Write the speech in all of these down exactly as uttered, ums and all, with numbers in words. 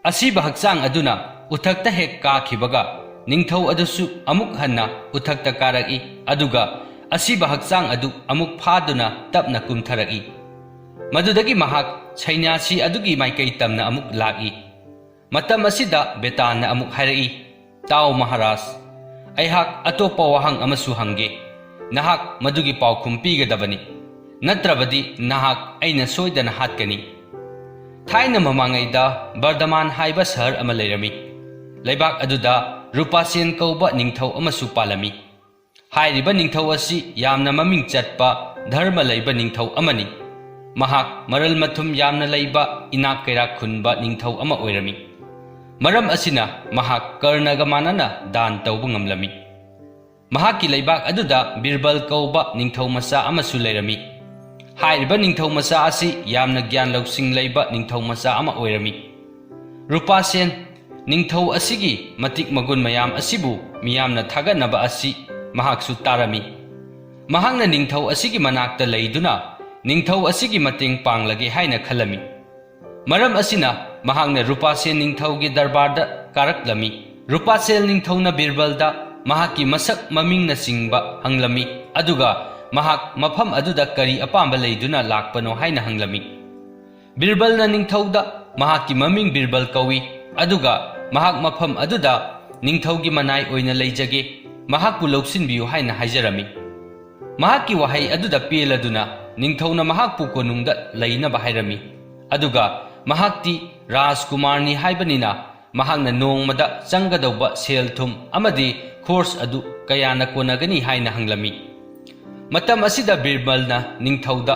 ꯑꯁꯤꯕ ꯍꯛꯆꯥꯡ ꯑꯗꯨꯅ ꯎꯊꯛꯇ ꯍꯦꯛ ꯀꯥꯈꯤꯕꯒ, ꯅꯤꯡꯊꯧ ꯑꯗꯨꯁꯨ ꯑꯃꯨꯛ ꯍꯟꯅ ꯎꯊꯛꯇ ꯀꯥꯔꯛꯏ, ꯑꯗꯨꯒ ꯑꯁꯤꯕ ꯍꯛꯆꯥꯡ ꯑꯗꯨ ꯑꯃꯨꯛ ꯐꯥꯗꯨꯅ ꯇꯞꯅ ꯀꯨꯝꯊꯔꯛꯏ꯫ ꯃꯗꯨꯗꯒꯤ ꯃꯍꯥꯛ ꯁꯩꯅ꯭ꯌꯥꯁꯤ ꯑꯗꯨꯒꯤ ꯃꯥꯏꯀꯩ ꯇꯝꯅ ꯑꯃꯨꯛ ꯂꯥꯛꯏ꯫ ꯃꯇꯝ ꯑꯁꯤꯗ ꯕꯦꯇꯥꯟꯅ ꯑꯃꯨꯛ ꯍꯥꯏꯔꯛꯏ, "ꯇꯥꯎ ꯃꯍꯥꯔꯥꯖ, ꯑꯩꯍꯥꯛ ꯑꯇꯣꯞꯄ ꯋꯥꯍꯪ ꯑꯃꯁꯨ ꯍꯪꯒꯦ꯫ ꯅꯍꯥꯛ ꯃꯗꯨꯒꯤ ꯄꯥꯎꯈꯨꯝ ꯄꯤꯒꯗꯕꯅꯤ, ꯅꯠꯇ꯭ꯔꯕꯗꯤ ꯅꯍꯥꯛ ꯑꯩꯅ ꯁꯣꯏꯗꯅ ꯍꯥꯠꯀꯅꯤ꯫" ꯊꯥꯏꯅ ꯃꯃꯥꯡꯉꯩꯗ ꯕꯔꯗꯃꯥꯟ ꯍꯥꯏꯕ ꯁꯍꯔ ꯑꯃ ꯂꯩꯔꯝꯃꯤ꯫ ꯂꯩꯕꯥꯛ ꯑꯗꯨꯗ ꯔꯨꯄꯥꯁꯦꯟ ꯀꯧꯕ ꯅꯤꯡꯊꯧ ꯑꯃꯁꯨ ꯄꯥꯜꯂꯝꯃꯤ꯫ ꯍꯥꯏꯔꯤꯕ ꯅꯤꯡꯊꯧ ꯑꯁꯤ ꯌꯥꯝꯅ ꯃꯃꯤꯡ ꯆꯠꯄ, ꯙꯔꯃ ꯂꯩꯕ ꯅꯤꯡꯊꯧ ꯑꯃꯅꯤ꯫ ꯃꯍꯥꯛ ꯃꯔꯜ ꯃꯊꯨꯝ ꯌꯥꯝꯅ ꯂꯩꯕ, ꯏꯅꯥꯛ ꯀꯩꯔꯥꯛ ꯈꯨꯟꯕ ꯅꯤꯡꯊꯧ ꯑꯃ ꯑꯣꯏꯔꯝꯃꯤ꯫ ꯃꯔꯝ ꯑꯁꯤꯅ ꯃꯍꯥꯛ ꯀꯔꯅꯒ ꯃꯥꯟꯅꯅ ꯗꯥꯟ ꯇꯧꯕ ꯉꯝꯂꯝꯃꯤ꯫ ꯃꯍꯥꯛꯀꯤ ꯂꯩꯕꯥꯛ ꯑꯗꯨꯗ ꯕꯤꯔꯕꯜ ꯀꯧꯕ ꯅꯤꯡꯊꯧ ꯃꯆꯥ ꯑꯃꯁꯨ ꯂꯩꯔꯝꯃꯤ꯫ ꯍꯥꯏꯔꯤꯕ ꯅꯤꯡꯊꯧ ꯃꯆꯥ ꯑꯁꯤ ꯌꯥꯝꯅ ꯒ꯭ꯌꯥꯟ ꯂꯧꯁꯤꯡ ꯂꯩꯕ ꯅꯤꯡꯊꯧ ꯃꯆꯥ ꯑꯃ ꯑꯣꯏꯔꯝꯃꯤ꯫ ꯔꯨꯄꯥꯁꯦꯟ ꯅꯤꯡꯊꯧ ꯑꯁꯤꯒꯤ ꯃꯇꯤꯛ ꯃꯒꯨꯟ ꯃꯌꯥꯝ ꯑꯁꯤꯕꯨ ꯃꯤꯌꯥꯝꯅ ꯊꯥꯒꯠꯅꯕ ꯑꯁꯤ ꯃꯍꯥꯛꯁꯨ ꯇꯥꯔꯝꯃꯤ꯫ ꯃꯍꯥꯛꯅ ꯅꯤꯡꯊꯧ ꯑꯁꯤꯒꯤ ꯃꯅꯥꯛꯇ ꯂꯩꯗꯨꯅ ꯅꯤꯡꯊꯧ ꯑꯁꯤꯒꯤ ꯃꯇꯦꯡ ꯄꯥꯡꯂꯒꯦ ꯍꯥꯏꯅ ꯈꯜꯂꯝꯃꯤ꯫ ꯃꯔꯝ ꯑꯁꯤꯅ ꯃꯍꯥꯛꯅ ꯔꯨꯄꯥꯁꯦꯟ ꯅꯤꯡꯊꯧꯒꯤ ꯗꯔꯕꯥꯔꯗ ꯀꯥꯔꯛꯂꯝꯃꯤ꯫ ꯔꯨꯄꯥꯁꯦꯟ ꯅꯤꯡꯊꯧꯅ ꯕꯤꯔꯕꯜꯗ ꯃꯍꯥꯛꯀꯤ ꯃꯁꯛ ꯃꯃꯤꯡꯅꯆꯤꯡꯕ ꯍꯪꯂꯝꯃꯤ, ꯑꯗꯨꯒ ꯃꯍꯥꯛ ꯃꯐꯝ ꯑꯗꯨꯗ ꯀꯔꯤ ꯑꯄꯥꯝꯕ ꯂꯩꯗꯨꯅ ꯂꯥꯛꯄꯅꯣ ꯍꯥꯏꯅ ꯍꯪꯂꯝꯃꯤ꯫ ꯕꯤꯔꯕꯜꯅ ꯅꯤꯡꯊꯧꯗ ꯃꯍꯥꯛꯀꯤ ꯃꯃꯤꯡ ꯕꯤꯔꯕꯜ ꯀꯧꯏ, ꯑꯗꯨꯒ ꯃꯍꯥꯛ ꯃꯐꯝ ꯑꯗꯨꯗ ꯅꯤꯡꯊꯧꯒꯤ ꯃꯅꯥꯏ ꯑꯣꯏꯅ ꯂꯩꯖꯒꯦ, ꯃꯍꯥꯛꯄꯨ ꯂꯧꯁꯤꯟꯕꯤꯌꯨ ꯍꯥꯏꯅ ꯍꯥꯏꯖꯔꯝꯃꯤ꯫ ꯃꯍꯥꯛꯀꯤ ꯋꯥꯍꯩ ꯑꯗꯨꯗ ꯄꯦꯜꯂꯗꯨꯅ ꯅꯤꯡꯊꯧꯅ ꯃꯍꯥꯛꯄꯨ ꯀꯣꯅꯨꯡꯗ ꯂꯩꯅꯕ ꯍꯥꯏꯔꯝꯃꯤ꯫ ꯑꯗꯨꯒ ꯃꯍꯥꯛꯇꯤ ꯔꯥꯖꯀꯨꯃꯥꯔꯅꯤ ꯍꯥꯏꯕꯅꯤꯅ ꯃꯍꯥꯛꯅ ꯅꯣꯡꯃꯗ ꯆꯪꯒꯗꯧꯕ ꯁꯦꯜ ꯊꯨꯝ ꯑꯃꯗꯤ ꯈꯣꯔꯁ ꯑꯗꯨ ꯀꯌꯥꯅ ꯀꯣꯟꯅꯒꯅꯤ ꯍꯥꯏꯅ ꯍꯪꯂꯝꯃꯤ꯫ ꯃꯇꯝ ꯑꯁꯤꯗ ꯕꯤꯔꯕꯜꯅ ꯅꯤꯡꯊꯧꯗ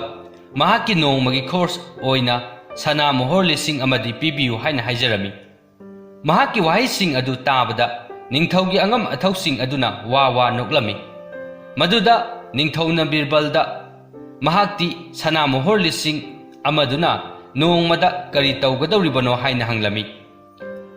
ꯃꯍꯥꯛꯀꯤ ꯅꯣꯡꯃꯒꯤ ꯈꯣꯔꯁ ꯑꯣꯏꯅ ꯁꯅꯥ ꯃꯣꯍꯣꯔ ꯂꯤꯁꯤꯡ ꯑꯃꯗꯤ ꯄꯤꯕꯤꯌꯨ ꯍꯥꯏꯅ ꯍꯥꯏꯖꯔꯝꯃꯤ꯫ ꯃꯍꯥꯛꯀꯤ ꯋꯥꯍꯩꯁꯤꯡ ꯑꯗꯨ ꯇꯥꯕꯗ ꯅꯤꯡꯊꯧꯒꯤ ꯑꯉꯝ ꯑꯊꯧꯁꯤꯡ ꯑꯗꯨꯅ ꯋꯥ ꯋꯥ ꯅꯣꯛꯂꯝꯃꯤ꯫ ꯃꯗꯨꯗ ꯅꯤꯡꯊꯧꯅ ꯕꯤꯔꯕꯜꯗ ꯃꯍꯥꯛꯇꯤ ꯁꯅꯥ ꯃꯣꯍꯣꯔ ꯂꯤꯁꯤꯡ ꯑꯃꯗꯨꯅ ꯅꯣꯡꯃꯗ ꯀꯔꯤ ꯇꯧꯒꯗꯧꯔꯤꯕꯅꯣ ꯍꯥꯏꯅ ꯍꯪꯂꯝꯃꯤ꯫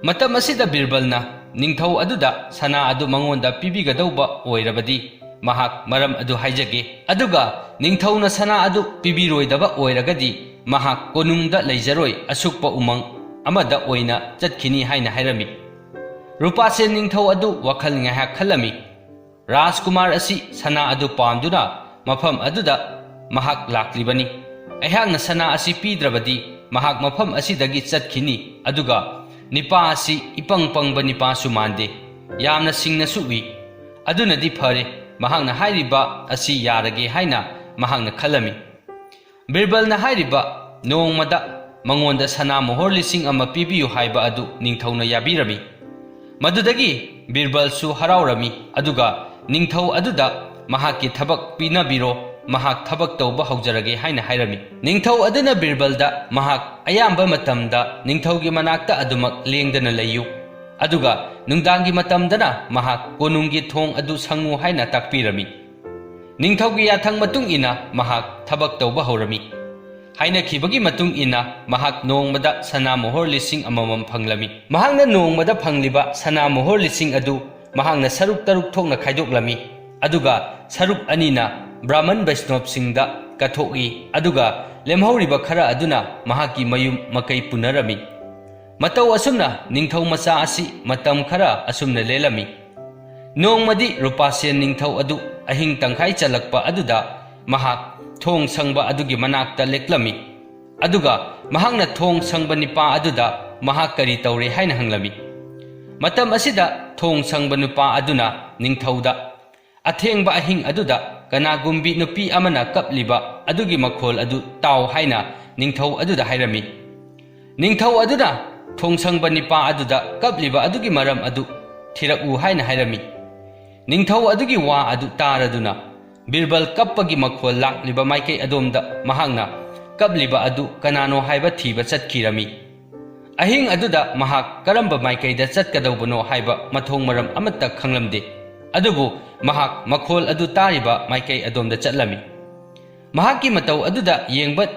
ꯃꯇꯝ ꯑꯁꯤꯗ ꯕꯤꯔꯕꯜꯅ ꯅꯤꯡꯊꯧ ꯑꯗꯨꯗ ꯁꯅꯥ ꯑꯗꯨ ꯃꯉꯣꯟꯗ ꯄꯤꯕꯤꯒꯗꯧꯕ ꯑꯣꯏꯔꯕꯗꯤ ꯃꯍꯥꯛ ꯃꯔꯝ ꯑꯗꯨ ꯍꯥꯏꯖꯒꯦ, ꯑꯗꯨꯒ ꯅꯤꯡꯊꯧꯅ ꯁꯅꯥ ꯑꯗꯨ ꯄꯤꯕꯤꯔꯣꯏꯗꯕ ꯑꯣꯏꯔꯒꯗꯤ ꯃꯍꯥꯛ ꯀꯣꯅꯨꯡꯗ ꯂꯩꯖꯔꯣꯏ, ꯑꯁꯨꯛꯄ ꯎꯃꯪ ꯑꯃꯗ ꯑꯣꯏꯅ ꯆꯠꯈꯤꯅꯤ ꯍꯥꯏꯅ ꯍꯥꯏꯔꯝꯃꯤ꯫ ꯔꯨꯄꯥꯁꯦꯟ ꯅꯤꯡꯊꯧ ꯑꯗꯨ ꯋꯥꯈꯜ ꯉꯥꯏꯍꯥꯛ ꯈꯜꯂꯝꯃꯤ꯫ ꯔꯥꯖꯀꯨꯃꯥꯔ ꯑꯁꯤ ꯁꯅꯥ ꯑꯗꯨ ꯄꯥꯝꯗꯨꯅ ꯃꯐꯝ ꯑꯗꯨꯗ ꯃꯍꯥꯛ ꯂꯥꯛꯂꯤꯕꯅꯤ꯫ ꯑꯩꯍꯥꯛꯅ ꯁꯅꯥ ꯑꯁꯤ ꯄꯤꯗ꯭ꯔꯕꯗꯤ ꯃꯍꯥꯛ ꯃꯐꯝ ꯑꯁꯤꯗꯒꯤ ꯆꯠꯈꯤꯅꯤ, ꯑꯗꯨꯒ ꯅꯤꯄꯥ ꯑꯁꯤ ꯏꯄꯪ ꯄꯪꯕ ꯅꯤꯄꯥꯁꯨ ꯃꯥꯟꯗꯦ, ꯌꯥꯝꯅ ꯁꯤꯡꯅꯁꯨ ꯎꯏ꯫ ꯑꯗꯨꯅꯗꯤ ꯐꯔꯦ, ꯃꯍꯥꯛꯅ ꯍꯥꯏꯔꯤꯕ ꯑꯁꯤ ꯌꯥꯔꯒꯦ ꯍꯥꯏꯅ ꯃꯍꯥꯛꯅ ꯈꯜꯂꯝꯃꯤ꯫ ꯕꯤꯔꯕꯜꯅ ꯍꯥꯏꯔꯤꯕ ꯅꯣꯡꯃꯗ ꯃꯉꯣꯟꯗ ꯁꯅꯥ ꯃꯣꯍꯣꯔ ꯂꯤꯁꯤꯡ ꯑꯃ ꯄꯤꯕꯤꯌꯨ ꯍꯥꯏꯕ ꯑꯗꯨ ꯅꯤꯡꯊꯧꯅ ꯌꯥꯕꯤꯔꯝꯃꯤ꯫ ꯃꯗꯨꯗꯒꯤ ꯕꯤꯔꯕꯜꯁꯨ ꯍꯔꯥꯎꯔꯝꯃꯤ, ꯑꯗꯨꯒ ꯅꯤꯡꯊꯧ ꯑꯗꯨꯗ ꯃꯍꯥꯛꯀꯤ ꯊꯕꯛ ꯄꯤꯅꯕꯤꯔꯣ, ꯃꯍꯥꯛ ꯊꯕꯛ ꯇꯧꯕ ꯍꯧꯖꯔꯒꯦ ꯍꯥꯏꯅ ꯍꯥꯏꯔꯝꯃꯤ꯫ ꯅꯤꯡꯊꯧ ꯑꯗꯨꯅ ꯕꯤꯔꯕꯜꯗ ꯃꯍꯥꯛ ꯑꯌꯥꯝꯕ ꯃꯇꯝꯗ ꯅꯤꯡꯊꯧꯒꯤ ꯃꯅꯥꯛꯇ ꯑꯗꯨꯃꯛ ꯂꯦꯡꯗꯅ ꯂꯩꯌꯨ, ꯑꯗꯨꯒ ꯅꯨꯡꯗꯥꯡꯒꯤ ꯃꯇꯝꯗꯅ ꯃꯍꯥꯛ ꯀꯣꯅꯨꯡꯒꯤ ꯊꯣꯡ ꯑꯗꯨ ꯁꯪꯉꯨ ꯍꯥꯏꯅ ꯇꯥꯛꯄꯤꯔꯝꯃꯤ꯫ ꯅꯤꯡꯊꯧꯒꯤ ꯌꯥꯊꯪ ꯃꯇꯨꯡ ꯏꯟꯅ ꯃꯍꯥꯛ ꯊꯕꯛ ꯇꯧꯕ ꯍꯧꯔꯝꯃꯤ꯫ ꯍꯥꯏꯅꯈꯤꯕꯒꯤ ꯃꯇꯨꯡ ꯏꯟꯅ ꯃꯍꯥꯛ ꯅꯣꯡꯃꯗ ꯁꯅꯥ ꯃꯣꯍꯣꯔ ꯂꯤꯁꯤꯡ ꯑꯃꯃꯝ ꯐꯪꯂꯝꯃꯤ꯫ ꯃꯍꯥꯛꯅ ꯅꯣꯡꯃꯗ ꯐꯪꯂꯤꯕ ꯁꯅꯥ ꯃꯣꯍꯣꯔ ꯂꯤꯁꯤꯡ ꯑꯗꯨ ꯃꯍꯥꯛꯅ ꯁꯔꯨꯛ ꯇꯔꯨꯛ ꯊꯣꯛꯅ ꯈꯥꯏꯗꯣꯛꯂꯝꯃꯤ, ꯑꯗꯨꯒ ꯁꯔꯨꯛ ꯑꯅꯤꯅ ꯕ꯭ꯔꯥꯍꯃꯟ ꯕꯩꯁꯅꯣꯞꯁꯤꯡꯗ ꯀꯠꯊꯣꯛꯏ, ꯑꯗꯨꯒ ꯂꯦꯝꯍꯧꯔꯤꯕ ꯈꯔ ꯑꯗꯨꯅ ꯃꯍꯥꯛꯀꯤ ꯃꯌꯨꯝ ꯃꯀꯩ ꯄꯨꯅꯔꯝꯃꯤ꯫ ꯃꯇꯧ ꯑꯁꯨꯝꯅ ꯅꯤꯡꯊꯧ ꯃꯆꯥ ꯑꯁꯤ ꯃꯇꯝ ꯈꯔ ꯑꯁꯨꯝꯅ ꯂꯦꯜꯂꯝꯃꯤ꯫ ꯅꯣꯡꯃꯗꯤ ꯔꯨꯄꯥꯁꯦꯟ ꯅꯤꯡꯊꯧ ꯑꯗꯨ ꯑꯍꯤꯡ ꯇꯪꯈꯥꯏ ꯆꯜꯂꯛꯄ ꯑꯗꯨꯗ ꯃꯍꯥꯛ ꯊꯣꯡ ꯁꯪꯕ ꯑꯗꯨꯒꯤ ꯃꯅꯥꯛꯇ ꯂꯦꯛꯂꯝꯃꯤ꯫ ꯑꯗꯨꯒ ꯃꯍꯥꯛꯅ ꯊꯣꯡ ꯁꯪꯕ ꯅꯤꯄꯥ ꯑꯗꯨꯗ ꯃꯍꯥꯛ ꯀꯔꯤ ꯇꯧꯔꯦ ꯍꯥꯏꯅ ꯍꯪꯂꯝꯃꯤ꯫ ꯃꯇꯝ ꯑꯁꯤꯗ ꯊꯣꯡ ꯁꯪꯕ ꯅꯨꯄꯥ ꯑꯗꯨꯅ ꯅꯤꯡꯊꯧꯗ, "ꯑꯊꯦꯡꯕ ꯑꯍꯤꯡ ꯑꯗꯨꯗ ꯀꯅꯥꯒꯨꯝꯕꯤ ꯅꯨꯄꯤ ꯑꯃꯅ ꯀꯞꯂꯤꯕ ꯑꯗꯨꯒꯤ ꯃꯈꯣꯜ ꯑꯗꯨ ꯇꯥꯎ" ꯍꯥꯏꯅ ꯅꯤꯡꯊꯧ ꯑꯗꯨꯗ ꯍꯥꯏꯔꯝꯃꯤ꯫ ꯅꯤꯡꯊꯧ ꯑꯗꯨꯅ ꯊꯣꯡꯁꯪꯕ ꯅꯤꯄꯥ ꯑꯗꯨꯗ ꯀꯞꯂꯤꯕ ꯑꯗꯨꯒꯤ ꯃꯔꯝ ꯑꯗꯨ ꯊꯤꯔꯛꯎ ꯍꯥꯏꯅ ꯍꯥꯏꯔꯝꯃꯤ꯫ ꯅꯤꯡꯊꯧ ꯑꯗꯨꯒꯤ ꯋꯥ ꯑꯗꯨ ꯇꯥꯔꯗꯨꯅ ꯕꯤꯔꯕꯜ ꯀꯞꯄꯒꯤ ꯃꯈꯣꯜ ꯂꯥꯛꯂꯤꯕ ꯃꯥꯏꯀꯩ ꯑꯗꯣꯝꯗ ꯃꯍꯥꯛꯅ ꯀꯞꯂꯤꯕ ꯑꯗꯨ ꯀꯅꯥꯅꯣ ꯍꯥꯏꯕ ꯊꯤꯕ ꯆꯠꯈꯤꯔꯝꯃꯤ꯫ ꯑꯍꯤꯡ ꯑꯗꯨꯗ ꯃꯍꯥꯛ ꯀꯔꯝꯕ ꯃꯥꯏꯀꯩꯗ ꯆꯠꯀꯗꯧꯕꯅꯣ ꯍꯥꯏꯕ ꯃꯊꯣꯡ ꯃꯔꯝ ꯑꯃꯠꯇ ꯈꯪꯂꯝꯗꯦ꯫ ꯑꯗꯨꯕꯨ ꯃꯍꯥꯛ ꯃꯈꯣꯜ ꯑꯗꯨ ꯇꯥꯔꯤꯕ ꯃꯥꯏꯀꯩ ꯑꯗꯣꯝꯗ ꯆꯠꯂꯝꯃꯤ꯫ ꯃꯍꯥꯛꯀꯤ ꯃꯇꯧ ꯑꯗꯨꯗ ꯌꯦꯡꯕ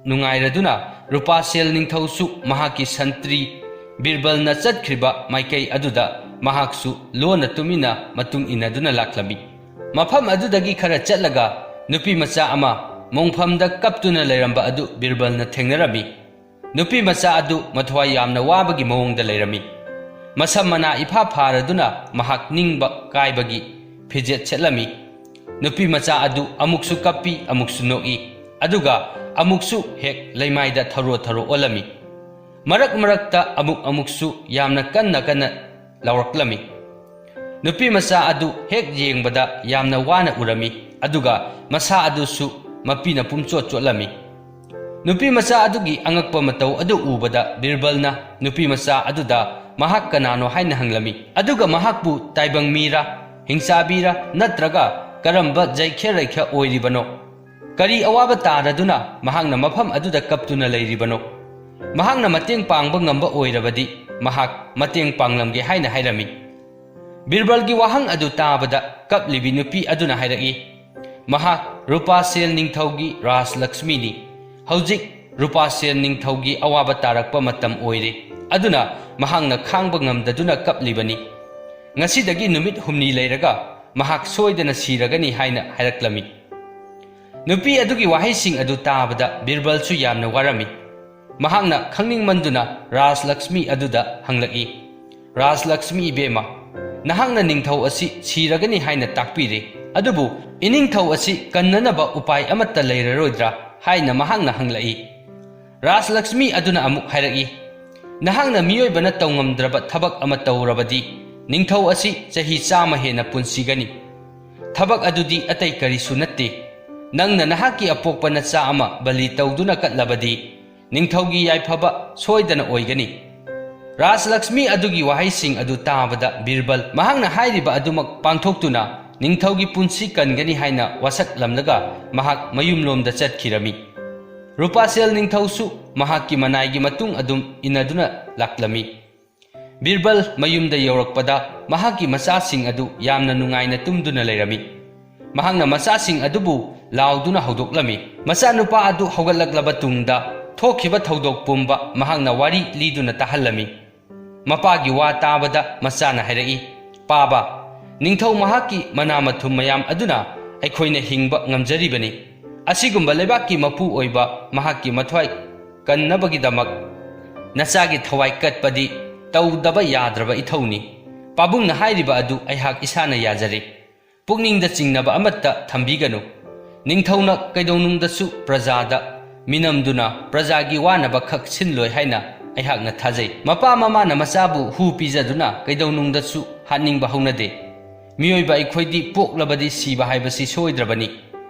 ꯅꯨꯡꯉꯥꯏꯔꯗꯨꯅ ꯔꯨꯄꯥꯁꯦꯜ ꯅꯤꯡꯊꯧꯁꯨ ꯃꯍꯥꯛꯀꯤ ꯁꯟꯇ꯭ꯔꯤ ꯕꯤꯔꯕꯜꯅ ꯆꯠꯈ꯭ꯔꯤꯕ ꯃꯥꯏꯀꯩ ꯑꯗꯨꯗ ꯃꯍꯥꯛꯁꯨ ꯂꯣꯟꯅ ꯇꯨꯃꯤꯟꯅ ꯃꯇꯨꯡ ꯏꯟꯅꯗꯨꯅ ꯂꯥꯛꯂꯝꯃꯤ꯫ ꯃꯐꯝ ꯑꯗꯨꯗꯒꯤ ꯈꯔ ꯆꯠꯂꯒ ꯅꯨꯄꯤ ꯃꯆꯥ ꯑꯃ ꯃꯣꯡꯐꯝꯗ ꯀꯞꯇꯨꯅ ꯂꯩꯔꯝꯕ ꯑꯗꯨ ꯕꯤꯔꯕꯜꯅ ꯊꯦꯡꯅꯔꯝꯃꯤ꯫ ꯅꯨꯄꯤ ꯃꯆꯥ ꯑꯗꯨ ꯃꯊ꯭ꯋꯥꯏ ꯌꯥꯝꯅ ꯋꯥꯕꯒꯤ ꯃꯑꯣꯡꯗ ꯂꯩꯔꯝꯃꯤ꯫ ꯃꯁꯝ ꯃꯅꯥ ꯏꯐꯥ ꯐꯥꯔꯗꯨꯅ ꯃꯍꯥꯛ ꯅꯤꯡꯕ ꯀꯥꯏꯕꯒꯤ ꯐꯤꯖꯦꯠ ꯁꯦꯠꯂꯝꯃꯤ꯫ ꯅꯨꯄꯤ ꯃꯆꯥ ꯑꯗꯨ ꯑꯃꯨꯛꯁꯨ ꯀꯞꯄꯤ, ꯑꯃꯨꯛꯁꯨ ꯅꯣꯛꯏ, ꯑꯗꯨꯒ ꯑꯃꯨꯛꯁꯨ ꯍꯦꯛ ꯂꯩꯃꯥꯏꯗ ꯊꯔꯣ ꯊꯔꯣ ꯑꯣꯜꯂꯝꯃꯤ꯫ ꯃꯔꯛ ꯃꯔꯛꯇ ꯑꯃꯨꯛ ꯑꯃꯨꯛꯁꯨ ꯌꯥꯝꯅ ꯀꯟꯅ ꯀꯟꯅ ꯂꯥꯎꯔꯛꯂꯝꯃꯤ꯫ ꯅꯨꯄꯤ ꯃꯆꯥ ꯑꯗꯨ ꯍꯦꯛ ꯌꯦꯡꯕꯗ ꯌꯥꯝꯅ ꯋꯥꯅ ꯎꯔꯝꯃꯤ, ꯑꯗꯨꯒ ꯃꯁꯥ ꯑꯗꯨꯁꯨ ꯃꯄꯤꯅ ꯄꯨꯝꯆꯣꯠ ꯆꯣꯠꯂꯝꯃꯤ꯫ ꯅꯨꯄꯤ ꯃꯆꯥ ꯑꯗꯨꯒꯤ ꯑꯉꯛꯄ ꯃꯇꯧ ꯑꯗꯨ ꯎꯕꯗ ꯕꯤꯔꯕꯜꯅ ꯅꯨꯄꯤ ꯃꯆꯥ ꯑꯗꯨꯗ ꯃꯍꯥꯛ ꯀꯅꯥꯅꯣ ꯍꯥꯏꯅ ꯍꯪꯂꯝꯃꯤ, ꯑꯗꯨꯒ ꯃꯍꯥꯛꯄꯨ ꯇꯥꯏꯕꯪ ꯃꯤꯔꯥ, ꯍꯤꯡꯆꯥꯕꯤꯔꯥ, ꯅꯠꯇ꯭ꯔꯒ ꯀꯔꯝꯕ ꯖꯩꯈ꯭ꯌ ꯔꯩꯈ꯭ꯌ ꯑꯣꯏꯔꯤꯕꯅꯣ? ꯀꯔꯤ ꯑꯋꯥꯕ ꯇꯥꯔꯗꯨꯅ ꯃꯍꯥꯛꯅ ꯃꯐꯝ ꯑꯗꯨꯗ ꯀꯞꯇꯨꯅ ꯂꯩꯔꯤꯕꯅꯣ? ꯃꯍꯥꯛꯅ ꯃꯇꯦꯡ ꯄꯥꯡꯕ ꯉꯝꯕ ꯑꯣꯏꯔꯕꯗꯤ ꯃꯍꯥꯛ ꯃꯇꯦꯡ ꯄꯥꯡꯂꯝꯒꯦ ꯍꯥꯏꯅ ꯍꯥꯏꯔꯝꯃꯤ꯫ ꯕꯤꯔꯕꯜꯒꯤ ꯋꯥꯍꯪ ꯑꯗꯨ ꯇꯥꯕꯗ ꯀꯞꯂꯤꯕꯤ ꯅꯨꯄꯤ ꯑꯗꯨꯅ ꯍꯥꯏꯔꯛꯏ, ꯃꯍꯥꯛ ꯔꯨꯄꯥꯁꯦꯜ ꯅꯤꯡꯊꯧꯒꯤ ꯔꯥꯖꯂꯛꯁꯃꯤꯅꯤ꯫ ꯍꯧꯖꯤꯛ ꯔꯨꯄꯥꯁꯦꯜ ꯅꯤꯡꯊꯧꯒꯤ ꯑꯋꯥꯕ ꯇꯥꯔꯛꯄ ꯃꯇꯝ ꯑꯣꯏꯔꯦ, ꯑꯗꯨꯅ ꯃꯍꯥꯛꯅ ꯈꯥꯡꯕ ꯉꯝꯗꯗꯨꯅ ꯀꯞꯂꯤꯕꯅꯤ꯫ ꯉꯁꯤꯗꯒꯤ ꯅꯨꯃꯤꯠ ꯍꯨꯝꯅꯤ ꯂꯩꯔꯒ ꯃꯍꯥꯛ ꯁꯣꯏꯗꯅ ꯁꯤꯔꯒꯅꯤ ꯍꯥꯏꯅ ꯍꯥꯏꯔꯛꯂꯝꯃꯤ꯫ ꯅꯨꯄꯤ ꯑꯗꯨꯒꯤ ꯋꯥꯍꯩꯁꯤꯡ ꯑꯗꯨ ꯇꯥꯕꯗ ꯕꯤꯔꯕꯜꯁꯨ ꯌꯥꯝꯅ ꯋꯥꯔꯝꯃꯤ꯫ ꯃꯍꯥꯛꯅ ꯈꯪꯅꯤꯡꯃꯟꯗꯨꯅ ꯔꯥꯖꯂꯛꯁꯃꯤ ꯑꯗꯨꯗ ꯍꯪꯂꯛꯏ, "ꯔꯥꯖꯂꯛꯁꯃꯤ ꯏꯕꯦꯝꯃ, ꯅꯍꯥꯛꯅ ꯅꯤꯡꯊꯧ ꯑꯁꯤ ꯁꯤꯔꯒꯅꯤ ꯍꯥꯏꯅ ꯇꯥꯛꯄꯤꯔꯦ, ꯑꯗꯨꯕꯨ ꯏꯅꯤꯡꯊꯧ ꯑꯁꯤ ꯀꯟꯅꯅꯕ ꯎꯄꯥꯏ ꯑꯃꯠꯇ ꯂꯩꯔꯔꯣꯏꯗ꯭ꯔꯥ?" ꯍꯥꯏꯅ ꯃꯍꯥꯛꯅ ꯍꯪꯂꯛꯏ꯫ ꯔꯥꯖꯂꯛꯁꯃꯤ ꯑꯗꯨꯅ ꯑꯃꯨꯛ ꯍꯥꯏꯔꯛꯏ, "ꯅꯍꯥꯛꯅ ꯃꯤꯑꯣꯏꯕꯅ ꯇꯧꯉꯝꯗ꯭ꯔꯕ ꯊꯕꯛ ꯑꯃ ꯇꯧꯔꯕꯗꯤ ꯅꯤꯡꯊꯧ ꯑꯁꯤ ꯆꯍꯤ ꯆꯥꯝꯃ ꯍꯦꯟꯅ ꯄꯨꯟꯁꯤꯒꯅꯤ꯫ ꯊꯕꯛ ꯑꯗꯨꯗꯤ ꯑꯇꯩ ꯀꯔꯤꯁꯨ ꯅꯠꯇꯦ꯫ ꯅꯪꯅ ꯅꯍꯥꯛꯀꯤ ꯑꯄꯣꯛꯄ ꯅꯆꯥ ꯑꯃ ꯕꯂꯤ ꯇꯧꯗꯨꯅ ꯀꯠꯂꯕꯗꯤ ꯅꯤꯡꯊꯧꯒꯤ ꯌꯥꯏꯐꯕ ꯁꯣꯏꯗꯅ ꯑꯣꯏꯒꯅꯤ꯫" ꯔꯥꯖꯂꯛꯁꯃꯤ ꯑꯗꯨꯒꯤ ꯋꯥꯍꯩꯁꯤꯡ ꯑꯗꯨ ꯇꯥꯕꯗ ꯕꯤꯔꯕꯜ ꯃꯍꯥꯛꯅ ꯍꯥꯏꯔꯤꯕ ꯑꯗꯨꯃꯛ ꯄꯥꯡꯊꯣꯛꯇꯨꯅ ꯅꯤꯡꯊꯧꯒꯤ ꯄꯨꯟꯁꯤ ꯀꯟꯒꯅꯤ ꯍꯥꯏꯅ ꯋꯥꯁꯛꯂꯝꯂꯒ ꯃꯍꯥꯛ ꯃꯌꯨꯝꯂꯣꯝꯗ ꯆꯠꯈꯤꯔꯝꯃꯤ꯫ ꯔꯨꯄꯥꯁꯦꯜ ꯅꯤꯡꯊꯧꯁꯨ ꯃꯍꯥꯛꯀꯤ ꯃꯅꯥꯏꯒꯤ ꯃꯇꯨꯡ ꯑꯗꯨꯝ ꯏꯟꯅꯗꯨꯅ ꯂꯥꯛꯂꯝꯃꯤ꯫ ꯕꯤꯔꯕꯜ ꯃꯌꯨꯝꯗ ꯌꯧꯔꯛꯄꯗ ꯃꯍꯥꯛꯀꯤ ꯃꯆꯥꯁꯤꯡ ꯑꯗꯨ ꯌꯥꯝꯅ ꯅꯨꯡꯉꯥꯏꯅ ꯇꯨꯝꯗꯨꯅ ꯂꯩꯔꯝꯃꯤ꯫ ꯃꯍꯥꯛꯅ ꯃꯆꯥꯁꯤꯡ ꯑꯗꯨꯕꯨ ꯂꯥꯎꯗꯨꯅ ꯍꯧꯗꯣꯛꯂꯝꯃꯤ꯫ ꯃꯆꯥꯅꯨꯄꯥ ꯑꯗꯨ ꯍꯧꯒꯠꯂꯛꯂꯕ ꯇꯨꯡꯗ ꯊꯣꯛꯈꯤꯕ ꯊꯧꯗꯣꯛ ꯄꯨꯝꯕ ꯃꯍꯥꯛꯅ ꯋꯥꯔꯤ ꯂꯤꯗꯨꯅ ꯇꯥꯍꯜꯂꯝꯃꯤ꯫ ꯃꯄꯥꯒꯤ ꯋꯥ ꯇꯥꯕꯗ ꯃꯆꯥꯅ ꯍꯥꯏꯔꯛꯏ, "ꯄꯥꯕ, ꯅꯤꯡꯊꯧ ꯃꯍꯥꯛꯀꯤ ꯃꯅꯥ ꯃꯊꯨꯝ ꯃꯌꯥꯝ ꯑꯗꯨꯅ ꯑꯩꯈꯣꯏꯅ ꯍꯤꯡꯕ ꯉꯝꯖꯔꯤꯕꯅꯤ꯫ ꯑꯁꯤꯒꯨꯝꯕ ꯂꯩꯕꯥꯛꯀꯤ ꯃꯄꯨ ꯑꯣꯏꯕ ꯃꯍꯥꯛꯀꯤ ꯃꯊ꯭ꯋꯥꯏ ꯀꯟꯅꯕꯒꯤꯗꯃꯛ ꯅꯆꯥꯒꯤ ꯊꯋꯥꯏ ꯀꯠꯄꯗꯤ ꯇꯧꯗꯕ ꯌꯥꯗ꯭ꯔꯕ ꯏꯊꯧꯅꯤ꯫ ꯄꯥꯕꯨꯡꯅ ꯍꯥꯏꯔꯤꯕ ꯑꯗꯨ ꯑꯩꯍꯥꯛ ꯏꯁꯥꯅ ꯌꯥꯖꯔꯦ꯫ ꯄꯨꯛꯅꯤꯡꯗ ꯆꯤꯡꯅꯕ ꯑꯃꯠꯇ ꯊꯝꯕꯤꯒꯅꯨ꯫ ꯅꯤꯡꯊꯧꯅ ꯀꯩꯗꯧꯅꯨꯡꯗꯁꯨ ꯄ꯭ꯔꯖꯥꯗ ꯃꯤꯅꯝꯗꯨꯅ ꯄ꯭ꯔꯖꯥꯒꯤ ꯋꯥꯅꯕ ꯈꯛ ꯁꯤꯟꯂꯣꯏ ꯍꯥꯏꯅ ꯑꯩꯍꯥꯛꯅ ꯊꯥꯖꯩ꯫ ꯃꯄꯥ ꯃꯃꯥꯅ ꯃꯆꯥꯕꯨ ꯍꯨ ꯄꯤꯖꯗꯨꯅ ꯀꯩꯗꯧꯅꯨꯡꯗꯁꯨ ꯍꯥꯠꯅꯤꯡꯕ ꯍꯧꯅꯗꯦ꯫ ꯃꯤꯑꯣꯏꯕ ꯑꯩꯈꯣꯏꯗꯤ ꯄꯣꯛꯂꯕꯗꯤ ꯁꯤꯕ ꯍꯥꯏꯕꯁꯤ ꯁꯣꯏꯗ꯭ꯔꯕꯅꯤ꯫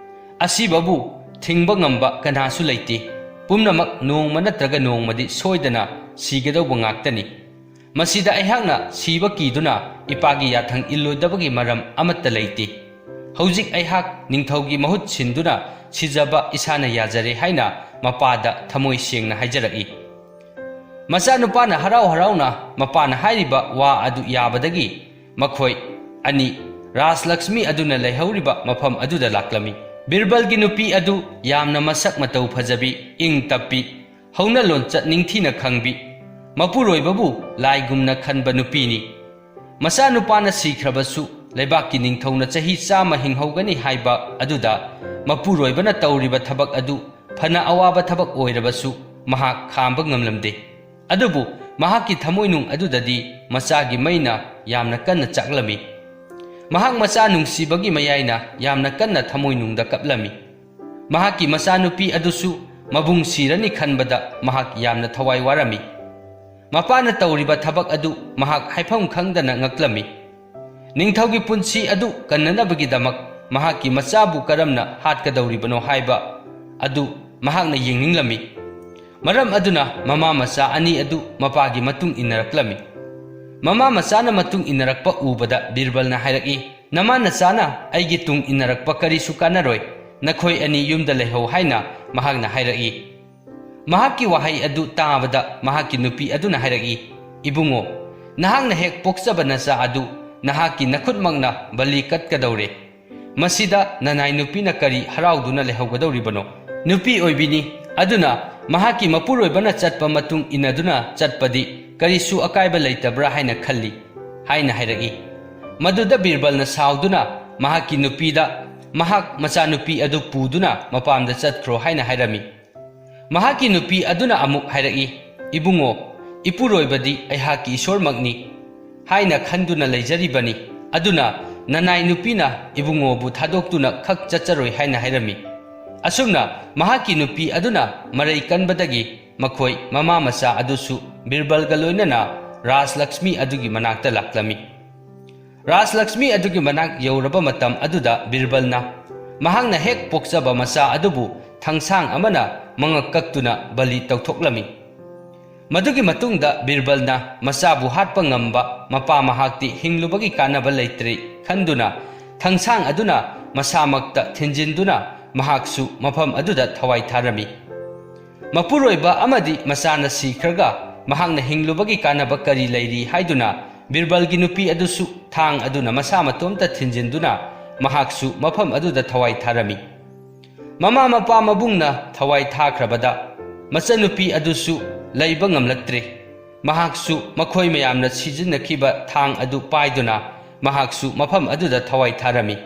ꯑꯁꯤꯕꯕꯨ ꯊꯤꯡꯕ ꯉꯝꯕ ꯀꯅꯥꯁꯨ ꯂꯩꯇꯦ꯫ ꯄꯨꯝꯅꯃꯛ ꯅꯣꯡꯃ ꯅꯠꯇ꯭ꯔꯒ ꯅꯣꯡꯃꯗꯤ ꯁꯣꯏꯗꯅ ꯁꯤꯒꯗꯧꯕ ꯉꯥꯛꯇꯅꯤ꯫ ꯃꯁꯤꯗ ꯑꯩꯍꯥꯛꯅ ꯁꯤꯕ ꯀꯤꯗꯨꯅ ꯏꯄꯥꯒꯤ ꯌꯥꯊꯪ ꯏꯜꯂꯣꯏꯗꯕꯒꯤ ꯃꯔꯝ ꯑꯃꯠꯇ ꯂꯩꯇꯦ꯫ ꯍꯧꯖꯤꯛ ꯑꯩꯍꯥꯛ ꯅꯤꯡꯊꯧꯒꯤ ꯃꯍꯨꯠ ꯁꯤꯟꯗꯨꯅ ꯁꯤꯖꯕ ꯏꯁꯥꯅ ꯌꯥꯖꯔꯦ ꯍꯥꯏꯅ ꯃꯄꯥꯗ ꯊꯃꯣꯏ ꯁꯦꯡꯅ ꯍꯥꯏꯖꯔꯛꯏ꯫ ꯃꯆꯥꯅꯨꯄꯥꯅ ꯍꯔꯥꯎ ꯍꯔꯥꯎꯅ ꯃꯄꯥꯅ ꯍꯥꯏꯔꯤꯕ ꯋꯥ ꯑꯗꯨ ꯌꯥꯕꯗꯒꯤ ꯃꯈꯣꯏ ꯑꯅꯤ ꯔꯥꯖꯂꯛꯁꯃꯤ ꯑꯗꯨꯅ ꯂꯩꯍꯧꯔꯤꯕ ꯃꯐꯝ ꯑꯗꯨꯗ ꯂꯥꯛꯂꯝꯃꯤ꯫ ꯕꯤꯔꯕꯜꯒꯤ ꯅꯨꯄꯤ ꯑꯗꯨ ꯌꯥꯝꯅ ꯃꯁꯛ ꯃꯇꯧ ꯐꯖꯕꯤ, ꯏꯪ ꯇꯞꯄꯤ, ꯍꯧꯅ ꯂꯣꯟꯆꯠ ꯅꯤꯡꯊꯤꯅ ꯈꯪꯕꯤ, ꯃꯄꯨꯔꯣꯏꯕꯕꯨ ꯂꯥꯏꯒꯨꯝꯅ ꯈꯟꯕ ꯅꯨꯄꯤꯅꯤ꯫ ꯃꯆꯥꯅꯨꯄꯥꯅ ꯁꯤꯈ꯭ꯔꯕꯁꯨ ꯂꯩꯕꯥꯛꯀꯤ ꯅꯤꯡꯊꯧꯅ ꯆꯍꯤ ꯆꯥꯝꯃ ꯍꯤꯡꯍꯧꯒꯅꯤ ꯍꯥꯏꯕ ꯑꯗꯨꯗ ꯃꯄꯨꯔꯣꯏꯕꯅ ꯇꯧꯔꯤꯕ ꯊꯕꯛ ꯑꯗꯨ ꯐꯅ ꯑꯋꯥꯕ ꯊꯕꯛ ꯑꯣꯏꯔꯕꯁꯨ ꯃꯍꯥꯛ ꯈꯥꯝꯕ ꯉꯝꯂꯝꯗꯦ꯫ ꯑꯗꯨꯕꯨ ꯃꯍꯥꯛꯀꯤ ꯊꯃꯣꯏꯅꯨꯡ ꯑꯗꯨꯗꯗꯤ ꯃꯆꯥꯒꯤ ꯃꯩꯅ ꯌꯥꯝꯅ ꯀꯟꯅ ꯆꯥꯛꯂꯝꯃꯤ꯫ ꯃꯍꯥꯛ ꯃꯆꯥ ꯅꯨꯡꯁꯤꯕꯒꯤ ꯃꯌꯥꯏꯅ ꯌꯥꯝꯅ ꯀꯟꯅ ꯊꯃꯣꯏꯅꯨꯡꯗ ꯀꯞꯂꯝꯃꯤ꯫ ꯃꯍꯥꯛꯀꯤ ꯃꯆꯥꯅꯨꯄꯤ ꯑꯗꯨꯁꯨ ꯃꯕꯨꯡ ꯁꯤꯔꯅꯤ ꯈꯟꯕꯗ ꯃꯍꯥꯛ ꯌꯥꯝꯅ ꯊꯋꯥꯏ ꯋꯥꯔꯝꯃꯤ꯫ ꯃꯄꯥꯅ ꯇꯧꯔꯤꯕ ꯊꯕꯛ ꯑꯗꯨ ꯃꯍꯥꯛ ꯍꯥꯏꯐꯝ ꯈꯪꯗꯅ ꯉꯛꯂꯝꯃꯤ꯫ ꯅꯤꯡꯊꯧꯒꯤ ꯄꯨꯟꯁꯤ ꯑꯗꯨ ꯀꯟꯅꯅꯕꯒꯤꯗꯃꯛ ꯃꯍꯥꯛꯀꯤ ꯃꯆꯥꯕꯨ ꯀꯔꯝꯅ ꯍꯥꯠꯀꯗꯧꯔꯤꯕꯅꯣ ꯍꯥꯏꯕ ꯑꯗꯨ ꯃꯍꯥꯛꯅ ꯌꯦꯡꯅꯤꯡꯂꯝꯃꯤ꯫ ꯃꯔꯝ ꯑꯗꯨꯅ ꯃꯃꯥ ꯃꯆꯥ ꯑꯅꯤ ꯑꯗꯨ ꯃꯄꯥꯒꯤ ꯃꯇꯨꯡ ꯏꯟꯅꯔꯛꯂꯝꯃꯤ꯫ ꯃꯃꯥ ꯃꯆꯥꯅ ꯃꯇꯨꯡ ꯏꯟꯅꯔꯛꯄ ꯎꯕꯗ ꯕꯤꯔꯕꯜꯅ ꯍꯥꯏꯔꯛꯏ, "ꯅꯃꯥ ꯅꯆꯥꯅ ꯑꯩꯒꯤ ꯇꯨꯡ ꯏꯟꯅꯔꯛꯄ ꯀꯔꯤꯁꯨ ꯀꯥꯟꯅꯔꯣꯏ, ꯅꯈꯣꯏ ꯑꯅꯤ ꯌꯨꯝꯗ ꯂꯩꯍꯧ" ꯍꯥꯏꯅ ꯃꯍꯥꯛꯅ ꯍꯥꯏꯔꯛꯏ꯫ ꯃꯍꯥꯛꯀꯤ ꯋꯥꯍꯩ ꯑꯗꯨ ꯇꯥꯕꯗ ꯃꯍꯥꯛꯀꯤ ꯅꯨꯄꯤ ꯑꯗꯨꯅ ꯍꯥꯏꯔꯛꯏ, "ꯏꯕꯨꯡꯉꯣ, ꯅꯍꯥꯛꯅ ꯍꯦꯛ ꯄꯣꯛꯆꯕ ꯅꯆꯥ ꯑꯗꯨ ꯅꯍꯥꯛꯀꯤ ꯅꯈꯨꯠꯃꯛꯅ ꯕꯂꯤ ꯀꯠꯀꯗꯧꯔꯦ꯫ ꯃꯁꯤꯗ ꯅꯅꯥꯏ ꯅꯨꯄꯤꯅ ꯀꯔꯤ ꯍꯔꯥꯎꯗꯨꯅ ꯂꯩꯍꯧꯒꯗꯧꯔꯤꯕꯅꯣ? ꯅꯨꯄꯤ ꯑꯣꯏꯕꯤꯅꯤ, ꯑꯗꯨꯅ ꯃꯍꯥꯛꯀꯤ ꯃꯄꯨꯔꯣꯏꯕꯅ ꯆꯠꯄ ꯃꯇꯨꯡ ꯏꯟꯅꯗꯨꯅ ꯆꯠꯄꯗꯤ ꯀꯔꯤꯁꯨ ꯑꯀꯥꯏꯕ ꯂꯩꯇꯕ꯭ꯔꯥ ꯍꯥꯏꯅ ꯈꯜꯂꯤ" ꯍꯥꯏꯅ ꯍꯥꯏꯔꯛꯏ꯫ ꯃꯗꯨꯗ ꯕꯤꯔꯕꯜꯅ ꯁꯥꯎꯗꯨꯅ ꯃꯍꯥꯛꯀꯤ ꯅꯨꯄꯤꯗ ꯃꯍꯥꯛ ꯃꯆꯥꯅꯨꯄꯤ ꯑꯗꯨ ꯄꯨꯗꯨꯅ ꯃꯄꯥꯝꯗ ꯆꯠꯈ꯭ꯔꯣ ꯍꯥꯏꯅ ꯍꯥꯏꯔꯝꯃꯤ꯫ ꯃꯍꯥꯛꯀꯤ ꯅꯨꯄꯤ ꯑꯗꯨꯅ ꯑꯃꯨꯛ ꯍꯥꯏꯔꯛꯏ, "ꯏꯕꯨꯡꯉꯣ, ꯏꯄꯨꯔꯣꯏꯕꯗꯤ ꯑꯩꯍꯥꯛꯀꯤ ꯏꯁꯣꯔꯃꯛꯅꯤ ꯍꯥꯏꯅ ꯈꯟꯗꯨꯅ ꯂꯩꯖꯔꯤꯕꯅꯤ꯫ ꯑꯗꯨꯅ ꯅꯅꯥꯏ ꯅꯨꯄꯤꯅ ꯏꯕꯨꯡꯉꯣꯕꯨ ꯊꯥꯗꯣꯛꯇꯨꯅ ꯈꯛ ꯆꯠꯆꯔꯣꯏ" ꯍꯥꯏꯅ ꯍꯥꯏꯔꯝꯃꯤ꯫ ꯑꯁꯨꯝꯅ ꯃꯍꯥꯛꯀꯤ ꯅꯨꯄꯤ ꯑꯗꯨꯅ ꯃꯔꯩ ꯀꯟꯕꯗꯒꯤ ꯃꯈꯣꯏ ꯃꯃꯥ ꯃꯆꯥ ꯑꯗꯨꯁꯨ ꯕꯤꯔꯕꯜꯒ ꯂꯣꯏꯅꯅ ꯔꯥꯖꯂꯛꯁꯃꯤ ꯑꯗꯨꯒꯤ ꯃꯅꯥꯛꯇ ꯂꯥꯛꯂꯝꯃꯤ꯫ ꯔꯥꯖꯂꯛꯁꯃꯤ ꯑꯗꯨꯒꯤ ꯃꯅꯥꯛ ꯌꯧꯔꯕ ꯃꯇꯝ ꯑꯗꯨꯗ ꯕꯤꯔꯕꯜꯅ ꯃꯍꯥꯛꯅ ꯍꯦꯛ ꯄꯣꯛꯆꯕ ꯃꯆꯥ ꯑꯗꯨꯕꯨ ꯊꯥꯡꯁꯥꯡ ꯑꯃꯅ ꯃꯉꯛ ꯀꯛꯇꯨꯅ ꯕꯂꯤ ꯇꯧꯊꯣꯛꯂꯝꯃꯤ꯫ ꯃꯗꯨꯒꯤ ꯃꯇꯨꯡꯗ ꯕꯤꯔꯕꯜꯅ ꯃꯆꯥꯕꯨ ꯍꯥꯠꯄ ꯉꯝꯕ ꯃꯄꯥ ꯃꯍꯥꯛꯇꯤ ꯍꯤꯡꯂꯨꯕꯒꯤ ꯀꯥꯟꯅꯕ ꯂꯩꯇ꯭ꯔꯦ ꯈꯟꯗꯨꯅ ꯊꯥꯡꯁꯥꯡ ꯑꯗꯨꯅ ꯃꯁꯥꯃꯛꯇ ꯊꯤꯟꯖꯤꯟꯗꯨꯅ ꯃꯍꯥꯛꯁꯨ ꯃꯐꯝ ꯑꯗꯨꯗ ꯊꯋꯥꯏ ꯊꯥꯔꯝꯃꯤ꯫ ꯃꯄꯨꯔꯣꯏꯕ ꯑꯃꯗꯤ ꯃꯆꯥꯅ ꯁꯤꯈ꯭ꯔꯒ ꯃꯍꯥꯛꯅ ꯍꯤꯡꯂꯨꯕꯒꯤ ꯀꯥꯟꯅꯕ ꯀꯔꯤ ꯂꯩꯔꯤ ꯍꯥꯏꯗꯨꯅ ꯕꯤꯔꯕꯜꯒꯤ ꯅꯨꯄꯤ ꯑꯗꯨꯁꯨ ꯊꯥꯡ ꯑꯗꯨꯅ ꯃꯁꯥ ꯃꯇꯣꯝꯇ ꯊꯤꯟꯖꯤꯟꯗꯨꯅ ꯃꯍꯥꯛꯁꯨ ꯃꯐꯝ ꯑꯗꯨꯗ ꯊꯋꯥꯏ ꯊꯥꯔꯝꯃꯤ꯫ ꯃꯃꯥ ꯃꯄꯥ ꯃꯕꯨꯡꯅ ꯊꯋꯥꯏ ꯊꯥꯈ꯭ꯔꯕꯗ ꯃꯆꯟꯅꯨꯄꯤ ꯑꯗꯨꯁꯨ ꯂꯩꯕ ꯉꯝꯂꯛꯇ꯭ꯔꯦ꯫ ꯃꯍꯥꯛꯁꯨ ꯃꯈꯣꯏ ꯃꯌꯥꯝꯅ ꯁꯤꯖꯤꯟꯅꯈꯤꯕ ꯊꯥꯡ ꯑꯗꯨ ꯄꯥꯏꯗꯨꯅ ꯃꯍꯥꯛꯁꯨ ꯃꯐꯝ ꯑꯗꯨꯗ ꯊꯋꯥꯏ ꯊꯥꯔꯝꯃꯤ꯫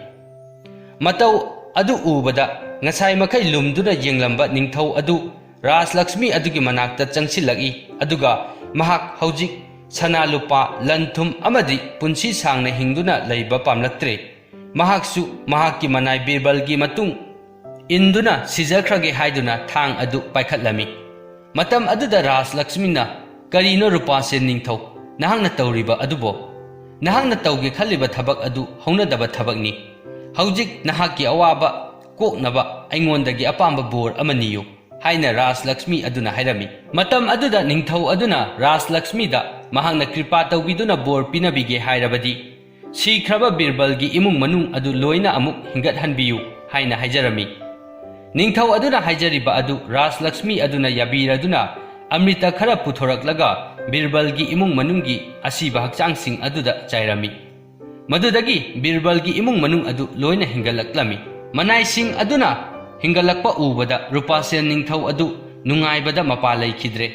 ꯃꯇꯧ ꯑꯗꯨ ꯎꯕꯗ ꯉꯁꯥꯏ ꯃꯈꯩ ꯂꯨꯝꯗꯨꯅ ꯌꯦꯡꯂꯝꯕ ꯅꯤꯡꯊꯧ ꯑꯗꯨ ꯔꯥꯖꯂꯛꯁꯃꯤ ꯑꯗꯨꯒꯤ ꯃꯅꯥꯛꯇ ꯆꯪꯁꯤꯜꯂꯛꯏ, ꯑꯗꯨꯒ ꯃꯍꯥꯛ ꯍꯧꯖꯤꯛ ꯁꯅꯥ ꯂꯨꯄꯥ, ꯂꯟ ꯊꯨꯝ ꯑꯃꯗꯤ ꯄꯨꯟꯁꯤ ꯁꯥꯡꯅ ꯍꯤꯡꯗꯨꯅ ꯂꯩꯕ ꯄꯥꯝꯂꯛꯇ꯭ꯔꯦ꯫ ꯃꯍꯥꯛꯁꯨ ꯃꯍꯥꯛꯀꯤ ꯃꯅꯥꯏ ꯕꯤꯔꯕꯜꯒꯤ ꯃꯇꯨꯡ ꯏꯟꯗꯨꯅ ꯁꯤꯖꯈ꯭ꯔꯒꯦ ꯍꯥꯏꯗꯨꯅ ꯊꯥꯡ ꯑꯗꯨ ꯄꯥꯏꯈꯠꯂꯝꯃꯤ꯫ ꯃꯇꯝ ꯑꯗꯨꯗ ꯔꯥꯖꯂꯛꯁꯃꯤꯅ, "ꯀꯔꯤꯅꯣ ꯔꯨꯄꯥꯁꯦꯟ ꯅꯤꯡꯊꯧ, ꯅꯍꯥꯛꯅ ꯇꯧꯔꯤꯕ ꯑꯗꯨꯕꯣ? ꯅꯍꯥꯛꯅ ꯇꯧꯒꯦ ꯈꯜꯂꯤꯕ ꯊꯕꯛ ꯑꯗꯨ ꯍꯧꯅꯗꯕ ꯊꯕꯛꯅꯤ꯫ ꯍꯧꯖꯤꯛ ꯅꯍꯥꯛꯀꯤ ꯑꯋꯥꯕ ꯀꯣꯛꯅꯕ ꯑꯩꯉꯣꯟꯗꯒꯤ ꯑꯄꯥꯝꯕ ꯕꯣꯔ ꯑꯃ ꯅꯤꯌꯨ" ꯍꯥꯏꯅ ꯔꯥꯖꯂꯛꯁꯃꯤ ꯑꯗꯨꯅ ꯍꯥꯏꯔꯝꯃꯤ꯫ ꯃꯇꯝ ꯑꯗꯨꯗ ꯅꯤꯡꯊꯧ ꯑꯗꯨꯅ ꯔꯥꯖꯂꯛꯁꯃꯤꯗ ꯃꯍꯥꯛꯅ ꯀ꯭ꯔꯤꯄꯥ ꯇꯧꯕꯤꯗꯨꯅ ꯕꯣꯔ ꯄꯤꯅꯕꯤꯒꯦ ꯍꯥꯏꯔꯕꯗꯤ ꯁꯤꯈ꯭ꯔꯕ ꯕꯤꯔꯕꯜꯒꯤ ꯏꯃꯨꯡ ꯃꯅꯨꯡ ꯑꯗꯨ ꯂꯣꯏꯅ ꯑꯃꯨꯛ ꯍꯤꯡꯒꯠꯍꯟꯕꯤꯌꯨ ꯍꯥꯏꯅ ꯍꯥꯏꯖꯔꯝꯃꯤ꯫ ꯅꯤꯡꯊꯧ ꯑꯗꯨꯅ ꯍꯥꯏꯖꯔꯤꯕ ꯑꯗꯨ ꯔꯥꯖꯂꯛꯁꯃꯤ ꯑꯗꯨꯅ ꯌꯥꯕꯤꯔꯗꯨꯅ ꯑꯃ꯭ꯔꯤꯇ ꯈꯔ ꯄꯨꯊꯣꯔꯛꯂꯒ ꯕꯤꯔꯕꯜꯒꯤ ꯏꯃꯨꯡ ꯃꯅꯨꯡꯒꯤ ꯑꯁꯤꯕ ꯍꯛꯆꯥꯡꯁꯤꯡ ꯑꯗꯨꯗ ꯆꯥꯏꯔꯝꯃꯤ꯫ ꯃꯗꯨꯗꯒꯤ ꯕꯤꯔꯕꯜꯒꯤ ꯏꯃꯨꯡ ꯃꯅꯨꯡ ꯑꯗꯨ ꯂꯣꯏꯅ ꯍꯤꯡꯒꯠꯂꯛꯂꯝꯃꯤ꯫ ꯃꯅꯥꯏꯁꯤꯡ ꯑꯗꯨꯅ ꯍꯤꯡꯒꯠꯂꯛꯄ ꯎꯕꯗ ꯔꯨꯄꯥꯁꯦꯟ ꯅꯤꯡꯊꯧ ꯑꯗꯨ ꯅꯨꯡꯉꯥꯏꯕꯗ ꯃꯄꯥ ꯂꯩꯈꯤꯗ꯭ꯔꯦ꯫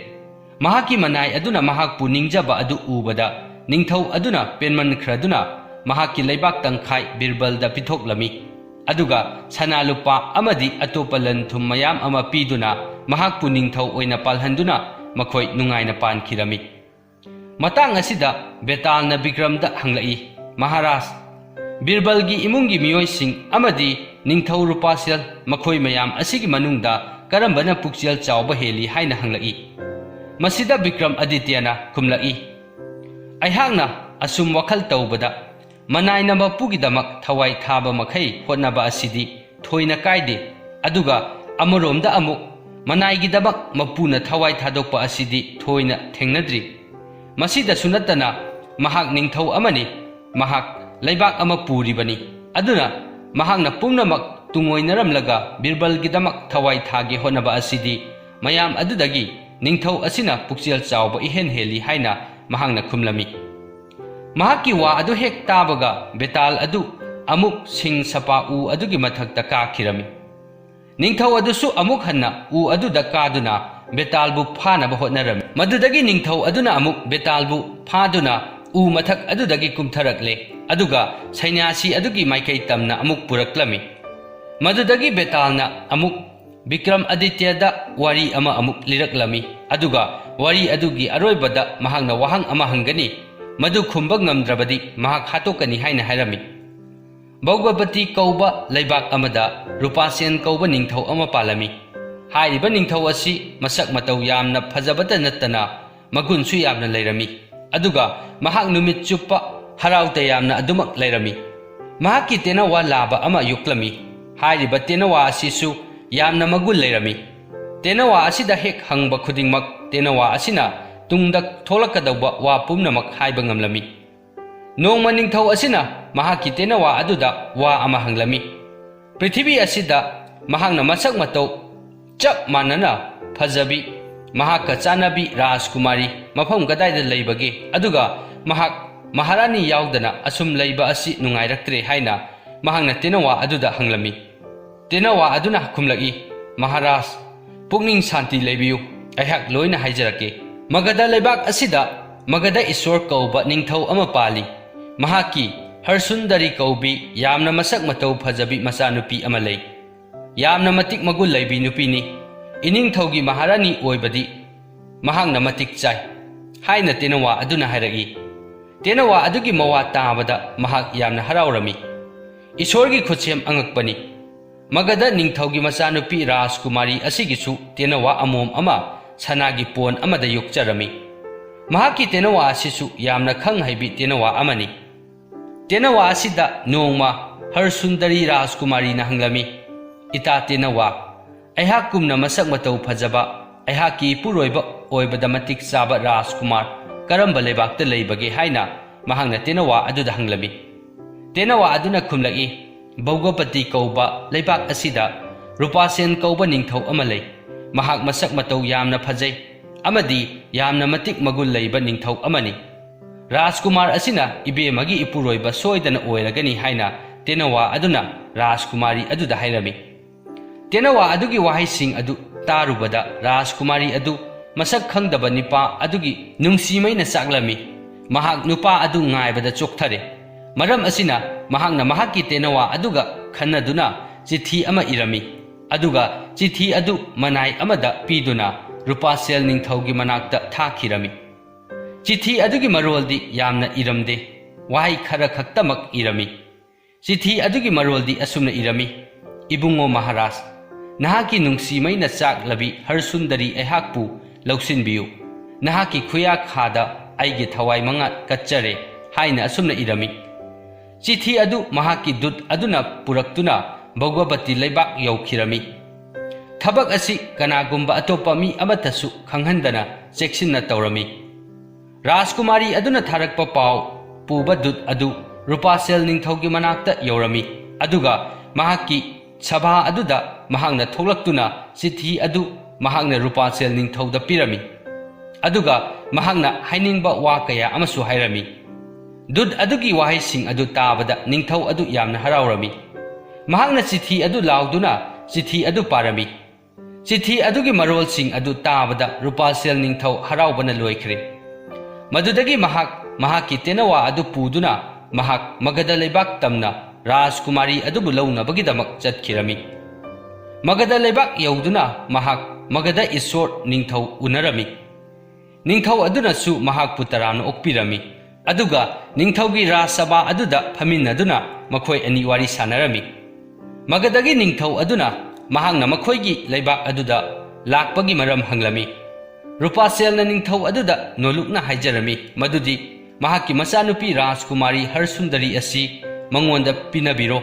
ꯃꯍꯥꯛꯀꯤ ꯃꯅꯥꯏ ꯑꯗꯨꯅ ꯃꯍꯥꯛꯄꯨ ꯅꯤꯡꯖꯕ ꯑꯗꯨ ꯎꯕꯗ ꯅꯤꯡꯊꯧ ꯑꯗꯨꯅ ꯄꯦꯟꯃꯟꯈ꯭ꯔꯗꯨꯅ ꯃꯍꯥꯛꯀꯤ ꯂꯩꯕꯥꯛ ꯇꯪꯈꯥꯏ ꯕꯤꯔꯕꯜꯗ ꯄꯤꯊꯣꯛꯂꯝꯃꯤ꯫ ꯑꯗꯨꯒ ꯁꯅꯥ ꯂꯨꯄꯥ ꯑꯃꯗꯤ ꯑꯇꯣꯞꯄ ꯂꯟ ꯊꯨꯝ ꯃꯌꯥꯝ ꯑꯃ ꯄꯤꯗꯨꯅ ꯃꯍꯥꯛꯄꯨ ꯅꯤꯡꯊꯧ ꯑꯣꯏꯅ ꯄꯥꯜꯍꯟꯗꯨꯅ ꯃꯈꯣꯏ ꯅꯨꯡꯉꯥꯏꯅ ꯄꯥꯟꯈꯤꯔꯝꯃꯤ꯫ ꯃꯇꯥꯡ ꯑꯁꯤꯗ ꯕꯦꯇꯥꯜꯅ ꯕꯤꯀ꯭ꯔꯝꯗ ꯍꯪꯂꯛꯏ, "ꯃꯍꯥꯔꯥꯖ, ꯕꯤꯔꯕꯜꯒꯤ ꯏꯃꯨꯡꯒꯤ ꯃꯤꯑꯣꯏꯁꯤꯡ ꯑꯃꯗꯤ ꯅꯤꯡꯊꯧ ꯔꯨꯄꯥꯁꯦꯜ, ꯃꯈꯣꯏ ꯃꯌꯥꯝ ꯑꯁꯤꯒꯤ ꯃꯅꯨꯡꯗ ꯀꯔꯝꯕꯅ ꯄꯨꯛꯆꯦꯜ ꯆꯥꯎꯕ ꯍꯦꯜꯂꯤ?" ꯍꯥꯏꯅ ꯍꯪꯂꯛꯏ꯫ ꯃꯁꯤꯗ ꯕꯤꯀ꯭ꯔꯝ ꯑꯗꯤꯇ꯭ꯌꯅ ꯈꯨꯝꯂꯛꯏ, "ꯑꯩꯍꯥꯛꯅ ꯑꯁꯨꯝ ꯋꯥꯈꯜ ꯇꯧꯕꯗ, ꯃꯅꯥꯏꯅ ꯃꯄꯨꯒꯤꯗꯃꯛ ꯊꯋꯥꯏ ꯊꯥꯕ ꯃꯈꯩ ꯍꯣꯠꯅꯕ ꯑꯁꯤꯗꯤ ꯊꯣꯏꯅ ꯀꯥꯏꯗꯦ, ꯑꯗꯨꯒ ꯑꯃꯔꯣꯝꯗ ꯑꯃꯨꯛ ꯃꯅꯥꯏꯒꯤꯗꯃꯛ ꯃꯄꯨꯅ ꯊꯋꯥꯏ ꯊꯥꯗꯣꯛꯄ ꯑꯁꯤꯗꯤ ꯊꯣꯏꯅ ꯊꯦꯡꯅꯗ꯭ꯔꯤ꯫ ꯃꯁꯤꯗꯁꯨ ꯅꯠꯇꯅ ꯃꯍꯥꯛ ꯅꯤꯡꯊꯧ ꯑꯃꯅꯤ, ꯃꯍꯥꯛ ꯂꯩꯕꯥꯛ ꯑꯃ ꯄꯨꯔꯤꯕꯅꯤ, ꯑꯗꯨꯅ ꯃꯍꯥꯛꯅ ꯄꯨꯝꯅꯃꯛ ꯇꯨꯡꯑꯣꯏꯅꯔꯝꯂꯒ ꯕꯤꯔꯕꯜꯒꯤꯗꯃꯛ ꯊꯋꯥꯏ ꯊꯥꯒꯦ ꯍꯣꯠꯅꯕ ꯑꯁꯤꯗꯤ ꯃꯌꯥꯝ ꯑꯗꯨꯗꯒꯤ ꯅꯤꯡꯊꯧ ꯑꯁꯤꯅ ꯄꯨꯛꯆꯦꯜ ꯆꯥꯎꯕ ꯏꯍꯦꯟ ꯍꯦꯜꯂꯤ" ꯍꯥꯏꯅ ꯃꯍꯥꯛꯅ ꯈꯨꯝꯂꯝꯃꯤ꯫ ꯃꯍꯥꯛꯀꯤ ꯋꯥ ꯑꯗꯨ ꯍꯦꯛ ꯇꯥꯕꯒ ꯕꯦꯇꯥꯜ ꯑꯗꯨ ꯑꯃꯨꯛ ꯁꯤꯡ ꯁꯄꯥ ꯎ ꯑꯗꯨꯒꯤ ꯃꯊꯛꯇ ꯀꯥꯈꯤꯔꯝꯃꯤ꯫ ꯅꯤꯡꯊꯧ ꯑꯗꯨꯁꯨ ꯑꯃꯨꯛ ꯍꯟꯅ ꯎ ꯑꯗꯨꯗ ꯀꯥꯗꯨꯅ ꯕꯦꯇꯥꯜꯕꯨ ꯐꯥꯅꯕ ꯍꯣꯠꯅꯔꯝꯃꯤ꯫ ꯃꯗꯨꯗꯒꯤ ꯅꯤꯡꯊꯧ ꯑꯗꯨꯅ ꯑꯃꯨꯛ ꯕꯦꯇꯥꯜꯕꯨ ꯐꯥꯗꯨꯅ ꯎ ꯃꯊꯛ ꯑꯗꯨꯗꯒꯤ ꯀꯨꯝꯊꯔꯛꯂꯦ, ꯑꯗꯨꯒ ꯁꯩꯅ꯭ꯌꯥꯁꯤ ꯑꯗꯨꯒꯤ ꯃꯥꯏꯀꯩ ꯇꯝꯅ ꯑꯃꯨꯛ ꯄꯨꯔꯛꯂꯝꯃꯤ꯫ ꯃꯗꯨꯗꯒꯤ ꯕꯦꯇꯥꯜꯅ ꯑꯃꯨꯛ ꯕꯤꯀ꯭ꯔꯝ ꯑꯗꯤꯇ꯭ꯌꯗ ꯋꯥꯔꯤ ꯑꯃ ꯑꯃꯨꯛ ꯂꯤꯔꯛꯂꯝꯃꯤ, ꯑꯗꯨꯒ ꯋꯥꯔꯤ ꯑꯗꯨꯒꯤ ꯑꯔꯣꯏꯕꯗ ꯃꯍꯥꯛꯅ ꯋꯥꯍꯪ ꯑꯃ ꯍꯪꯒꯅꯤ, ꯃꯗꯨ ꯈꯨꯝꯕ ꯉꯝꯗ꯭ꯔꯕꯗꯤ ꯃꯍꯥꯛ ꯍꯥꯠꯇꯣꯛꯀꯅꯤ ꯍꯥꯏꯅ ꯍꯥꯏꯔꯝꯃꯤ꯫ ꯚꯧꯒꯕꯇꯤ ꯀꯧꯕ ꯂꯩꯕꯥꯛ ꯑꯃꯗ ꯔꯨꯄꯥꯁꯦꯟ ꯀꯧꯕ ꯅꯤꯡꯊꯧ ꯑꯃ ꯄꯥꯜꯂꯝꯃꯤ꯫ ꯍꯥꯏꯔꯤꯕ ꯅꯤꯡꯊꯧ ꯑꯁꯤ ꯃꯁꯛ ꯃꯇꯧ ꯌꯥꯝꯅ ꯐꯖꯕꯇ ꯅꯠꯇꯅ ꯃꯒꯨꯟꯁꯨ ꯌꯥꯝꯅ ꯂꯩꯔꯝꯃꯤ, ꯑꯗꯨꯒ ꯃꯍꯥꯛ ꯅꯨꯃꯤꯠ ꯆꯨꯞꯄ ꯍꯔꯥꯎ ꯇꯌꯥꯝꯅ ꯑꯗꯨꯃꯛ ꯂꯩꯔꯝꯃꯤ꯫ ꯃꯍꯥꯛꯀꯤ ꯇꯦꯅꯋꯥ ꯂꯥꯕ ꯑꯃ ꯌꯣꯛꯂꯝꯃꯤ꯫ ꯍꯥꯏꯔꯤꯕ ꯇꯦꯅꯋꯥ ꯑꯁꯤꯁꯨ ꯌꯥꯝꯅ ꯃꯒꯨꯟ ꯂꯩꯔꯝꯃꯤ꯫ ꯇꯦꯅꯋꯥ ꯑꯁꯤꯗ ꯍꯦꯛ ꯍꯪꯕ ꯈꯨꯗꯤꯡꯃꯛ ꯇꯦꯅꯋꯥ ꯑꯁꯤꯅ ꯇꯨꯡꯗ ꯊꯣꯛꯂꯛꯀꯗꯧꯕ ꯋꯥ ꯄꯨꯝꯅꯃꯛ ꯍꯥꯏꯕ ꯉꯝꯂꯝꯃꯤ꯫ ꯅꯣꯡꯃ ꯅꯤꯡꯊꯧ ꯑꯁꯤꯅ ꯃꯍꯥꯛꯀꯤ ꯇꯦꯅꯋꯥ ꯑꯗꯨꯗ ꯋꯥ ꯑꯃ ꯍꯪꯂꯝꯃꯤ꯫ ꯄ꯭ꯔꯤꯊꯤꯕꯤ ꯑꯁꯤꯗ ꯃꯍꯥꯛꯅ ꯃꯁꯛ ꯃꯇꯧ ꯆꯞ ꯃꯥꯟꯅꯅ ꯐꯖꯕꯤ, ꯃꯍꯥꯛꯀ ꯆꯥꯟꯅꯕꯤ ꯔꯥꯖꯀꯨꯃꯥꯔꯤ ꯃꯐꯝ ꯀꯗꯥꯏꯗ ꯂꯩꯕꯒꯦ? ꯑꯗꯨꯒ ꯃꯍꯥꯛ ꯃꯍꯥꯔꯥꯅꯤ ꯌꯥꯎꯗꯅ ꯑꯁꯨꯝ ꯂꯩꯕ ꯑꯁꯤ ꯅꯨꯡꯉꯥꯏꯔꯛꯇ꯭ꯔꯦ ꯍꯥꯏꯅ ꯃꯍꯥꯛꯅ ꯇꯦꯅꯋꯥ ꯑꯗꯨꯗ ꯍꯪꯂꯝꯃꯤ꯫ ꯇꯦꯅꯋꯥ ꯑꯗꯨꯅ ꯈꯨꯝꯂꯛꯏ, "ꯃꯍꯥꯔꯥꯖ, ꯄꯨꯛꯅꯤꯡ ꯁꯥꯟꯇꯤ ꯂꯩꯕꯤꯌꯨ, ꯑꯩꯍꯥꯛ ꯂꯣꯏꯅ ꯍꯥꯏꯖꯔꯛꯀꯦ꯫ ꯃꯒꯙ ꯂꯩꯕꯥꯛ ꯑꯁꯤꯗ ꯃꯒꯙ ꯏꯁ꯭ꯋꯔ ꯀꯧꯕ ꯅꯤꯡꯊꯧ ꯑꯃ ꯄꯥꯜꯂꯤ꯫ ꯃꯍꯥꯛꯀꯤ ꯍꯔꯁꯨꯟꯗꯔꯤ ꯀꯧꯕꯤ ꯌꯥꯝꯅ ꯃꯁꯛ ꯃꯇꯧ ꯐꯖꯕꯤ ꯃꯆꯥꯅꯨꯄꯤ ꯑꯃ ꯂꯩ꯫ ꯌꯥꯝꯅ ꯃꯇꯤꯛ ꯃꯒꯨꯟ ꯂꯩꯕꯤ ꯅꯨꯄꯤꯅꯤ꯫ ꯏꯅꯤꯡꯊꯧꯒꯤ ꯃꯍꯥꯔꯥꯅꯤ ꯑꯣꯏꯕꯗꯤ ꯃꯍꯥꯛꯅ ꯃꯇꯤꯛ ꯆꯥꯏ" ꯍꯥꯏꯅ ꯇꯦꯅꯋꯥ ꯑꯗꯨꯅ ꯍꯥꯏꯔꯛꯏ꯫ ꯇꯦꯅꯋꯥ ꯑꯗꯨꯒꯤ ꯃꯋꯥ ꯇꯥꯕꯗ ꯃꯍꯥꯛ ꯌꯥꯝꯅ ꯍꯔꯥꯎꯔꯝꯃꯤ꯫ "ꯏꯁꯣꯔꯒꯤ ꯈꯨꯠꯁꯦꯝ ꯑꯉꯛꯄꯅꯤ꯫ ꯃꯒꯙ ꯅꯤꯡꯊꯧꯒꯤ ꯃꯆꯥꯅꯨꯄꯤ ꯔꯥꯖꯀꯨꯃꯥꯔꯤ ꯑꯁꯤꯒꯤꯁꯨ ꯇꯦꯅꯋꯥ ꯑꯃꯣꯝ ꯑꯃ ꯁꯅꯥꯒꯤ ꯄꯣꯟ ꯑꯃꯗ ꯌꯣꯛꯆꯔꯝꯃꯤ꯫ ꯃꯍꯥꯛꯀꯤ ꯇꯦꯅꯋꯥ ꯑꯁꯤꯁꯨ ꯌꯥꯝꯅ ꯈꯪ ꯍꯩꯕꯤ ꯇꯦꯅꯋꯥ ꯑꯃꯅꯤ"꯫ ꯇꯦꯅꯋꯥ ꯑꯁꯤꯗ ꯅꯣꯡꯃ ꯍꯔꯁꯨꯟꯗꯔꯤ ꯔꯥꯖꯀꯨꯃꯥꯔꯤꯅ ꯍꯪꯂꯝꯃꯤ, "ꯏꯇꯥ ꯇꯦꯅꯋꯥ, ꯑꯩꯍꯥꯛꯀꯨꯝꯅ ꯃꯁꯛ ꯃꯇꯧ ꯐꯖꯕ, ꯑꯩꯍꯥꯛꯀꯤ ꯏꯄꯨꯔꯣꯏꯕ ꯑꯣꯏꯕꯗ ꯃꯇꯤꯛ ꯆꯥꯕ ꯔꯥꯖꯀꯨꯃꯥꯔ ꯀꯔꯝꯕ ꯂꯩꯕꯥꯛꯇ ꯂꯩꯕꯒꯦ?" ꯍꯥꯏꯅ ꯃꯍꯥꯛꯅ ꯇꯦꯅꯋꯥ ꯑꯗꯨꯗ ꯍꯪꯂꯝꯃꯤ꯫ ꯇꯦꯅꯋꯥ ꯑꯗꯨꯅ ꯈꯨꯝꯂꯛꯏ, "ꯚꯧꯒꯄꯇꯤ ꯀꯧꯕ ꯂꯩꯕꯥꯛ ꯑꯁꯤꯗ ꯔꯨꯄꯥꯁꯦꯟ ꯀꯧꯕ ꯅꯤꯡꯊꯧ ꯑꯃ ꯂꯩ꯫ ꯃꯍꯥꯛ ꯃꯁꯛ ꯃꯇꯧ ꯌꯥꯝꯅ ꯐꯖꯩ ꯑꯃꯗꯤ ꯌꯥꯝꯅ ꯃꯇꯤꯛ ꯃꯒꯨꯟ ꯂꯩꯕ ꯅꯤꯡꯊꯧ ꯑꯃꯅꯤ꯫ ꯔꯥꯖꯀꯨꯃꯥꯔ ꯑꯁꯤꯅ ꯏꯕꯦꯝꯃꯒꯤ ꯏꯄꯨꯔꯣꯏꯕ ꯁꯣꯏꯗꯅ ꯑꯣꯏꯔꯒꯅꯤ" ꯍꯥꯏꯅ ꯇꯦꯅꯋꯥ ꯑꯗꯨꯅ ꯔꯥꯖꯀꯨꯃꯥꯔꯤ ꯑꯗꯨꯗ ꯍꯥꯏꯔꯝꯃꯤ꯫ ꯇꯦꯅꯋꯥ ꯑꯗꯨꯒꯤ ꯋꯥꯍꯩꯁꯤꯡ ꯑꯗꯨ ꯇꯥꯔꯨꯕꯗ ꯔꯥꯖꯀꯨꯃꯥꯔꯤ ꯑꯗꯨ ꯃꯁꯛ ꯈꯪꯗꯕ ꯅꯨꯄꯥ ꯑꯗꯨꯒꯤ ꯅꯨꯡꯁꯤꯃꯩꯅ ꯆꯥꯛꯂꯝꯃꯤ꯫ ꯃꯍꯥꯛ ꯅꯨꯄꯥ ꯑꯗꯨ ꯉꯥꯏꯕꯗ ꯆꯣꯛꯊꯔꯦ꯫ ꯃꯔꯝ ꯑꯁꯤꯅ ꯃꯍꯥꯛꯅ ꯃꯍꯥꯛꯀꯤ ꯇꯦꯅꯋꯥ ꯑꯗꯨꯒ ꯈꯟꯅꯗꯨꯅ ꯆꯤꯊꯤ ꯑꯃ ꯏꯔꯝꯃꯤ꯫ ꯑꯗꯨꯒ ꯆꯤꯊꯤ ꯑꯗꯨ ꯃꯅꯥꯏ ꯑꯃꯗ ꯄꯤꯗꯨꯅ ꯔꯨꯄꯥꯁꯦꯜ ꯅꯤꯡꯊꯧꯒꯤ ꯃꯅꯥꯛꯇ ꯊꯥꯈꯤꯔꯝꯃꯤ꯫ ꯆꯤꯊꯤ ꯑꯗꯨꯒꯤ ꯃꯔꯣꯜꯗꯤ ꯌꯥꯝꯅ ꯏꯔꯝꯗꯦ, ꯋꯥꯍꯩ ꯈꯔ ꯈꯛꯇꯃꯛ ꯏꯔꯝꯃꯤ꯫ ꯆꯤꯊꯤ ꯑꯗꯨꯒꯤ ꯃꯔꯣꯜꯗꯤ ꯑꯁꯨꯝꯅ ꯏꯔꯝꯃꯤ, "ꯏꯕꯨꯡꯉꯣ ꯃꯍꯥꯔꯥꯖ, ꯅꯍꯥꯛꯀꯤ ꯅꯨꯡꯁꯤꯃꯩꯅ ꯆꯥꯛꯂꯕꯤ ꯍꯔꯁꯨꯟꯗꯔꯤ ꯑꯩꯍꯥꯛꯄꯨ ꯂꯧꯁꯤꯟꯕꯤꯌꯨ꯫ ꯅꯍꯥꯛꯀꯤ ꯈꯨꯌꯥꯈꯥꯗ ꯑꯩꯒꯤ ꯊꯋꯥꯏ ꯃꯉꯥ ꯀꯠꯆꯔꯦ" ꯍꯥꯏꯅ ꯑꯁꯨꯝꯅ ꯏꯔꯝꯃꯤ꯫ ꯆꯤꯊꯤ ꯑꯗꯨ ꯃꯍꯥꯛꯀꯤ ꯗꯨꯠ ꯑꯗꯨꯅ ꯄꯨꯔꯛꯇꯨꯅ ꯚꯧꯒꯕꯇꯤ ꯂꯩꯕꯥꯛ ꯌꯧꯈꯤꯔꯝꯃꯤ꯫ ꯊꯕꯛ ꯑꯁꯤ ꯀꯅꯥꯒꯨꯝꯕ ꯑꯇꯣꯞꯄ ꯃꯤ ꯑꯃꯠꯇꯁꯨ ꯈꯪꯍꯟꯗꯅ ꯆꯦꯛꯁꯤꯟꯅ ꯇꯧꯔꯝꯃꯤ꯫ ꯔꯥꯖꯀꯨꯃꯥꯔꯤ ꯑꯗꯨꯅ ꯊꯥꯔꯛꯄ ꯄꯥꯎ ꯄꯨꯕ ꯗꯨꯠ ꯑꯗꯨ ꯔꯨꯄꯥꯁꯦꯜ ꯅꯤꯡꯊꯧꯒꯤ ꯃꯅꯥꯛꯇ ꯌꯧꯔꯝꯃꯤ, ꯑꯗꯨꯒ ꯃꯍꯥꯛꯀꯤ ꯁꯚꯥ ꯑꯗꯨꯗ ꯃꯍꯥꯛꯅ ꯊꯣꯛꯂꯛꯇꯨꯅ ꯆꯤꯊꯤ ꯑꯗꯨ ꯃꯍꯥꯛꯅ ꯔꯨꯄꯥꯁꯦꯜ ꯅꯤꯡꯊꯧꯗ ꯄꯤꯔꯝꯃꯤ꯫ ꯑꯗꯨꯒ ꯃꯍꯥꯛꯅ ꯍꯥꯏꯅꯤꯡꯕ ꯋꯥ ꯀꯌꯥ ꯑꯃꯁꯨ ꯍꯥꯏꯔꯝꯃꯤ꯫ ꯗꯨꯠ ꯑꯗꯨꯒꯤ ꯋꯥꯍꯩꯁꯤꯡ ꯑꯗꯨ ꯇꯥꯕꯗ ꯅꯤꯡꯊꯧ ꯑꯗꯨ ꯌꯥꯝꯅ ꯍꯔꯥꯎꯔꯝꯃꯤ꯫ ꯃꯍꯥꯛꯅ ꯆꯤꯊꯤ ꯑꯗꯨ ꯂꯥꯎꯗꯨꯅ ꯆꯤꯊꯤ ꯑꯗꯨ ꯄꯥꯔꯝꯃꯤ꯫ ꯆꯤꯊꯤ ꯑꯗꯨꯒꯤ ꯃꯔꯣꯜꯁꯤꯡ ꯑꯗꯨ ꯇꯥꯕꯗ ꯔꯨꯄꯥꯁꯦꯜ ꯅꯤꯡꯊꯧ ꯍꯔꯥꯎꯕꯅ ꯂꯣꯏꯈ꯭ꯔꯦ꯫ ꯃꯗꯨꯗꯒꯤ ꯃꯍꯥꯛ ꯃꯍꯥꯛꯀꯤ ꯇꯦꯅꯋꯥ ꯑꯗꯨ ꯄꯨꯗꯨꯅ ꯃꯍꯥꯛ ꯃꯒꯙ ꯂꯩꯕꯥꯛ ꯇꯝꯅ ꯔꯥꯖꯀꯨꯃꯥꯔꯤ ꯑꯗꯨꯕꯨ ꯂꯧꯅꯕꯒꯤꯗꯃꯛ ꯆꯠꯈꯤꯔꯝꯃꯤ꯫ ꯃꯒꯙ ꯂꯩꯕꯥꯛ ꯌꯧꯗꯨꯅ ꯃꯍꯥꯛ ꯃꯒꯙ ꯏꯁꯣꯔ ꯅꯤꯡꯊꯧ ꯎꯅꯔꯝꯃꯤ꯫ ꯅꯤꯡꯊꯧ ꯑꯗꯨꯅꯁꯨ ꯃꯍꯥꯛꯄꯨ ꯇꯔꯥꯝꯅ ꯑꯣꯛꯄꯤꯔꯝꯃꯤ꯫ ꯑꯗꯨꯒ ꯅꯤꯡꯊꯧꯒꯤ ꯔꯥꯖꯁꯚꯥ ꯑꯗꯨꯗ ꯐꯝꯃꯤꯟꯅꯗꯨꯅ ꯃꯈꯣꯏ ꯑꯅꯤ ꯋꯥꯔꯤ ꯁꯥꯟꯅꯔꯝꯃꯤ꯫ ꯃꯒꯙꯒꯤ ꯅꯤꯡꯊꯧ ꯑꯗꯨꯅ ꯃꯍꯥꯛꯅ ꯃꯈꯣꯏꯒꯤ ꯂꯩꯕꯥꯛ ꯑꯗꯨꯗ ꯂꯥꯛꯄꯒꯤ ꯃꯔꯝ ꯍꯪꯂꯝꯃꯤ꯫ ꯔꯨꯄꯥꯁꯦꯜꯅ ꯅꯤꯡꯊꯧ ꯑꯗꯨꯗ ꯅꯣꯂꯨꯛꯅ ꯍꯥꯏꯖꯔꯝꯃꯤ ꯃꯗꯨꯗꯤ ꯃꯍꯥꯛꯀꯤ ꯃꯆꯥꯅꯨꯄꯤ ꯔꯥꯖꯀꯨꯃꯥꯔꯤ ꯍꯔꯁꯨꯟꯗꯔꯤ ꯑꯁꯤ ꯃꯉꯣꯟꯗ ꯄꯤꯅꯕꯤꯔꯣ꯫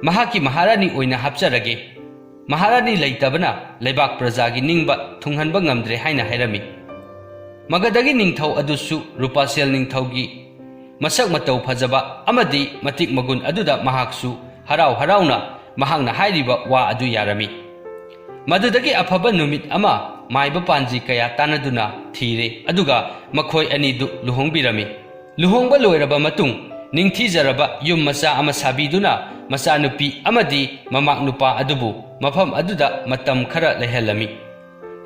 ꯃꯍꯥꯛꯀꯤ ꯃꯍꯥꯔꯥꯅꯤ ꯑꯣꯏꯅ ꯍꯥꯞꯆꯔꯒꯦ꯫ ꯃꯍꯥꯔꯥꯅꯤ ꯂꯩꯇꯕꯅ ꯂꯩꯕꯥꯛ ꯄ꯭ꯔꯖꯥꯒꯤ ꯅꯤꯡꯕ ꯊꯨꯡꯍꯟꯕ ꯉꯝꯗ꯭ꯔꯦ ꯍꯥꯏꯅ ꯍꯥꯏꯔꯝꯃꯤ꯫ ꯃꯒꯙꯒꯤ ꯅꯤꯡꯊꯧ ꯑꯗꯨꯁꯨ ꯔꯨꯄꯥꯁꯦꯜ ꯅꯤꯡꯊꯧꯒꯤ ꯃꯁꯛ ꯃꯇꯧ ꯐꯖꯕ ꯑꯃꯗꯤ ꯃꯇꯤꯛ ꯃꯒꯨꯟ ꯑꯗꯨꯗ ꯃꯍꯥꯛꯁꯨ ꯍꯔꯥꯎ ꯍꯔꯥꯎꯅ ꯃꯍꯥꯛꯅ ꯍꯥꯏꯔꯤꯕ ꯋꯥ ꯑꯗꯨ ꯌꯥꯔꯝꯃꯤ꯫ ꯃꯗꯨꯗꯒꯤ ꯑꯐꯕ ꯅꯨꯃꯤꯠ ꯑꯃ ꯃꯥꯏꯕ ꯄꯥꯟꯖꯤ ꯀꯌꯥ ꯇꯥꯟꯅꯗꯨꯅ ꯊꯤꯔꯦ, ꯑꯗꯨꯒ ꯃꯈꯣꯏ ꯑꯅꯤꯗꯨ ꯂꯨꯍꯣꯡꯕꯤꯔꯝꯃꯤ꯫ ꯂꯨꯍꯣꯡꯕ ꯂꯣꯏꯔꯕ ꯃꯇꯨꯡ, ꯅꯤꯡꯊꯤꯖꯔꯕ ꯌꯨꯝ ꯃꯆꯥ ꯑꯃ ꯁꯥꯕꯤꯗꯨꯅ ꯃꯆꯥꯅꯨꯄꯤ ꯑꯃꯗꯤ ꯃꯃꯥꯛ ꯅꯨꯄꯥ ꯑꯗꯨꯕꯨ ꯃꯐꯝ ꯑꯗꯨꯗ ꯃꯇꯝ ꯈꯔ ꯂꯩꯍꯜꯂꯝꯃꯤ꯫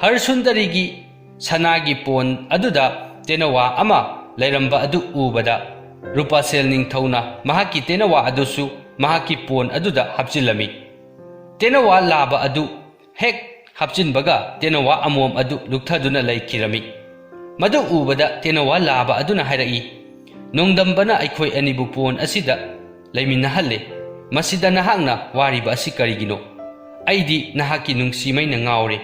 ꯍꯔꯁꯨꯟꯗꯔꯤꯒꯤ ꯁꯅꯥꯒꯤ ꯄꯣꯟ ꯑꯗꯨꯗ ꯇꯦꯅꯋꯥ ꯑꯃ ꯂꯩꯔꯝꯕ ꯑꯗꯨ ꯎꯕꯗ, ꯔꯨꯄꯥꯁꯦꯜ ꯅꯤꯡꯊꯧꯅ ꯃꯍꯥꯛꯀꯤ ꯇꯦꯅꯋꯥ ꯑꯗꯨꯁꯨ ꯃꯍꯥꯛꯀꯤ ꯄꯣꯟ ꯑꯗꯨꯗ ꯍꯥꯞꯆꯤꯜꯂꯝꯃꯤ꯫ ꯇꯦꯅꯋꯥ ꯂꯥꯕ ꯑꯗꯨ ꯍꯦꯛ ꯍꯥꯞꯆꯤꯟꯕꯒ, ꯇꯦꯅꯋꯥ ꯑꯃꯣꯝ ꯑꯗꯨ ꯂꯨꯞꯊꯗꯨꯅ ꯂꯩꯈꯤꯔꯝꯃꯤ꯫ ꯃꯗꯨ ꯎꯕꯗ ꯇꯦꯅꯋꯥ ꯂꯥꯕ ꯑꯗꯨꯅ ꯍꯥꯏꯔꯛꯏ, "ꯅꯣꯡꯗꯝꯕꯅ ꯑꯩꯈꯣꯏ ꯑꯅꯤꯕꯨ ꯄꯣꯟ ꯑꯁꯤꯗ ꯂꯩꯃꯤꯟꯅꯍꯜꯂꯦ꯫ ꯃꯁꯤꯗ ꯅꯍꯥꯛꯅ ꯋꯥꯔꯤꯕ ꯑꯁꯤ ꯀꯔꯤꯒꯤꯅꯣ? ꯑꯩꯗꯤ ꯅꯍꯥꯛꯀꯤ ꯅꯨꯡꯁꯤꯃꯩꯅ ꯉꯥꯎꯔꯦ꯫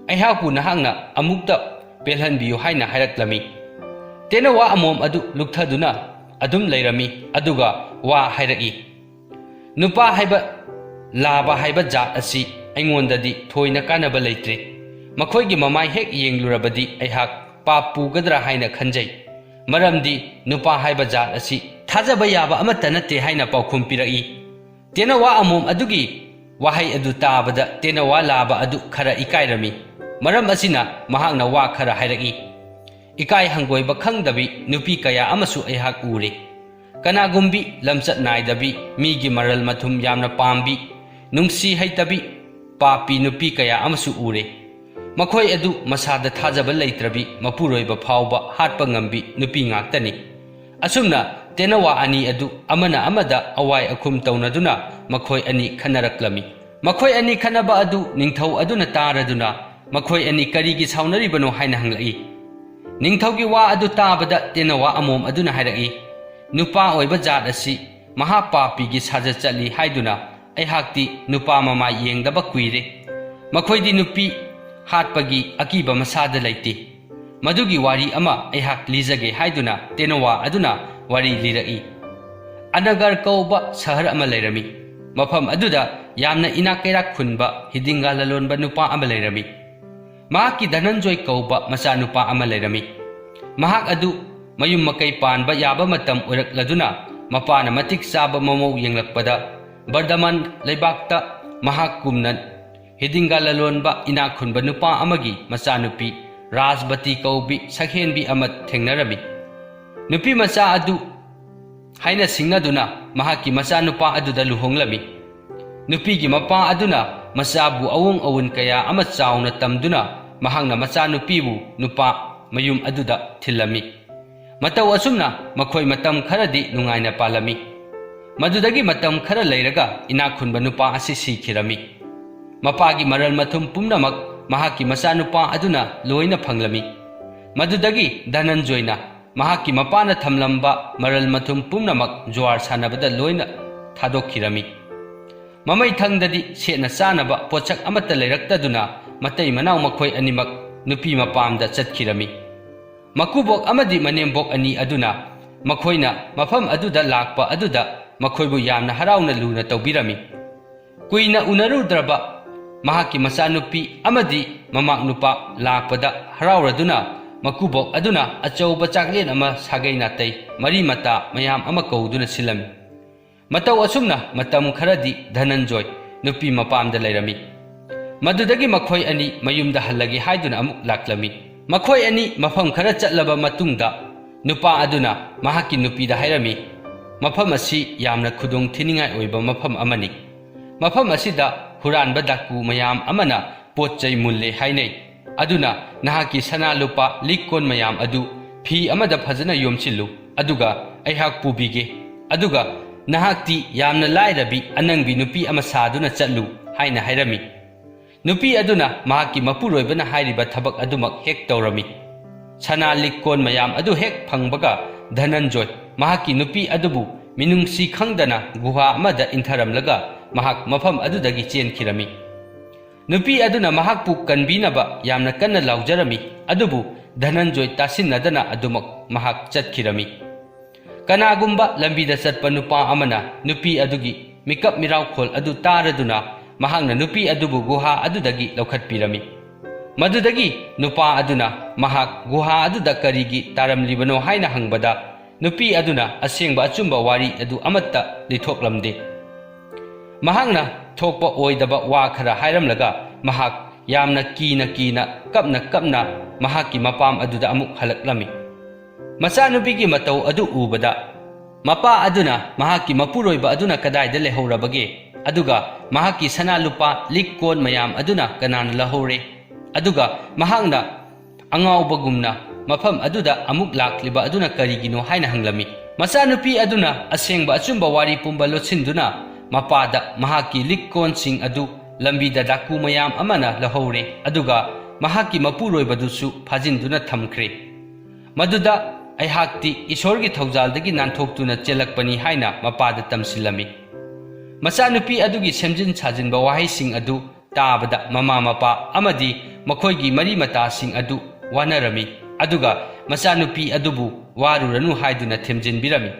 ꯑꯩꯍꯥꯛꯄꯨ ꯅꯍꯥꯛꯅ ꯑꯃꯨꯛꯇ ꯄꯦꯜꯍꯟꯕꯤꯌꯨ" ꯍꯥꯏꯅ ꯍꯥꯏꯔꯛꯂꯝꯃꯤ꯫ ꯇꯦꯅꯋꯥ ꯑꯃꯣꯝ ꯑꯗꯨ ꯂꯨꯞꯊꯗꯨꯅ ꯑꯗꯨꯝ ꯂꯩꯔꯝꯃꯤ, ꯑꯗꯨꯒ ꯋꯥ ꯍꯥꯏꯔꯛꯏ, "ꯅꯨꯄꯥ ꯍꯥꯏꯕ, ꯂꯥꯕ ꯍꯥꯏꯕ ꯖꯥꯠ ꯑꯁꯤ ꯑꯩꯉꯣꯟꯗꯗꯤ ꯊꯣꯏꯅ ꯀꯥꯟꯅꯕ ꯂꯩꯇ꯭ꯔꯦ꯫ ꯃꯈꯣꯏꯒꯤ ꯃꯃꯥꯏ ꯍꯦꯛ ꯌꯦꯡꯂꯨꯔꯕꯗꯤ ꯑꯩꯍꯥꯛ ꯄꯥꯞ ꯄꯨꯒꯗ꯭ꯔꯥ ꯍꯥꯏꯅ ꯈꯟꯖꯩ꯫ ꯃꯔꯝꯗꯤ ꯅꯨꯄꯥ ꯍꯥꯏꯕ ꯖꯥꯠ ꯑꯁꯤ ꯊꯥꯖꯕ ꯌꯥꯕ ꯑꯃꯠꯇ ꯅꯠꯇꯦ" ꯍꯥꯏꯅ ꯄꯥꯎꯈꯨꯝ ꯄꯤꯔꯛꯏ꯫ ꯇꯦꯅꯋꯥ ꯑꯃꯣꯝ ꯑꯗꯨꯒꯤ ꯋꯥꯍꯩ ꯑꯗꯨ ꯇꯥꯕꯗ ꯇꯦꯅꯋꯥ ꯂꯥꯕ ꯑꯗꯨ ꯈꯔ ꯏꯀꯥꯏꯔꯝꯃꯤ꯫ ꯃꯔꯝ ꯑꯁꯤꯅ ꯃꯍꯥꯛꯅ ꯋꯥ ꯈꯔ ꯍꯥꯏꯔꯛꯏ, "ꯏꯀꯥꯏ ꯍꯪꯒꯣꯏꯕ ꯈꯪꯗꯕꯤ ꯅꯨꯄꯤ ꯀꯌꯥ ꯑꯃꯁꯨ ꯑꯩꯍꯥꯛ ꯎꯔꯦ꯫ ꯀꯅꯥꯒꯨꯝꯕꯤ ꯂꯝꯆꯠ ꯅꯥꯏꯗꯕꯤ, ꯃꯤꯒꯤ ꯃꯔꯜ ꯃꯊꯨꯝ ꯌꯥꯝꯅ ꯄꯥꯝꯕꯤ, ꯅꯨꯡꯁꯤ ꯍꯩꯇꯕꯤ, ꯄꯥꯄꯤ ꯅꯨꯄꯤ ꯀꯌꯥ ꯑꯃꯁꯨ ꯎꯔꯦ꯫ ꯃꯈꯣꯏ ꯑꯗꯨ ꯃꯁꯥꯗ ꯊꯥꯖꯕ ꯂꯩꯇ꯭ꯔꯕꯤ, ꯃꯄꯨꯔꯣꯏꯕ ꯐꯥꯎꯕ ꯍꯥꯠꯄ ꯉꯝꯕꯤ ꯅꯨꯄꯤ ꯉꯥꯛꯇꯅꯤ꯫ ꯑꯁꯨꯝꯅ ꯇꯦꯅꯋꯥ ꯑꯅꯤ ꯑꯗꯨ ꯑꯃꯅ ꯑꯃꯗ ꯑꯋꯥꯏ ꯑꯈꯨꯝ ꯇꯧꯅꯗꯨꯅ ꯃꯈꯣꯏ ꯑꯅꯤ ꯈꯠꯅꯔꯛꯂꯝꯃꯤ꯫ ꯃꯈꯣꯏ ꯑꯅꯤ ꯈꯠꯅꯕ ꯑꯗꯨ ꯅꯤꯡꯊꯧ ꯑꯗꯨꯅ ꯇꯥꯔꯗꯨꯅ, "ꯃꯈꯣꯏ ꯑꯅꯤ ꯀꯔꯤꯒꯤ ꯁꯥꯎꯅꯔꯤꯕꯅꯣ?" ꯍꯥꯏꯅ ꯍꯪꯂꯛꯏ꯫ ꯅꯤꯡꯊꯧꯒꯤ ꯋꯥ ꯑꯗꯨ ꯇꯥꯕꯗ ꯇꯦꯅꯋꯥ ꯑꯃꯣꯝ ꯑꯗꯨꯅ ꯍꯥꯏꯔꯛꯏ, "ꯅꯨꯄꯥ ꯑꯣꯏꯕ ꯖꯥꯠ ꯑꯁꯤ ꯃꯍꯥꯄꯥꯄꯤꯒꯤ ꯁꯥꯖꯠ ꯆꯠꯂꯤ ꯍꯥꯏꯗꯨꯅ ꯑꯩꯍꯥꯛꯇꯤ ꯅꯨꯄꯥ ꯃꯃꯥꯏ ꯌꯦꯡꯗꯕ ꯀꯨꯏꯔꯦ꯫ ꯃꯈꯣꯏꯗꯤ ꯅꯨꯄꯤ ꯍꯥꯠꯄꯒꯤ ꯑꯀꯤꯕ ꯃꯁꯥꯗ ꯂꯩꯇꯦ꯫ ꯃꯗꯨꯒꯤ ꯋꯥꯔꯤ ꯑꯃ ꯑꯩꯍꯥꯛ ꯂꯤꯖꯒꯦ" ꯍꯥꯏꯗꯨꯅ ꯇꯦꯅꯋꯥ ꯑꯗꯨꯅ ꯋꯥꯔꯤ ꯂꯤꯔꯛꯏ꯫ ꯑꯅꯒꯔ ꯀꯧꯕ ꯁꯍꯔ ꯑꯃ ꯂꯩꯔꯝꯃꯤ꯫ ꯃꯐꯝ ꯑꯗꯨꯗ ꯌꯥꯝꯅ ꯏꯅꯥꯛ ꯀꯩꯔꯥꯛ ꯈꯨꯟꯕ ꯍꯤꯗꯤꯡꯒꯥ ꯂꯂꯣꯟꯕ ꯅꯨꯄꯥ ꯑꯃ ꯂꯩꯔꯝꯃꯤ꯫ ꯃꯍꯥꯛꯀꯤ ꯙꯅꯟꯖꯣꯏ ꯀꯧꯕ ꯃꯆꯥꯅꯨꯄꯥ ꯑꯃ ꯂꯩꯔꯝꯃꯤ꯫ ꯃꯍꯥꯛ ꯑꯗꯨ ꯃꯌꯨꯝ ꯃꯀꯩ ꯄꯥꯟꯕ ꯌꯥꯕ ꯃꯇꯝ ꯑꯣꯏꯔꯛꯂꯗꯨꯅ, ꯃꯄꯥꯅ ꯃꯇꯤꯛ ꯆꯥꯕ ꯃꯃꯧ ꯌꯦꯡꯂꯛꯄꯗ, ꯕꯔꯗꯃꯟ ꯂꯩꯕꯥꯛꯇ ꯃꯍꯥꯛ ꯀꯨꯝꯅ ꯍꯤꯗꯤꯡꯒꯥ ꯂꯂꯣꯟꯕ ꯏꯅꯥꯛ ꯈꯨꯟꯕ ꯅꯨꯄꯥ ꯑꯃꯒꯤ ꯃꯆꯥꯅꯨꯄꯤ ꯔꯥꯖꯕꯇꯤ ꯀꯧꯕꯤ ꯁꯛꯍꯦꯟꯕꯤ ꯑꯃ ꯊꯦꯡꯅꯔꯝꯃꯤ꯫ ꯅꯨꯄꯤ ꯃꯆꯥ ꯑꯗꯨ ꯍꯥꯏꯅ ꯁꯤꯡꯅꯗꯨꯅ ꯃꯍꯥꯛꯀꯤ ꯃꯆꯥꯅꯨꯄꯥ ꯑꯗꯨꯗ ꯂꯨꯍꯣꯡꯂꯝꯃꯤ꯫ ꯅꯨꯄꯤꯒꯤ ꯃꯄꯥ ꯑꯗꯨꯅ ꯃꯆꯥꯕꯨ ꯑꯋꯣꯡ ꯑꯋꯣꯟ ꯀꯌꯥ ꯑꯃ ꯆꯥꯎꯅ ꯇꯝꯗꯨꯅ, ꯃꯍꯥꯛꯅ ꯃꯆꯥꯅꯨꯄꯤꯕꯨ ꯅꯨꯄꯥ ꯃꯌꯨꯝ ꯑꯗꯨꯗ ꯊꯤꯜꯂꯝꯃꯤ꯫ ꯃꯇꯧ ꯑꯁꯨꯝꯅ ꯃꯈꯣꯏ ꯃꯇꯝ ꯈꯔꯗꯤ ꯅꯨꯡꯉꯥꯏꯅ ꯄꯥꯜꯂꯝꯃꯤ꯫ ꯃꯗꯨꯗꯒꯤ ꯃꯇꯝ ꯈꯔ ꯂꯩꯔꯒ ꯏꯅꯥꯛ ꯈꯨꯟꯕ ꯅꯨꯄꯥ ꯑꯁꯤ ꯁꯤꯈꯤꯔꯝꯃꯤ꯫ ꯃꯄꯥꯒꯤ ꯃꯔꯜ ꯃꯊꯨꯝ ꯄꯨꯝꯅꯃꯛ ꯃꯍꯥꯛꯀꯤ ꯃꯆꯥꯅꯨꯄꯥ ꯑꯗꯨꯅ ꯂꯣꯏꯅ ꯐꯪꯂꯝꯃꯤ꯫ ꯃꯗꯨꯗꯒꯤ ꯙꯅꯟꯖꯣꯏꯅ ꯃꯍꯥꯛꯀꯤ ꯃꯄꯥꯅ ꯊꯝꯂꯝꯕ ꯃꯔꯜ ꯃꯊꯨꯝ ꯄꯨꯝꯅꯃꯛ ꯖꯨꯋꯥꯔ ꯁꯥꯟꯅꯕꯗ ꯂꯣꯏꯅ ꯊꯥꯗꯣꯛꯈꯤꯔꯝꯃꯤ꯫ ꯃꯃꯩꯊꯪꯗꯗꯤ ꯁꯦꯠꯅ ꯆꯥꯅꯕ ꯄꯣꯠꯁꯛ ꯑꯃꯠꯇ ꯂꯩꯔꯛꯇꯗꯨꯅ, ꯃꯇꯩ ꯃꯅꯥꯎ ꯃꯈꯣꯏ ꯑꯅꯤꯃꯛ ꯅꯨꯄꯤ ꯃꯄꯥꯝꯗ ꯆꯠꯈꯤꯔꯝꯃꯤ꯫ ꯃꯀꯨꯕꯣꯛ ꯑꯃꯗꯤ ꯃꯅꯦꯝꯕꯣꯛ ꯑꯅꯤ ꯑꯗꯨꯅ ꯃꯈꯣꯏꯅ ꯃꯐꯝ ꯑꯗꯨꯗ ꯂꯥꯛꯄ ꯑꯗꯨꯗ ꯃꯈꯣꯏꯕꯨ ꯌꯥꯝꯅ ꯍꯔꯥꯎꯅ ꯂꯨꯅ ꯇꯧꯕꯤꯔꯝꯃꯤ꯫ ꯀꯨꯏꯅ ꯎꯅꯔꯨꯗ꯭ꯔꯕ ꯃꯍꯥꯛꯀꯤ ꯃꯆꯥꯅꯨꯄꯤ ꯑꯃꯗꯤ ꯃꯃꯥꯛ ꯅꯨꯄꯥ ꯂꯥꯛꯄꯗ ꯍꯔꯥꯎꯔꯗꯨꯅ, ꯃꯀꯨꯕꯣꯛ ꯑꯗꯨꯅ ꯑꯆꯧꯕ ꯆꯥꯛꯂꯦꯟ ꯑꯃ, ꯁꯥꯒꯩ ꯅꯥꯇꯩ, ꯃꯔꯤ ꯃꯇꯥ ꯃꯌꯥꯝ ꯑꯃ ꯀꯧꯗꯨꯅ ꯁꯤꯜꯂꯝꯃꯤ꯫ ꯃꯇꯧ ꯑꯁꯨꯝꯅ ꯃꯇꯝ ꯈꯔꯗꯤ ꯙꯅꯟꯖꯣꯏ ꯅꯨꯄꯤ ꯃꯄꯥꯝꯗ ꯂꯩꯔꯝꯃꯤ꯫ ꯃꯗꯨꯗꯒꯤ ꯃꯈꯣꯏ ꯑꯅꯤ ꯃꯌꯨꯝꯗ ꯍꯜꯂꯒꯦ ꯍꯥꯏꯗꯨꯅ ꯑꯃꯨꯛ ꯂꯥꯛꯂꯝꯃꯤ꯫ ꯃꯈꯣꯏ ꯑꯅꯤ ꯃꯐꯝ ꯈꯔ ꯆꯠꯂꯕ ꯃꯇꯨꯡꯗ, ꯅꯨꯄꯥ ꯑꯗꯨꯅ ꯃꯍꯥꯛꯀꯤ ꯅꯨꯄꯤꯗ ꯍꯥꯏꯔꯝꯃꯤ, "ꯃꯐꯝ ꯑꯁꯤ ꯌꯥꯝꯅ ꯈꯨꯗꯣꯡ ꯊꯤꯅꯤꯡꯉꯥꯏ ꯑꯣꯏꯕ ꯃꯐꯝ ꯑꯃꯅꯤ꯫ ꯃꯐꯝ ꯑꯁꯤꯗ ꯍꯨꯔꯥꯟꯕ ꯗꯥꯀꯨ ꯃꯌꯥꯝ ꯑꯃꯅ ꯄꯣꯠ ꯆꯩ ꯃꯨꯜꯂꯦ ꯍꯥꯏꯅꯩ꯫ ꯑꯗꯨꯅ ꯅꯍꯥꯛꯀꯤ ꯁꯅꯥ ꯂꯨꯄꯥ, ꯂꯤꯛ ꯀꯣꯟ ꯃꯌꯥꯝ ꯑꯗꯨ ꯐꯤ ꯑꯃꯗ ꯐꯖꯅ ꯌꯣꯝꯁꯤꯜꯂꯨ꯫ ꯑꯗꯨꯒ ꯑꯩꯍꯥꯛ ꯄꯨꯕꯤꯒꯦ, ꯑꯗꯨꯒ ꯅꯍꯥꯛꯇꯤ ꯌꯥꯝꯅ ꯂꯥꯏꯔꯕꯤ ꯑꯅꯪꯕꯤ ꯅꯨꯄꯤ ꯑꯃ ꯁꯥꯗꯨꯅ ꯆꯠꯂꯨ" ꯍꯥꯏꯅ ꯍꯥꯏꯔꯝꯃꯤ꯫ ꯅꯨꯄꯤ ꯑꯗꯨꯅ ꯃꯍꯥꯛꯀꯤ ꯃꯄꯨꯔꯣꯏꯕꯅ ꯍꯥꯏꯔꯤꯕ ꯊꯕꯛ ꯑꯗꯨꯃꯛ ꯍꯦꯛ ꯇꯧꯔꯝꯃꯤ꯫ ꯁꯅꯥ ꯂꯤꯛ ꯀꯣꯟ ꯃꯌꯥꯝ ꯑꯗꯨ ꯍꯦꯛ ꯐꯪꯕꯒ, ꯙꯅꯟꯖꯣꯏ ꯃꯍꯥꯛꯀꯤ ꯅꯨꯄꯤ ꯑꯗꯨꯕꯨ ꯃꯤꯅꯨꯡꯁꯤ ꯈꯪꯗꯅ ꯒꯨꯍꯥ ꯑꯃꯗ ꯏꯟꯊꯔꯝꯂꯒ, ꯃꯍꯥꯛ ꯃꯐꯝ ꯑꯗꯨꯗꯒꯤ ꯆꯦꯟꯈꯤꯔꯝꯃꯤ꯫ ꯅꯨꯄꯤ ꯑꯗꯨꯅ ꯃꯍꯥꯛꯄꯨ ꯀꯟꯕꯤꯅꯕ ꯌꯥꯝꯅ ꯀꯟꯅ ꯂꯥꯎꯖꯔꯝꯃꯤ, ꯑꯗꯨꯕꯨ ꯙꯅꯟꯖꯣꯏ ꯇꯥꯁꯤꯟꯅꯗꯅ ꯑꯗꯨꯃꯛ ꯃꯍꯥꯛ ꯆꯠꯈꯤꯔꯝꯃꯤ꯫ ꯀꯅꯥꯒꯨꯝꯕ ꯂꯝꯕꯤꯗ ꯆꯠꯄ ꯅꯨꯄꯥ ꯑꯃꯅ ꯅꯨꯄꯤ ꯑꯗꯨꯒꯤ ꯃꯤꯀꯞ ꯃꯤꯔꯥꯎꯈꯣꯜ ꯑꯗꯨ ꯇꯥꯔꯗꯨꯅ, ꯃꯍꯥꯛꯅ ꯅꯨꯄꯤ ꯑꯗꯨꯕꯨ ꯒꯨꯍꯥ ꯑꯗꯨꯗꯒꯤ ꯂꯧꯈꯠꯄꯤꯔꯝꯃꯤ꯫ ꯃꯗꯨꯗꯒꯤ ꯅꯨꯄꯥ ꯑꯗꯨꯅ ꯃꯍꯥꯛ ꯒꯨꯍꯥ ꯑꯗꯨꯗ ꯀꯔꯤꯒꯤ ꯇꯥꯔꯝꯂꯤꯕꯅꯣ ꯍꯥꯏꯅ ꯍꯪꯕꯗ, ꯅꯨꯄꯤ ꯑꯗꯨꯅ ꯑꯁꯦꯡꯕ ꯑꯆꯨꯝꯕ ꯋꯥꯔꯤ ꯑꯗꯨ ꯑꯃꯠꯇ ꯂꯤꯊꯣꯛꯂꯝꯗꯦ꯫ ꯃꯍꯥꯛꯅ ꯊꯣꯛꯄ ꯑꯣꯏꯗꯕ ꯋꯥ ꯈꯔ ꯍꯥꯏꯔꯝꯂꯒ, ꯃꯍꯥꯛ ꯌꯥꯝꯅ ꯀꯤꯅ ꯀꯤꯅ, ꯀꯞꯅ ꯀꯞꯅ ꯃꯍꯥꯛꯀꯤ ꯃꯄꯥꯝ ꯑꯗꯨꯗ ꯑꯃꯨꯛ ꯍꯜꯂꯛꯂꯝꯃꯤ꯫ ꯃꯆꯥꯅꯨꯄꯤꯒꯤ ꯃꯇꯧ ꯑꯗꯨ ꯎꯕꯗ, ꯃꯄꯥ ꯑꯗꯨꯅ ꯃꯍꯥꯛꯀꯤ ꯃꯄꯨꯔꯣꯏꯕ ꯑꯗꯨꯅ ꯀꯗꯥꯏꯗ ꯂꯩꯍꯧꯔꯕꯒꯦ? ꯑꯗꯨꯒ ꯃꯍꯥꯛꯀꯤ ꯁꯅꯥ ꯂꯨꯄꯥ ꯂꯤꯛ ꯀꯣꯟ ꯃꯌꯥꯝ ꯑꯗꯨꯅ ꯀꯅꯥꯅ ꯂꯧꯍꯧꯔꯦ? ꯑꯗꯨꯒ ꯃꯍꯥꯛꯅ ꯑꯉꯥꯎꯕꯒꯨꯝꯅ ꯃꯐꯝ ꯑꯗꯨꯗ ꯑꯃꯨꯛ ꯂꯥꯛꯂꯤꯕ ꯑꯗꯨꯅ ꯀꯔꯤꯒꯤꯅꯣ ꯍꯥꯏꯅ ꯍꯪꯂꯝꯃꯤ꯫ ꯃꯆꯥꯅꯨꯄꯤ ꯑꯗꯨꯅ ꯑꯁꯦꯡꯕ ꯑꯆꯨꯝꯕ ꯋꯥꯔꯤ ꯄꯨꯝꯕ ꯂꯣꯠꯁꯤꯟꯗꯨꯅ ꯃꯄꯥꯗ ꯃꯍꯥꯛꯀꯤ ꯂꯤꯛ ꯀꯣꯟꯁꯤꯡ ꯑꯗꯨ ꯂꯝꯕꯤꯗ ꯗꯥꯀꯨ ꯃꯌꯥꯝ ꯑꯃꯅ ꯂꯧꯍꯧꯔꯦ, ꯑꯗꯨꯒ ꯃꯍꯥꯛꯀꯤ ꯃꯄꯨꯔꯣꯏꯕꯗꯨꯁꯨ ꯐꯥꯖꯤꯟꯗꯨꯅ ꯊꯝꯈ꯭ꯔꯦ꯫ ꯃꯗꯨꯗ ꯑꯩꯍꯥꯛꯇꯤ ꯏꯁꯣꯔꯒꯤ ꯊꯧꯖꯥꯜꯗꯒꯤ ꯅꯥꯟꯊꯣꯛꯇꯨꯅ ꯆꯦꯜꯂꯛꯄꯅꯤ ꯍꯥꯏꯅ ꯃꯄꯥꯗ ꯇꯝꯁꯤꯜꯂꯝꯃꯤ꯫ ꯃꯆꯥꯅꯨꯄꯤ ꯑꯗꯨꯒꯤ ꯁꯦꯝꯖꯤꯟ ꯁꯥꯖꯤꯟꯕ ꯋꯥꯍꯩꯁꯤꯡ ꯑꯗꯨ ꯇꯥꯕꯗ ꯃꯃꯥ ꯃꯄꯥ ꯑꯃꯗꯤ ꯃꯈꯣꯏꯒꯤ ꯃꯔꯤ ꯃꯇꯥꯁꯤꯡ ꯑꯗꯨ ꯋꯥꯅꯔꯝꯃꯤ, ꯑꯗꯨꯒ ꯃꯆꯥꯅꯨꯄꯤ ꯑꯗꯨꯕꯨ ꯋꯥꯔꯨꯔꯅꯨ ꯍꯥꯏꯗꯨꯅ ꯊꯦꯝꯖꯤꯟꯕꯤꯔꯝꯃꯤ꯫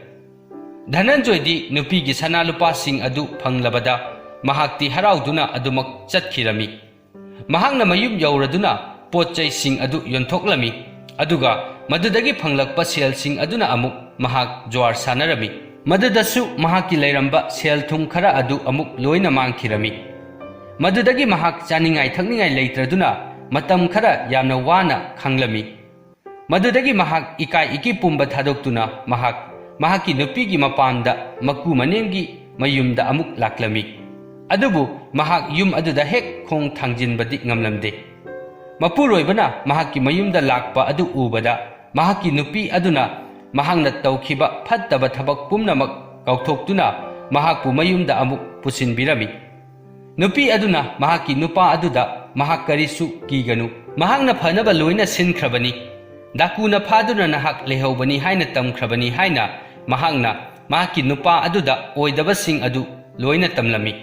ꯙꯅꯟꯖꯣꯏꯗꯤ ꯅꯨꯄꯤꯒꯤ ꯁꯅꯥ ꯂꯨꯄꯥꯁꯤꯡ ꯑꯗꯨ ꯐꯪꯂꯕꯗ ꯃꯍꯥꯛꯇꯤ ꯍꯔꯥꯎꯗꯨꯅ ꯑꯗꯨꯃꯛ ꯆꯠꯈꯤꯔꯝꯃꯤ꯫ ꯃꯍꯥꯛꯅ ꯃꯌꯨꯝ ꯌꯧꯔꯗꯨꯅ ꯄꯣꯠ ꯆꯩꯁꯤꯡ ꯑꯗꯨ ꯌꯣꯟꯊꯣꯛꯂꯝꯃꯤ, ꯑꯗꯨꯒ ꯃꯗꯨꯗꯒꯤ ꯐꯪꯂꯛꯄ ꯁꯦꯜꯁꯤꯡ ꯑꯗꯨꯅ ꯑꯃꯨꯛ ꯃꯍꯥꯛ ꯖꯨꯋꯥꯔ ꯁꯥꯟꯅꯔꯝꯃꯤ꯫ ꯃꯗꯨꯗꯁꯨ ꯃꯍꯥꯛꯀꯤ ꯂꯩꯔꯝꯕ ꯁꯦꯜ ꯊꯨꯝ ꯈꯔ ꯑꯗꯨ ꯑꯃꯨꯛ ꯂꯣꯏꯅ ꯃꯥꯡꯈꯤꯔꯝꯃꯤ꯫ ꯃꯗꯨꯗꯒꯤ ꯃꯍꯥꯛ ꯆꯥꯅꯤꯡꯉꯥꯏ ꯊꯛꯅꯤꯡꯉꯥꯏ ꯂꯩꯇ꯭ꯔꯗꯨꯅ ꯃꯇꯝ ꯈꯔ ꯌꯥꯝꯅ ꯋꯥꯅ ꯈꯥꯡꯂꯝꯃꯤ꯫ ꯃꯗꯨꯗꯒꯤ ꯃꯍꯥꯛ ꯏꯀꯥꯏ ꯏꯀꯤ ꯄꯨꯝꯕ ꯊꯥꯗꯣꯛꯇꯨꯅ ꯃꯍꯥꯛ ꯃꯍꯥꯛꯀꯤ ꯅꯨꯄꯤꯒꯤ ꯃꯄꯥꯝꯗ ꯃꯀꯨ ꯃꯅꯦꯝꯒꯤ ꯃꯌꯨꯝꯗ ꯑꯃꯨꯛ ꯂꯥꯛꯂꯝꯃꯤ꯫ ꯑꯗꯨꯕꯨ ꯃꯍꯥꯛ ꯌꯨꯝ ꯑꯗꯨꯗ ꯍꯦꯛ ꯈꯣꯡ ꯊꯥꯡꯖꯤꯟꯕꯗꯤ ꯉꯝꯂꯝꯗꯦ꯫ ꯃꯄꯨꯔꯣꯏꯕꯅ ꯃꯍꯥꯛꯀꯤ ꯃꯌꯨꯝꯗ ꯂꯥꯛꯄ ꯑꯗꯨ ꯎꯕꯗ, ꯃꯍꯥꯛꯀꯤ ꯅꯨꯄꯤ ꯑꯗꯨꯅ ꯃꯍꯥꯛꯅ ꯇꯧꯈꯤꯕ ꯐꯠꯇꯕ ꯊꯕꯛ ꯄꯨꯝꯅꯃꯛ ꯀꯥꯎꯊꯣꯛꯇꯨꯅ ꯃꯍꯥꯛꯄꯨ ꯃꯌꯨꯝꯗ ꯑꯃꯨꯛ ꯄꯨꯁꯤꯟꯕꯤꯔꯝꯃꯤ꯫ ꯅꯨꯄꯤ ꯑꯗꯨꯅ ꯃꯍꯥꯛꯀꯤ ꯅꯨꯄꯥ ꯑꯗꯨꯗ ꯃꯍꯥꯛ ꯀꯔꯤꯁꯨ ꯀꯤꯒꯅꯨ, ꯃꯍꯥꯛꯅ ꯐꯅꯕ ꯂꯣꯏꯅ ꯁꯤꯟꯈ꯭ꯔꯕꯅꯤ, ꯗꯥꯀꯨꯅ ꯐꯥꯗꯨꯅ ꯅꯍꯥꯛ ꯂꯩꯍꯧꯕꯅꯤ ꯍꯥꯏꯅ ꯇꯝꯈ꯭ꯔꯕꯅꯤ ꯍꯥꯏꯅ ꯃꯍꯥꯛꯅ ꯃꯍꯥꯛꯀꯤ ꯅꯨꯄꯥ ꯑꯗꯨꯗ ꯑꯣꯏꯗꯕꯁꯤꯡ ꯑꯗꯨ ꯂꯣꯏꯅ ꯇꯝꯂꯝꯃꯤ꯫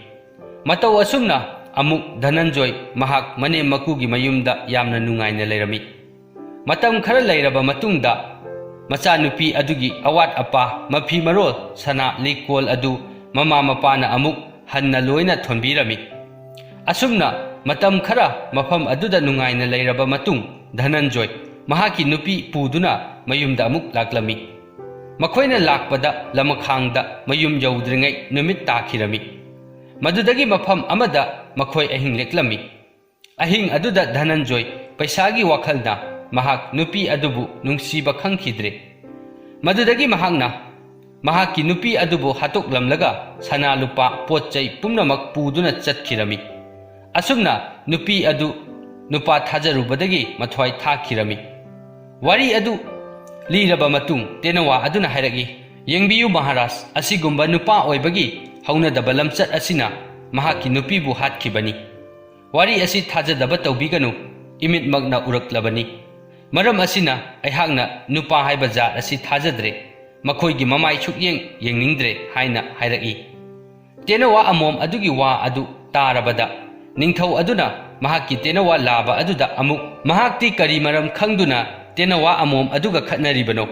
ꯃꯇꯧ ꯑꯁꯨꯝꯅ ꯑꯃꯨꯛ ꯙꯅꯟꯖꯣꯏ ꯃꯍꯥꯛ ꯃꯅꯦꯝ ꯃꯀꯨꯒꯤ ꯃꯌꯨꯝꯗ ꯌꯥꯝꯅ ꯅꯨꯡꯉꯥꯏꯅ ꯂꯩꯔꯝꯃꯤ꯫ ꯃꯇꯝ ꯈꯔ ꯂꯩꯔꯕ ꯃꯇꯨꯡꯗ ꯃꯆꯥꯅꯨꯄꯤ ꯑꯗꯨꯒꯤ ꯑꯋꯥꯠ ꯑꯄꯥ, ꯃꯐꯤ ꯃꯔꯣꯜ, ꯁꯅꯥ ꯂꯤꯛꯀꯣꯜ ꯑꯗꯨ ꯃꯃꯥ ꯃꯄꯥꯅ ꯑꯃꯨꯛ ꯍꯟꯅ ꯂꯣꯏꯅ ꯊꯣꯟꯕꯤꯔꯝꯃꯤ꯫ ꯑꯁꯨꯝꯅ ꯃꯇꯝ ꯈꯔ ꯃꯐꯝ ꯑꯗꯨꯗ ꯅꯨꯡꯉꯥꯏꯅ ꯂꯩꯔꯕ ꯃꯇꯨꯡ, ꯙꯅꯟꯖꯣꯏ ꯃꯍꯥꯛꯀꯤ ꯅꯨꯄꯤ ꯄꯨꯗꯨꯅ ꯃꯌꯨꯝꯗ ꯑꯃꯨꯛ ꯂꯥꯛꯂꯝꯃꯤ꯫ ꯃꯈꯣꯏꯅ ꯂꯥꯛꯄꯗ ꯂꯃꯈꯥꯡꯗ ꯃꯌꯨꯝ ꯌꯧꯗ꯭ꯔꯤꯉꯩ ꯅꯨꯃꯤꯠ ꯇꯥꯈꯤꯔꯝꯃꯤ꯫ ꯃꯗꯨꯗꯒꯤ ꯃꯐꯝ ꯑꯃꯗ ꯃꯈꯣꯏ ꯑꯍꯤꯡ ꯂꯦꯛꯂꯝꯃꯤ꯫ ꯑꯍꯤꯡ ꯑꯗꯨꯗ ꯙꯅꯟꯖꯣꯏ ꯄꯩꯁꯥꯒꯤ ꯋꯥꯈꯜꯅ ꯃꯍꯥꯛ ꯅꯨꯄꯤ ꯑꯗꯨꯕꯨ ꯅꯨꯡꯁꯤꯕ ꯈꯪꯈꯤꯗ꯭ꯔꯦ꯫ ꯃꯗꯨꯗꯒꯤ ꯃꯍꯥꯛꯅ ꯃꯍꯥꯛꯀꯤ ꯅꯨꯄꯤ ꯑꯗꯨꯕꯨ ꯍꯥꯠꯇꯣꯛꯂꯝꯂꯒ ꯁꯅꯥ ꯂꯨꯄꯥ ꯄꯣꯠ ꯆꯩ ꯄꯨꯝꯅꯃꯛ ꯄꯨꯗꯨꯅ ꯆꯠꯈꯤꯔꯝꯃꯤ꯫ ꯑꯁꯨꯝꯅ ꯅꯨꯄꯤ ꯑꯗꯨ ꯅꯨꯄꯥ ꯊꯥꯖꯔꯨꯕꯗꯒꯤ ꯃꯊ꯭ꯋꯥꯏ ꯊꯥꯈꯤꯔꯝꯃꯤ꯫ ꯋꯥꯔꯤ ꯑꯗꯨ ꯂꯤꯔꯕ ꯃꯇꯨꯡ ꯇꯦꯅꯋꯥ ꯑꯗꯨꯅ ꯍꯥꯏꯔꯛꯏ, "ꯌꯦꯡꯕꯤꯌꯨ ꯃꯍꯥꯔꯥꯖ, ꯑꯁꯤꯒꯨꯝꯕ ꯅꯨꯄꯥ ꯑꯣꯏꯕꯒꯤ ꯍꯧꯅꯗꯕ ꯂꯝꯆꯠ ꯑꯁꯤꯅ ꯃꯍꯥꯛꯀꯤ ꯅꯨꯄꯤꯕꯨ ꯍꯥꯠꯈꯤꯕꯅꯤ꯫ ꯋꯥꯔꯤ ꯑꯁꯤ ꯊꯥꯖꯗꯕ ꯇꯧꯕꯤꯒꯅꯨ, ꯏꯃꯤꯠꯃꯛꯅ ꯎꯔꯛꯂꯕꯅꯤ꯫ ꯃꯔꯝ ꯑꯁꯤꯅ ꯑꯩꯍꯥꯛꯅ ꯅꯨꯄꯥ ꯍꯥꯏꯕ ꯖꯥꯠ ꯑꯁꯤ ꯊꯥꯖꯗ꯭ꯔꯦ, ꯃꯈꯣꯏꯒꯤ ꯃꯃꯥꯏ ꯁꯨꯛꯌꯦꯡ ꯌꯦꯡꯅꯤꯡꯗ꯭ꯔꯦ" ꯍꯥꯏꯅ ꯍꯥꯏꯔꯛꯏ꯫ ꯇꯦꯅꯋꯥ ꯑꯃꯣꯝ ꯑꯗꯨꯒꯤ ꯋꯥ ꯑꯗꯨ ꯇꯥꯔꯕꯗ ꯅꯤꯡꯊꯧ ꯑꯗꯨꯅ ꯃꯍꯥꯛꯀꯤ ꯇꯦꯅꯋꯥ ꯂꯥꯕ ꯑꯗꯨꯗ ꯑꯃꯨꯛ, "ꯃꯍꯥꯛꯇꯤ ꯀꯔꯤ ꯃꯔꯝ ꯈꯪꯗꯨꯅ ꯇꯦꯅꯋꯥ ꯑꯃꯣꯝ ꯑꯗꯨꯒ ꯈꯠꯅꯔꯤꯕꯅꯣ?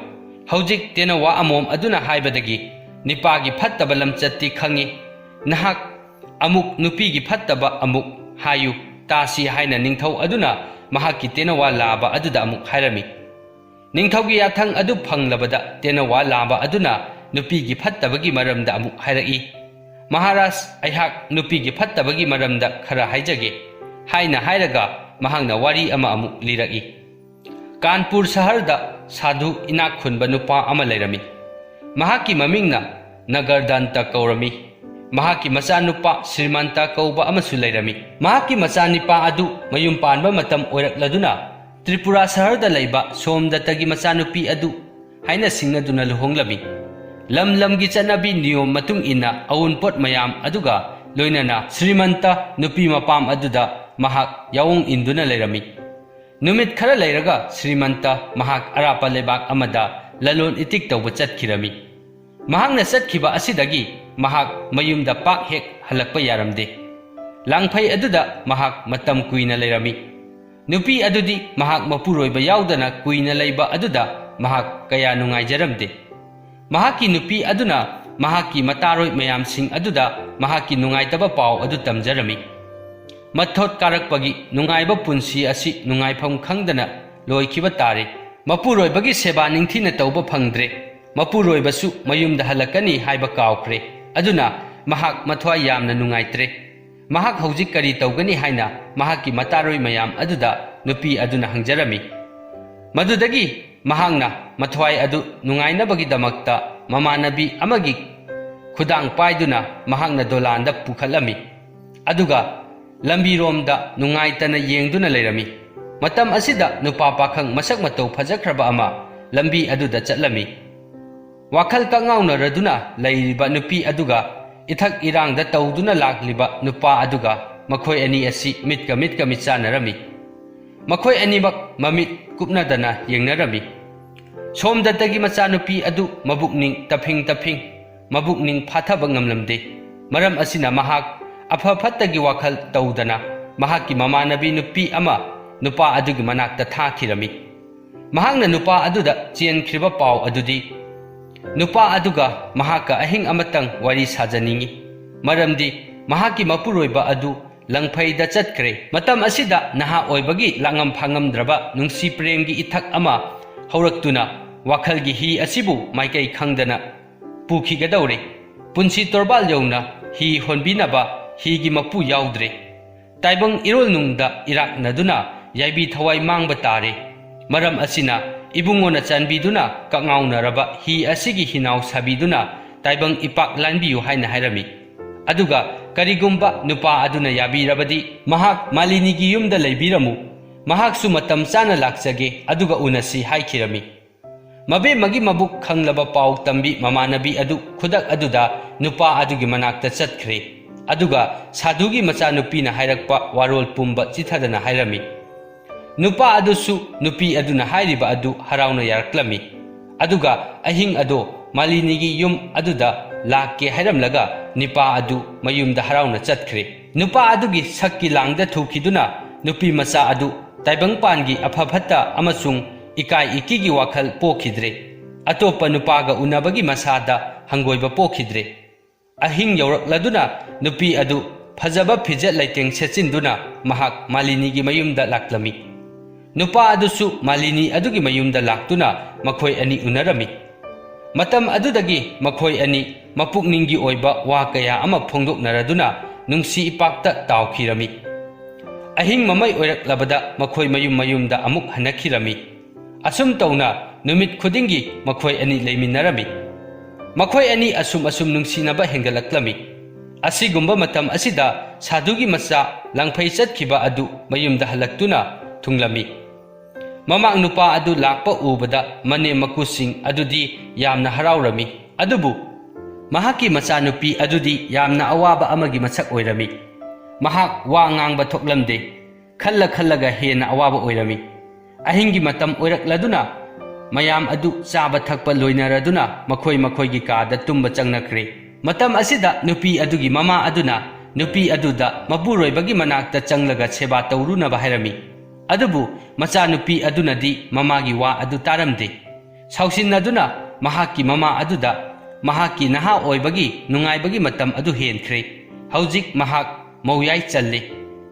ꯍꯧꯖꯤꯛ ꯇꯦꯅꯋꯥ ꯑꯃꯣꯝ ꯑꯗꯨꯅ ꯍꯥꯏꯕꯗꯒꯤ ꯅꯤꯄꯥꯒꯤ ꯐꯠꯇꯕ ꯂꯝꯆꯠꯇꯤ ꯈꯪꯏ꯫ ꯅꯍꯥꯛ ꯑꯃꯨꯛ ꯅꯨꯄꯤꯒꯤ ꯐꯠꯇꯕ ꯑꯃꯨꯛ ꯍꯥꯏꯌꯨ ꯇꯥꯁꯤ" ꯍꯥꯏꯅ ꯅꯤꯡꯊꯧ ꯑꯗꯨꯅ ꯃꯍꯥꯛꯀꯤ ꯇꯦꯅꯋꯥ ꯂꯥꯕ ꯑꯗꯨꯗ ꯑꯃꯨꯛ ꯍꯥꯏꯔꯝꯃꯤ꯫ ꯅꯤꯡꯊꯧꯒꯤ ꯌꯥꯊꯪ ꯑꯗꯨ ꯐꯪꯂꯕꯗ ꯇꯦꯅꯋꯥ ꯂꯥꯕ ꯑꯗꯨꯅ ꯅꯨꯄꯤꯒꯤ ꯐꯠꯇꯕꯒꯤ ꯃꯔꯝꯗ ꯑꯃꯨꯛ ꯍꯥꯏꯔꯛꯏ, "ꯃꯍꯥꯔꯥꯖ, ꯑꯩꯍꯥꯛ ꯅꯨꯄꯤꯒꯤ ꯐꯠꯇꯕꯒꯤ ꯃꯔꯝꯗ ꯈꯔ ꯍꯥꯏꯖꯒꯦ" ꯍꯥꯏꯅ ꯍꯥꯏꯔꯒ ꯃꯍꯥꯛꯅ ꯋꯥꯔꯤ ꯑꯃ ꯑꯃꯨꯛ ꯂꯤꯔꯛꯏ꯫ ꯀꯥꯟꯄꯨꯔ ꯁꯍꯔꯗ ꯁꯥꯙꯨ ꯏꯅꯥꯛ ꯈꯨꯟꯕ ꯅꯨꯄꯥ ꯑꯃ ꯂꯩꯔꯝꯃꯤ꯫ ꯃꯍꯥꯛꯀꯤ ꯃꯃꯤꯡꯅ ꯅꯒꯔꯗꯟꯇ ꯀꯧꯔꯝꯃꯤ꯫ ꯃꯍꯥꯛꯀꯤ ꯃꯆꯥꯅꯨꯄꯥ ꯁ꯭ꯔꯤꯃꯟꯇ ꯀꯧꯕ ꯑꯃꯁꯨ ꯂꯩꯔꯝꯃꯤ꯫ ꯃꯍꯥꯛꯀꯤ ꯃꯆꯥꯅꯤꯄꯥ ꯑꯗꯨ ꯃꯌꯨꯝ ꯄꯥꯟꯕ ꯃꯇꯝ ꯑꯣꯏꯔꯛꯂꯗꯨꯅ ꯇ꯭ꯔꯤꯄꯨꯔꯥ ꯁꯍꯔꯗ ꯂꯩꯕ ꯁꯣꯝꯗꯠꯇꯒꯤ ꯃꯆꯥꯅꯨꯄꯤ ꯑꯗꯨ ꯍꯥꯏꯅ ꯁꯤꯡꯅꯗꯨꯅ ꯂꯨꯍꯣꯡꯂꯝꯃꯤ꯫ ꯂꯝ ꯂꯝꯒꯤ ꯆꯠꯅꯕꯤ ꯅꯤꯌꯣꯝ ꯃꯇꯨꯡ ꯏꯟꯅ ꯑꯋꯨꯟꯄꯣꯠ ꯃꯌꯥꯝ ꯑꯗꯨꯒ ꯂꯣꯏꯅꯅ ꯁ꯭ꯔꯤꯃꯟꯇ ꯅꯨꯄꯤ ꯃꯄꯥꯝ ꯑꯗꯨꯗ ꯃꯍꯥꯛ ꯌꯥꯑꯣꯡ ꯏꯟꯗꯨꯅ ꯂꯩꯔꯝꯃꯤ꯫ ꯅꯨꯃꯤꯠ ꯈꯔ ꯂꯩꯔꯒ ꯁ꯭ꯔꯤꯃꯟꯇ ꯃꯍꯥꯛ ꯑꯔꯥꯞꯄ ꯂꯩꯕꯥꯛ ꯑꯃꯗ ꯂꯂꯣꯟ ꯏꯇꯤꯛ ꯇꯧꯕ ꯆꯠꯈꯤꯔꯝꯃꯤ꯫ ꯃꯍꯥꯛꯅ ꯆꯠꯈꯤꯕ ꯑꯁꯤꯗꯒꯤ ꯃꯍꯥꯛ ꯃꯌꯨꯝꯗ ꯄꯥꯛ ꯍꯦꯛ ꯍꯜꯂꯛꯄ ꯌꯥꯔꯝꯗꯦ꯫ ꯂꯥꯡꯐꯩ ꯑꯗꯨꯗ ꯃꯍꯥꯛ ꯃꯇꯝ ꯀꯨꯏꯅ ꯂꯩꯔꯝꯃꯤ꯫ ꯅꯨꯄꯤ ꯑꯗꯨꯗꯤ ꯃꯍꯥꯛ ꯃꯄꯨꯔꯣꯏꯕ ꯌꯥꯎꯗꯅ ꯀꯨꯏꯅ ꯂꯩꯕ ꯑꯗꯨꯗ ꯃꯍꯥꯛ ꯀꯌꯥ ꯅꯨꯡꯉꯥꯏꯖꯔꯝꯗꯦ꯫ ꯃꯍꯥꯛꯀꯤ ꯅꯨꯄꯤ ꯑꯗꯨꯅ ꯃꯍꯥꯛꯀꯤ ꯃꯇꯥꯔꯣꯏ ꯃꯌꯥꯝꯁꯤꯡ ꯑꯗꯨꯗ ꯃꯍꯥꯛꯀꯤ ꯅꯨꯡꯉꯥꯏꯇꯕ ꯄꯥꯎ ꯑꯗꯨ ꯇꯝꯖꯔꯝꯃꯤ꯫ ꯃꯊꯣꯠ ꯀꯥꯔꯛꯄꯒꯤ ꯅꯨꯡꯉꯥꯏꯕ ꯄꯨꯟꯁꯤ ꯑꯁꯤ ꯅꯨꯡꯉꯥꯏꯐꯝ ꯈꯪꯗꯅ ꯂꯣꯏꯈꯤꯕ ꯇꯥꯔꯦ꯫ ꯃꯄꯨꯔꯣꯏꯕꯒꯤ ꯁꯦꯕꯥ ꯅꯤꯡꯊꯤꯅ ꯇꯧꯕ ꯐꯪꯗ꯭ꯔꯦ꯫ ꯃꯄꯨꯔꯣꯏꯕꯁꯨ ꯃꯌꯨꯝꯗ ꯍꯜꯂꯛꯀꯅꯤ ꯍꯥꯏꯕ ꯀꯥꯎꯈ꯭ꯔꯦ꯫ ꯑꯗꯨꯅ ꯃꯍꯥꯛ ꯃꯊ꯭ꯋꯥꯏ ꯌꯥꯝꯅ ꯅꯨꯡꯉꯥꯏꯇ꯭ꯔꯦ꯫ ꯃꯍꯥꯛ ꯍꯧꯖꯤꯛ ꯀꯔꯤ ꯇꯧꯒꯅꯤ ꯍꯥꯏꯅ ꯃꯍꯥꯛꯀꯤ ꯃꯇꯥꯔꯣꯏ ꯃꯌꯥꯝ ꯑꯗꯨꯗ ꯅꯨꯄꯤ ꯑꯗꯨꯅ ꯍꯪꯖꯔꯝꯃꯤ꯫ ꯃꯗꯨꯗꯒꯤ ꯃꯍꯥꯛꯅ ꯃꯊ꯭ꯋꯥꯏ ꯑꯗꯨ ꯅꯨꯡꯉꯥꯏꯅꯕꯒꯤꯗꯃꯛꯇ ꯃꯃꯥꯟꯅꯕꯤ ꯑꯃꯒꯤ ꯈꯨꯗꯥꯡ ꯄꯥꯏꯗꯨꯅ ꯃꯍꯥꯛꯅ ꯗꯣꯂꯥꯟꯗ ꯄꯨꯈꯠꯂꯝꯃꯤ꯫ ꯑꯗꯨꯒ ꯂꯝꯕꯤꯔꯣꯝꯗ ꯅꯨꯡꯉꯥꯏꯇꯅ ꯌꯦꯡꯗꯨꯅ ꯂꯩꯔꯝꯃꯤ꯫ ꯃꯇꯝ ꯑꯁꯤꯗ ꯅꯨꯄꯥ ꯄꯥꯈꯪ ꯃꯁꯛ ꯃꯇꯧ ꯐꯖꯈ꯭ꯔꯕ ꯑꯃ ꯂꯝꯕꯤ ꯑꯗꯨꯗ ꯆꯠꯂꯝꯃꯤ꯫ ꯋꯥꯈꯜ ꯀꯛꯉꯥꯎꯅꯔꯗꯨꯅ ꯂꯩꯔꯤꯕ ꯅꯨꯄꯤ ꯑꯗꯨꯒ ꯏꯊꯛ ꯏꯔꯥꯡꯗ ꯇꯧꯗꯨꯅ ꯂꯥꯛꯂꯤꯕ ꯅꯨꯄꯥ ꯑꯗꯨꯒ ꯃꯈꯣꯏ ꯑꯅꯤ ꯑꯁꯤ ꯃꯤꯠꯀ ꯃꯤꯠꯀ ꯃꯤꯠꯆꯥꯟꯅꯔꯝꯃꯤ꯫ ꯃꯈꯣꯏ ꯑꯅꯤꯃꯛ ꯃꯃꯤꯠ ꯀꯨꯞꯅꯗꯅ ꯌꯦꯡꯅꯔꯝꯃꯤ꯫ ꯁꯣꯝꯗꯇꯒꯤ ꯃꯆꯥꯅꯨꯄꯤ ꯑꯗꯨ ꯃꯕꯨꯛꯅꯤꯡ ꯇꯞꯐꯤꯡ ꯇꯞꯐꯤꯡ, ꯃꯕꯨꯛꯅꯤꯡ ꯐꯥꯊꯕ ꯉꯝꯂꯝꯗꯦ꯫ ꯃꯔꯝ ꯑꯁꯤꯅ ꯃꯍꯥꯛ ꯑꯐ ꯐꯠꯇꯒꯤ ꯋꯥꯈꯜ ꯇꯧꯗꯅ ꯃꯍꯥꯛꯀꯤ ꯃꯃꯥꯟꯅꯕꯤ ꯅꯨꯄꯤ ꯑꯃ ꯅꯨꯄꯥ ꯑꯗꯨꯒꯤ ꯃꯅꯥꯛꯇ ꯊꯥꯈꯤꯔꯝꯃꯤ꯫ ꯃꯍꯥꯛꯅ ꯅꯨꯄꯥ ꯑꯗꯨꯗ ꯆꯦꯟꯈ꯭ꯔꯤꯕ ꯄꯥꯎ ꯑꯗꯨꯗꯤ, ꯅꯨꯄꯥ ꯑꯗꯨꯒ ꯃꯍꯥꯛꯀ ꯑꯍꯤꯡ ꯑꯃꯇꯪ ꯋꯥꯔꯤ ꯁꯥꯖꯅꯤꯡꯏ, ꯃꯔꯝꯗꯤ ꯃꯍꯥꯛꯀꯤ ꯃꯄꯨꯔꯣꯏꯕ ꯑꯗꯨ ꯂꯪꯐꯩꯗ ꯆꯠꯈ꯭ꯔꯦ꯫ ꯃꯇꯝ ꯑꯁꯤꯗ ꯅꯍꯥ ꯑꯣꯏꯕꯒꯤ ꯂꯥꯡꯉꯝ ꯐꯥꯉꯝꯗ꯭ꯔꯕ ꯅꯨꯡꯁꯤ ꯄ꯭ꯔꯦꯝꯒꯤ ꯏꯊꯛ ꯑꯃ ꯍꯧꯔꯛꯇꯨꯅ ꯋꯥꯈꯜꯒꯤ ꯍꯤ ꯑꯁꯤꯕꯨ ꯃꯥꯏꯀꯩ ꯈꯪꯗꯅ ꯄꯨꯈꯤꯒꯗꯧꯔꯦ꯫ ꯄꯨꯟꯁꯤ ꯇꯣꯔꯕꯥꯜ ꯌꯧꯅ ꯍꯤ ꯍꯣꯟꯕꯤꯅꯕ ꯍꯤꯒꯤ ꯃꯄꯨ ꯌꯥꯎꯗ꯭ꯔꯦ꯫ ꯇꯥꯏꯕꯪ ꯏꯔꯣꯜꯅꯨꯡꯗ ꯏꯔꯥꯛꯅꯗꯨꯅ ꯌꯥꯏꯕꯤ ꯊꯋꯥꯏ ꯃꯥꯡꯕ ꯇꯥꯔꯦ꯫ ꯃꯔꯝ ꯑꯁꯤꯅ ꯏꯕꯨꯡꯉꯣꯅ ꯆꯥꯟꯕꯤꯗꯨꯅ ꯀꯛꯉꯥꯎꯅꯔꯕ ꯍꯤ ꯑꯁꯤꯒꯤ ꯍꯤꯅꯥꯎ ꯁꯥꯕꯤꯗꯨꯅ ꯇꯥꯏꯕꯪ ꯏꯄꯥꯛ ꯂꯥꯟꯕꯤꯌꯨ ꯍꯥꯏꯅ ꯍꯥꯏꯔꯝꯃꯤ꯫ ꯑꯗꯨꯒ ꯀꯔꯤꯒꯨꯝꯕ ꯅꯨꯄꯥ ꯑꯗꯨꯅ ꯌꯥꯕꯤꯔꯕꯗꯤ ꯃꯍꯥꯛ ꯃꯥꯂꯤꯅꯤꯒꯤ ꯌꯨꯝꯗ ꯂꯩꯕꯤꯔꯝꯃꯨ꯫ ꯃꯍꯥꯛꯁꯨ ꯃꯇꯝ ꯆꯥꯅ ꯂꯥꯛꯆꯒꯦ, ꯑꯗꯨꯒ ꯎꯅꯁꯤ ꯍꯥꯏꯈꯤꯔꯝꯃꯤ꯫ ꯃꯕꯦꯝꯃꯒꯤ ꯃꯕꯨꯛ ꯈꯪꯂꯕ ꯄꯥꯎ ꯇꯝꯕꯤ ꯃꯃꯥꯟꯅꯕꯤ ꯑꯗꯨ ꯈꯨꯗꯛ ꯑꯗꯨꯗ ꯅꯨꯄꯥ ꯑꯗꯨꯒꯤ ꯃꯅꯥꯛꯇ ꯆꯠꯈ꯭ꯔꯦ꯫ ꯑꯗꯨꯒ ꯁꯥꯙꯨꯒꯤ ꯃꯆꯥꯅꯨꯄꯤꯅ ꯍꯥꯏꯔꯛꯄ ꯋꯥꯔꯣꯜ ꯄꯨꯝꯕ ꯆꯤꯊꯗꯅ ꯍꯥꯏꯔꯝꯃꯤ꯫ ꯅꯨꯄꯥ ꯑꯗꯨꯁꯨ ꯅꯨꯄꯤ ꯑꯗꯨꯅ ꯍꯥꯏꯔꯤꯕ ꯑꯗꯨ ꯍꯔꯥꯎꯅ ꯌꯥꯔꯛꯂꯝꯃꯤ꯫ ꯑꯗꯨꯒ ꯑꯍꯤꯡ ꯑꯗꯣ ꯃꯥꯂꯤꯅꯤꯒꯤ ꯌꯨꯝ ꯑꯗꯨꯗ ꯂꯥꯛꯀꯦ ꯍꯥꯏꯔꯝꯂꯒ ꯅꯨꯄꯥ ꯑꯗꯨ ꯃꯌꯨꯝꯗ ꯍꯔꯥꯎꯅ ꯆꯠꯈ꯭ꯔꯦ꯫ ꯅꯨꯄꯥ ꯑꯗꯨꯒꯤ ꯁꯛꯀꯤ ꯂꯥꯡꯗ ꯊꯨꯈꯤꯗꯨꯅ ꯅꯨꯄꯤ ꯃꯆꯥ ꯑꯗꯨ ꯇꯥꯏꯕꯪꯄꯥꯟꯒꯤ ꯑꯐ ꯐꯠꯇ ꯑꯃꯁꯨꯡ ꯏꯀꯥꯏ ꯏꯀꯤꯒꯤ ꯋꯥꯈꯜ ꯄꯣꯛꯈꯤꯗ꯭ꯔꯦ꯫ ꯑꯇꯣꯞꯄ ꯅꯨꯄꯥꯒ ꯎꯅꯕꯒꯤ ꯃꯁꯥꯗ ꯍꯪꯒꯣꯏꯕ ꯄꯣꯛꯈꯤꯗ꯭ꯔꯦ꯫ ꯑꯍꯤꯡ ꯌꯧꯔꯛꯂꯗꯨꯅ ꯅꯨꯄꯤ ꯑꯗꯨ ꯐꯖꯕ ꯐꯤꯖꯦꯠ ꯂꯩꯇꯦꯡ ꯁꯦꯠꯆꯤꯟꯗꯨꯅ ꯃꯍꯥꯛ ꯃꯥꯂꯤꯅꯤꯒꯤ ꯃꯌꯨꯝꯗ ꯂꯥꯛꯂꯝꯃꯤ꯫ ꯅꯨꯄꯥ ꯑꯗꯨꯁꯨ ꯃꯥꯂꯤꯅꯤ ꯑꯗꯨꯒꯤ ꯃꯌꯨꯝꯗ ꯂꯥꯛꯇꯨꯅ ꯃꯈꯣꯏ ꯑꯅꯤ ꯎꯅꯔꯝꯃꯤ꯫ ꯃꯇꯝ ꯑꯗꯨꯗꯒꯤ ꯃꯈꯣꯏ ꯑꯅꯤ ꯃꯄꯨꯛꯅꯤꯡꯒꯤ ꯑꯣꯏꯕ ꯋꯥ ꯀꯌꯥ ꯑꯃ ꯐꯣꯡꯗꯣꯛꯅꯔꯗꯨꯅ ꯅꯨꯡꯁꯤ ꯏꯄꯥꯛꯇ ꯇꯥꯎꯈꯤꯔꯝꯃꯤ꯫ ꯑꯍꯤꯡ ꯃꯃꯩ ꯑꯣꯏꯔꯛꯂꯕꯗ ꯃꯈꯣꯏ ꯃꯌꯨꯝ ꯃꯌꯨꯝꯗ ꯑꯃꯨꯛ ꯍꯟꯅꯈꯤꯔꯝꯃꯤ꯫ ꯑꯁꯨꯝ ꯇꯧꯅ ꯅꯨꯃꯤꯠ ꯈꯨꯗꯤꯡꯒꯤ ꯃꯈꯣꯏ ꯑꯅꯤ ꯂꯩꯃꯤꯟꯅꯔꯝꯃꯤ꯫ ꯃꯈꯣꯏ ꯑꯅꯤ ꯑꯁꯨꯝ ꯑꯁꯨꯝ ꯅꯨꯡꯁꯤꯅꯕ ꯍꯦꯟꯒꯠꯂꯛꯂꯝꯃꯤ꯫ ꯑꯁꯤꯒꯨꯝꯕ ꯃꯇꯝ ꯑꯁꯤꯗ ꯁꯥꯙꯨꯒꯤ ꯃꯆꯥ ꯂꯥꯡꯐꯩ ꯆꯠꯈꯤꯕ ꯑꯗꯨ ꯃꯌꯨꯝꯗ ꯍꯜꯂꯛꯇꯨꯅ ꯊꯨꯡꯂꯝꯃꯤ꯫ ꯃꯃꯥꯡ ꯅꯨꯄꯥ ꯑꯗꯨ ꯂꯥꯛꯄ ꯎꯕꯗ ꯃꯅꯦꯝ ꯃꯀꯨꯁꯤꯡ ꯑꯗꯨꯗꯤ ꯌꯥꯝꯅ ꯍꯔꯥꯎꯔꯝꯃꯤ꯫ ꯑꯗꯨꯕꯨ ꯃꯍꯥꯛꯀꯤ ꯃꯆꯥꯅꯨꯄꯤ ꯑꯗꯨꯗꯤ ꯌꯥꯝꯅ ꯑꯋꯥꯕ ꯑꯃꯒꯤ ꯃꯁꯛ ꯑꯣꯏꯔꯝꯃꯤ꯫ ꯃꯍꯥꯛ ꯋꯥ ꯉꯥꯡꯕ ꯊꯣꯛꯂꯝꯗꯦ꯫ ꯈꯜꯂ ꯈꯜꯂꯒ ꯍꯦꯟꯅ ꯑꯋꯥꯕ ꯑꯣꯏꯔꯝꯃꯤ꯫ ꯑꯍꯤꯡꯒꯤ ꯃꯇꯝ ꯑꯣꯏꯔꯛꯂꯗꯨꯅ ꯃꯌꯥꯝ ꯑꯗꯨ ꯆꯥꯕ ꯊꯛꯄ ꯂꯣꯏꯅꯔꯗꯨꯅ ꯃꯈꯣꯏ ꯃꯈꯣꯏꯒꯤ ꯀꯥꯗ ꯇꯨꯝꯕ ꯆꯪꯅꯈ꯭ꯔꯦ꯫ ꯃꯇꯝ ꯑꯁꯤꯗ ꯅꯨꯄꯤ ꯑꯗꯨꯒꯤ ꯃꯃꯥ ꯑꯗꯨꯅ ꯅꯨꯄꯤ ꯑꯗꯨꯗ ꯃꯄꯨꯔꯣꯏꯕꯒꯤ ꯃꯅꯥꯛꯇ ꯆꯪꯂꯒ ꯁꯦꯕꯥ ꯇꯧꯔꯨꯅꯕ ꯍꯥꯏꯔꯝꯃꯤ꯫ ꯑꯗꯨꯕꯨ ꯃꯆꯥꯅꯨꯄꯤ ꯑꯗꯨꯅꯗꯤ ꯃꯃꯥꯒꯤ ꯋꯥ ꯑꯗꯨ ꯇꯥꯔꯝꯗꯦ꯫ ꯁꯥꯎꯁꯤꯟꯅꯗꯨꯅ ꯃꯍꯥꯛꯀꯤ ꯃꯃꯥ ꯑꯗꯨꯗ ꯃꯍꯥꯛꯀꯤ ꯅꯍꯥ ꯑꯣꯏꯕꯒꯤ ꯅꯨꯡꯉꯥꯏꯕꯒꯤ ꯃꯇꯝ ꯑꯗꯨ ꯍꯦꯟꯈ꯭ꯔꯦ꯫ ꯍꯧꯖꯤꯛ ꯃꯍꯥꯛ ꯃꯧꯌꯥꯏ ꯆꯜꯂꯦ꯫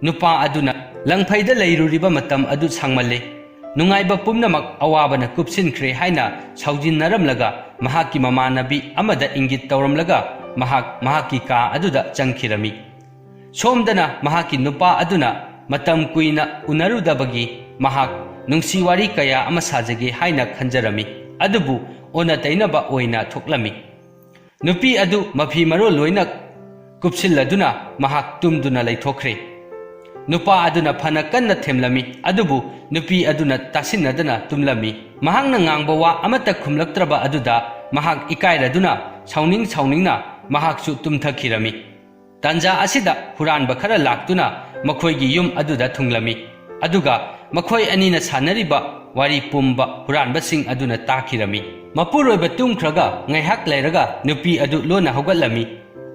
ꯅꯨꯄꯥ ꯑꯗꯨꯅ ꯂꯪꯐꯩꯗ ꯂꯩꯔꯨꯔꯤꯕ ꯃꯇꯝ ꯑꯗꯨ ꯁꯥꯡꯃꯜꯂꯦ꯫ ꯅꯨꯡꯉꯥꯏꯕ ꯄꯨꯝꯅꯃꯛ ꯑꯋꯥꯕꯅ ꯀꯨꯞꯁꯤꯟꯈ꯭ꯔꯦ ꯍꯥꯏꯅ ꯁꯥꯎꯖꯤꯟꯅꯔꯝꯂꯒ ꯃꯍꯥꯛꯀꯤ ꯃꯃꯥꯟꯅꯕꯤ ꯑꯃꯗ ꯏꯪꯒꯤꯠ ꯇꯧꯔꯝꯂꯒ ꯃꯍꯥꯛ ꯃꯍꯥꯛꯀꯤ ꯀꯥ ꯑꯗꯨꯗ ꯆꯪꯈꯤꯔꯝꯃꯤ꯫ ꯁꯣꯝꯗꯅ ꯃꯍꯥꯛꯀꯤ ꯅꯨꯄꯥ ꯑꯗꯨꯅ ꯃꯇꯝ ꯀꯨꯏꯅ ꯎꯅꯔꯨꯗꯕꯒꯤ ꯃꯍꯥꯛ ꯅꯨꯡꯁꯤ ꯋꯥꯔꯤ ꯀꯌꯥ ꯑꯃ ꯁꯥꯖꯒꯦ ꯍꯥꯏꯅ ꯈꯟꯖꯔꯝꯃꯤ꯫ ꯑꯗꯨꯕꯨ ꯑꯣꯟꯅ ꯇꯩꯅꯕ ꯑꯣꯏꯅ ꯊꯣꯛꯂꯝꯃꯤ꯫ ꯅꯨꯄꯤ ꯑꯗꯨ ꯃꯐꯤ ꯃꯔꯣꯜ ꯂꯣꯏꯅ ꯀꯨꯞꯁꯤꯜꯂꯗꯨꯅ ꯃꯍꯥꯛ ꯇꯨꯝꯗꯨꯅ ꯂꯩꯊꯣꯛꯈ꯭ꯔꯦ꯫ ꯅꯨꯄꯥ ꯑꯗꯨꯅ ꯐꯅ ꯀꯟꯅ ꯊꯦꯝꯂꯝꯃꯤ, ꯑꯗꯨꯕꯨ ꯅꯨꯄꯤ ꯑꯗꯨꯅ ꯇꯥꯁꯤꯟꯅꯗꯅ ꯇꯨꯝꯂꯝꯃꯤ꯫ ꯃꯍꯥꯛꯅ ꯉꯥꯡꯕ ꯋꯥ ꯑꯃꯠꯇ ꯈꯨꯝꯂꯛꯇ꯭ꯔꯕ ꯑꯗꯨꯗ ꯃꯍꯥꯛ ꯏꯀꯥꯏꯔꯗꯨꯅ ꯁꯥꯎꯅꯤꯡ ꯁꯥꯎꯅꯤꯡꯅ ꯃꯍꯥꯛꯁꯨ ꯇꯨꯝꯊꯈꯤꯔꯝꯃꯤ꯫ ꯇꯥꯟꯖꯥ ꯑꯁꯤꯗ ꯍꯨꯔꯥꯟꯕ ꯈꯔ ꯂꯥꯛꯇꯨꯅ ꯃꯈꯣꯏꯒꯤ ꯌꯨꯝ ꯑꯗꯨꯗ ꯊꯨꯡꯂꯝꯃꯤ꯫ ꯑꯗꯨꯒ ꯃꯈꯣꯏ ꯑꯅꯤꯅ ꯁꯥꯟꯅꯔꯤꯕ ꯋꯥꯔꯤ ꯄꯨꯝꯕ ꯍꯨꯔꯥꯟꯕꯁꯤꯡ ꯑꯗꯨꯅ ꯇꯥꯈꯤꯔꯝꯃꯤ꯫ ꯃꯄꯨꯔꯣꯏꯕ ꯇꯨꯝꯈ꯭ꯔꯒ ꯉꯥꯏꯍꯥꯛ ꯂꯩꯔꯒ ꯅꯨꯄꯤ ꯑꯗꯨ ꯂꯣꯟꯅ ꯍꯧꯒꯠꯂꯝꯃꯤ꯫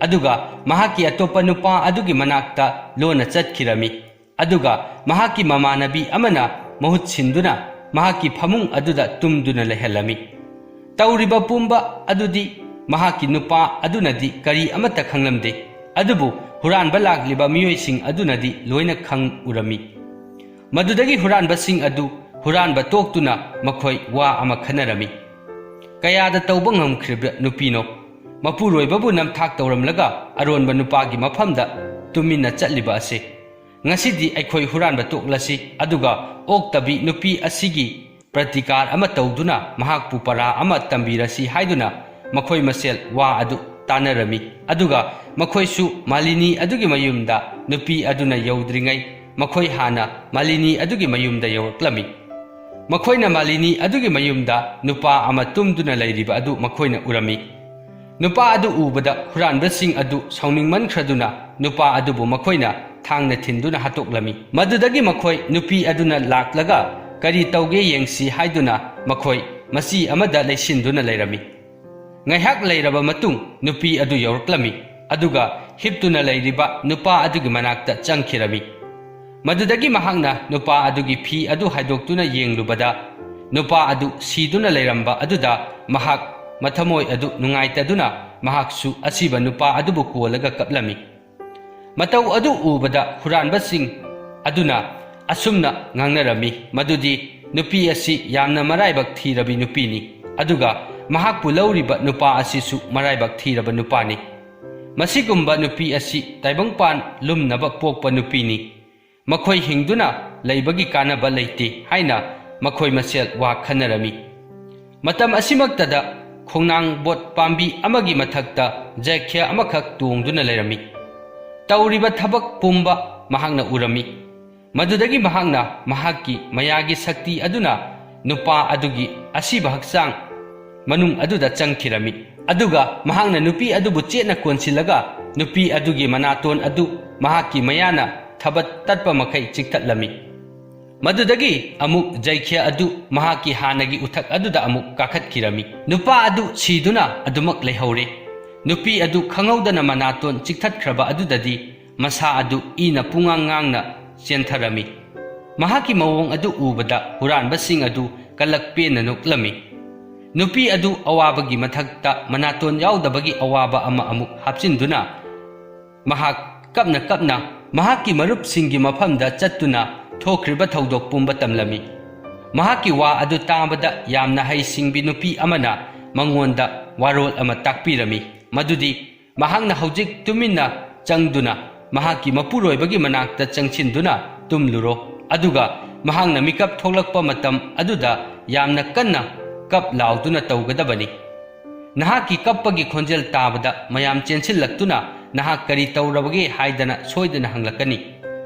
ꯑꯗꯨꯒ ꯃꯍꯥꯛꯀꯤ ꯑꯇꯣꯞꯄ ꯅꯨꯄꯥ ꯑꯗꯨꯒꯤ ꯃꯅꯥꯛꯇ ꯂꯣꯟꯅ ꯆꯠꯈꯤꯔꯝꯃꯤ꯫ ꯑꯗꯨꯒ ꯃꯍꯥꯛꯀꯤ ꯃꯃꯥꯟꯅꯕꯤ ꯑꯃꯅ ꯃꯍꯨꯠ ꯁꯤꯟꯗꯨꯅ ꯃꯍꯥꯛꯀꯤ ꯐꯃꯨꯡ ꯑꯗꯨꯗ ꯇꯨꯝꯗꯨꯅ ꯂꯩꯍꯜꯂꯝꯃꯤ꯫ ꯇꯧꯔꯤꯕ ꯄꯨꯝꯕ ꯑꯗꯨꯗꯤ ꯃꯍꯥꯛꯀꯤ ꯅꯨꯄꯥ ꯑꯗꯨꯅꯗꯤ ꯀꯔꯤ ꯑꯃꯠꯇ ꯈꯪꯂꯝꯗꯦ, ꯑꯗꯨꯕꯨ ꯍꯨꯔꯥꯟꯕ ꯂꯥꯛꯂꯤꯕ ꯃꯤꯑꯣꯏꯁꯤꯡ ꯑꯗꯨꯅꯗꯤ ꯂꯣꯏꯅ ꯈꯪ ꯎꯔꯝꯃꯤ꯫ ꯃꯗꯨꯗꯒꯤ ꯍꯨꯔꯥꯟꯕꯁꯤꯡ ꯑꯗꯨ ꯍꯨꯔꯥꯟꯕ ꯇꯣꯛꯇꯨꯅ ꯃꯈꯣꯏ ꯋꯥ ꯑꯃ ꯈꯟꯅꯔꯝꯃꯤ꯫ "ꯀꯌꯥꯗ ꯇꯧꯕ ꯉꯝꯈ꯭ꯔꯤꯕ ꯅꯨꯄꯤꯅꯣ? ꯃꯄꯨꯔꯣꯏꯕꯕꯨ ꯅꯝꯊꯥꯛ ꯇꯧꯔꯝꯂꯒ ꯑꯔꯣꯟꯕ ꯅꯨꯄꯥꯒꯤ ꯃꯐꯝꯗ ꯇꯨꯃꯤꯟꯅ ꯆꯠꯂꯤꯕ ꯑꯁꯤ꯫ ꯉꯁꯤꯗꯤ ꯑꯩꯈꯣꯏ ꯍꯨꯔꯥꯟꯕ ꯇꯣꯛꯂꯁꯤ, ꯑꯗꯨꯒ ꯑꯣꯛꯇꯕꯤ ꯅꯨꯄꯤ ꯑꯁꯤꯒꯤ ꯄ꯭ꯔꯇꯤꯀꯥꯔ ꯑꯃ ꯇꯧꯗꯨꯅ ꯃꯍꯥꯛꯄꯨ ꯄꯔꯥ ꯑꯃ ꯇꯝꯕꯤꯔꯁꯤ" ꯍꯥꯏꯗꯨꯅ ꯃꯈꯣꯏ ꯃꯁꯦꯜ ꯋꯥ ꯑꯗꯨ ꯇꯥꯅꯔꯝꯃꯤ꯫ ꯑꯗꯨꯒ ꯃꯈꯣꯏꯁꯨ ꯃꯥꯂꯤꯅꯤ ꯑꯗꯨꯒꯤ ꯃꯌꯨꯝꯗ ꯅꯨꯄꯤ ꯑꯗꯨꯅ ꯌꯧꯗ꯭ꯔꯤꯉꯩ ꯃꯈꯣꯏ ꯍꯥꯟꯅ ꯃꯥꯂꯤꯅꯤ ꯑꯗꯨꯒꯤ ꯃꯌꯨꯝꯗ ꯌꯧꯔꯛꯂꯝꯃꯤ꯫ ꯃꯈꯣꯏꯅ ꯃꯥꯂꯤꯅꯤ ꯑꯗꯨꯒꯤ ꯃꯌꯨꯝꯗ ꯅꯨꯄꯥ ꯑꯃ ꯇꯨꯝꯗꯨꯅ ꯂꯩꯔꯤꯕ ꯑꯗꯨ ꯃꯈꯣꯏꯅ ꯎꯔꯝꯃꯤ꯫ ꯅꯨꯄꯥ ꯑꯗꯨ ꯎꯕꯗ ꯍꯨꯔꯥꯟꯕꯁꯤꯡ ꯑꯗꯨ ꯁꯥꯎꯅꯤꯡꯃꯟꯈ꯭ꯔꯗꯨꯅ ꯅꯨꯄꯥ ꯑꯗꯨꯕꯨ ꯃꯈꯣꯏꯅ ꯊꯥꯡꯅ ꯊꯤꯟꯗꯨꯅ ꯍꯥꯠꯇꯣꯛꯂꯝꯃꯤ꯫ ꯃꯗꯨꯗꯒꯤ ꯃꯈꯣꯏ ꯅꯨꯄꯤ ꯑꯗꯨꯅ ꯂꯥꯛꯂꯒ ꯀꯔꯤ ꯇꯧꯒꯦ ꯌꯦꯡꯁꯤ ꯍꯥꯏꯗꯨꯅ ꯃꯈꯣꯏ ꯃꯆꯤ ꯑꯃꯗ ꯂꯩꯁꯤꯟꯗꯨꯅ ꯂꯩꯔꯝꯃꯤ꯫ ꯉꯥꯏꯍꯥꯛ ꯂꯩꯔꯕ ꯃꯇꯨꯡ ꯅꯨꯄꯤ ꯑꯗꯨ ꯌꯧꯔꯛꯂꯝꯃꯤ, ꯑꯗꯨꯒ ꯍꯤꯞꯇꯨꯅ ꯂꯩꯔꯤꯕ ꯅꯨꯄꯥ ꯑꯗꯨꯒꯤ ꯃꯅꯥꯛꯇ ꯆꯪꯈꯤꯔꯝꯃꯤ꯫ ꯃꯗꯨꯗꯒꯤ ꯃꯍꯥꯛꯅ ꯅꯨꯄꯥ ꯑꯗꯨꯒꯤ ꯐꯤ ꯑꯗꯨ ꯍꯥꯏꯗꯣꯛꯇꯨꯅ ꯌꯦꯡꯂꯨꯕꯗ, ꯅꯨꯄꯥ ꯑꯗꯨ ꯁꯤꯗꯨꯅ ꯂꯩꯔꯝꯕ ꯑꯗꯨꯗ ꯃꯍꯥꯛ ꯃꯊꯃꯣꯏ ꯑꯗꯨ ꯅꯨꯡꯉꯥꯏꯇꯗꯨꯅ ꯃꯍꯥꯛꯁꯨ ꯑꯁꯤꯕ ꯅꯨꯄꯥ ꯑꯗꯨꯕꯨ ꯀꯣꯜꯂꯒ ꯀꯞꯂꯝꯃꯤ꯫ ꯃꯇꯧ ꯑꯗꯨ ꯎꯕꯗ ꯍꯨꯔꯥꯟꯕꯁꯤꯡ ꯑꯗꯨꯅ ꯑꯁꯨꯝꯅ ꯉꯥꯡꯅꯔꯝꯃꯤ, ꯃꯗꯨꯗꯤ, "ꯅꯨꯄꯤ ꯑꯁꯤ ꯌꯥꯝꯅ ꯃꯔꯥꯏꯕꯛ ꯊꯤꯔꯕꯤ ꯅꯨꯄꯤꯅꯤ, ꯑꯗꯨꯒ ꯃꯍꯥꯛꯄꯨ ꯂꯧꯔꯤꯕ ꯅꯨꯄꯥ ꯑꯁꯤꯁꯨ ꯃꯔꯥꯏꯕꯛ ꯊꯤꯔꯕ ꯅꯨꯄꯥꯅꯤ꯫ ꯃꯁꯤꯒꯨꯝꯕ ꯅꯨꯄꯤ ꯑꯁꯤ ꯇꯥꯏꯕꯪꯄꯥꯟ ꯂꯨꯝꯅꯕ ꯄꯣꯛꯄ ꯅꯨꯄꯤꯅꯤ꯫ ꯃꯈꯣꯏ ꯍꯤꯡꯗꯨꯅ ꯂꯩꯕꯒꯤ ꯀꯥꯟꯅꯕ ꯂꯩꯇꯦ" ꯍꯥꯏꯅ ꯃꯈꯣꯏ ꯃꯁꯦꯜ ꯋꯥ ꯈꯟꯅꯔꯝꯃꯤ꯫ ꯃꯇꯝ ꯑꯁꯤꯃꯛꯇꯗ ꯈꯣꯡꯅꯥꯡꯕꯣꯠ ꯄꯥꯝꯕꯤ ꯑꯃꯒꯤ ꯃꯊꯛꯇ ꯖꯦꯈ꯭ꯌ ꯑꯃꯈꯛ ꯇꯣꯡꯗꯨꯅ ꯂꯩꯔꯝꯃꯤ꯫ ꯇꯧꯔꯤꯕ ꯊꯕꯛ ꯄꯨꯝꯕ ꯃꯍꯥꯛꯅ ꯎꯔꯝꯃꯤ꯫ ꯃꯗꯨꯗꯒꯤ ꯃꯍꯥꯛꯅ ꯃꯍꯥꯛꯀꯤ ꯃꯌꯥꯒꯤ ꯁꯛꯇꯤ ꯑꯗꯨꯅ ꯅꯨꯄꯥ ꯑꯗꯨꯒꯤ ꯑꯁꯤꯕ ꯍꯛꯆꯥꯡ ꯃꯅꯨꯡ ꯑꯗꯨꯗ ꯆꯪꯈꯤꯔꯝꯃꯤ꯫ ꯑꯗꯨꯒ ꯃꯍꯥꯛꯅ ꯅꯨꯄꯤ ꯑꯗꯨꯕꯨ ꯆꯦꯠꯅ ꯀꯣꯟꯁꯤꯜꯂꯒ ꯅꯨꯄꯤ ꯑꯗꯨꯒꯤ ꯃꯅꯥꯇꯣꯟ ꯑꯗꯨ ꯃꯍꯥꯛꯀꯤ ꯃꯌꯥꯅ ꯊꯕꯠ ꯇꯠꯄ ꯃꯈꯩ ꯆꯤꯛꯊꯠꯂꯝꯃꯤ꯫ ꯃꯗꯨꯗꯒꯤ ꯑꯃꯨꯛ ꯖꯩꯈ꯭ꯌ ꯑꯗꯨ ꯃꯍꯥꯛꯀꯤ ꯍꯥꯟꯅꯒꯤ ꯎꯊꯛ ꯑꯗꯨꯗ ꯑꯃꯨꯛ ꯀꯥꯈꯠꯈꯤꯔꯝꯃꯤ꯫ ꯅꯨꯄꯥ ꯑꯗꯨ ꯁꯤꯗꯨꯅ ꯑꯗꯨꯃꯛ ꯂꯩꯍꯧꯔꯦ꯫ ꯅꯨꯄꯤ ꯑꯗꯨ ꯈꯪꯍꯧꯗꯅ ꯃꯅꯥꯇꯣꯟ ꯆꯤꯛꯊꯠꯈ꯭ꯔꯕ ꯑꯗꯨꯗꯗꯤ ꯃꯁꯥ ꯑꯗꯨ ꯏꯅ ꯄꯨꯡꯉꯥꯡ ꯉꯥꯡꯅ ꯆꯦꯟꯊꯔꯝꯃꯤ꯫ ꯃꯍꯥꯛꯀꯤ ꯃꯑꯣꯡ ꯑꯗꯨ ꯎꯕꯗ ꯍꯨꯔꯥꯟꯕꯁꯤꯡ ꯑꯗꯨ ꯀꯂꯛ ꯄꯦꯟꯅ ꯅꯣꯛꯂꯝꯃꯤ꯫ ꯅꯨꯄꯤ ꯑꯗꯨ ꯑꯋꯥꯕꯒꯤ ꯃꯊꯛꯇ ꯃꯅꯥꯇꯣꯟ ꯌꯥꯎꯗꯕꯒꯤ ꯑꯋꯥꯕ ꯑꯃ ꯑꯃꯨꯛ ꯍꯥꯞꯆꯤꯟꯗꯨꯅ ꯃꯍꯥꯛ ꯀꯞꯅ ꯀꯞꯅ ꯃꯍꯥꯛꯀꯤ ꯃꯔꯨꯞꯁꯤꯡꯒꯤ ꯃꯐꯝꯗ ꯆꯠꯇꯨꯅ ꯊꯣꯛꯈ꯭ꯔꯤꯕ ꯊꯧꯗꯣꯛ ꯄꯨꯝꯕ ꯇꯝꯂꯝꯃꯤ꯫ ꯃꯍꯥꯛꯀꯤ ꯋꯥ ꯑꯗꯨ ꯇꯥꯕꯗ ꯌꯥꯝꯅ ꯍꯩꯁꯤꯡꯕꯤ ꯅꯨꯄꯤ ꯑꯃꯅ ꯃꯉꯣꯟꯗ ꯋꯥꯔꯣꯜ ꯑꯃ ꯇꯥꯛꯄꯤꯔꯝꯃꯤ, ꯃꯗꯨꯗꯤ ꯃꯍꯥꯛꯅ ꯍꯧꯖꯤꯛ ꯇꯨꯃꯤꯟꯅ ꯆꯪꯗꯨꯅ ꯃꯍꯥꯛꯀꯤ ꯃꯄꯨꯔꯣꯏꯕꯒꯤ ꯃꯅꯥꯛꯇ ꯆꯪꯁꯤꯟꯗꯨꯅ ꯇꯨꯝꯂꯨꯔꯣ, ꯑꯗꯨꯒ ꯃꯍꯥꯛꯅ ꯃꯤꯀꯞ ꯊꯣꯛꯂꯛꯄ ꯃꯇꯝ ꯑꯗꯨꯗ ꯌꯥꯝꯅ ꯀꯟꯅ ꯀꯞ ꯂꯥꯎꯗꯨꯅ ꯇꯧꯒꯗꯕꯅꯤ꯫ ꯅꯍꯥꯛꯀꯤ ꯀꯞꯄꯒꯤ ꯈꯣꯟꯖꯦꯜ ꯇꯥꯕꯗ ꯃꯌꯥꯝ ꯆꯦꯟꯁꯤꯜꯂꯛꯇꯨꯅ ꯅꯍꯥꯛ ꯀꯔꯤ ꯇꯧꯔꯕꯒꯦ ꯍꯥꯏꯗꯅ ꯁꯣꯏꯗꯅ ꯍꯪꯂꯛꯀꯅꯤ꯫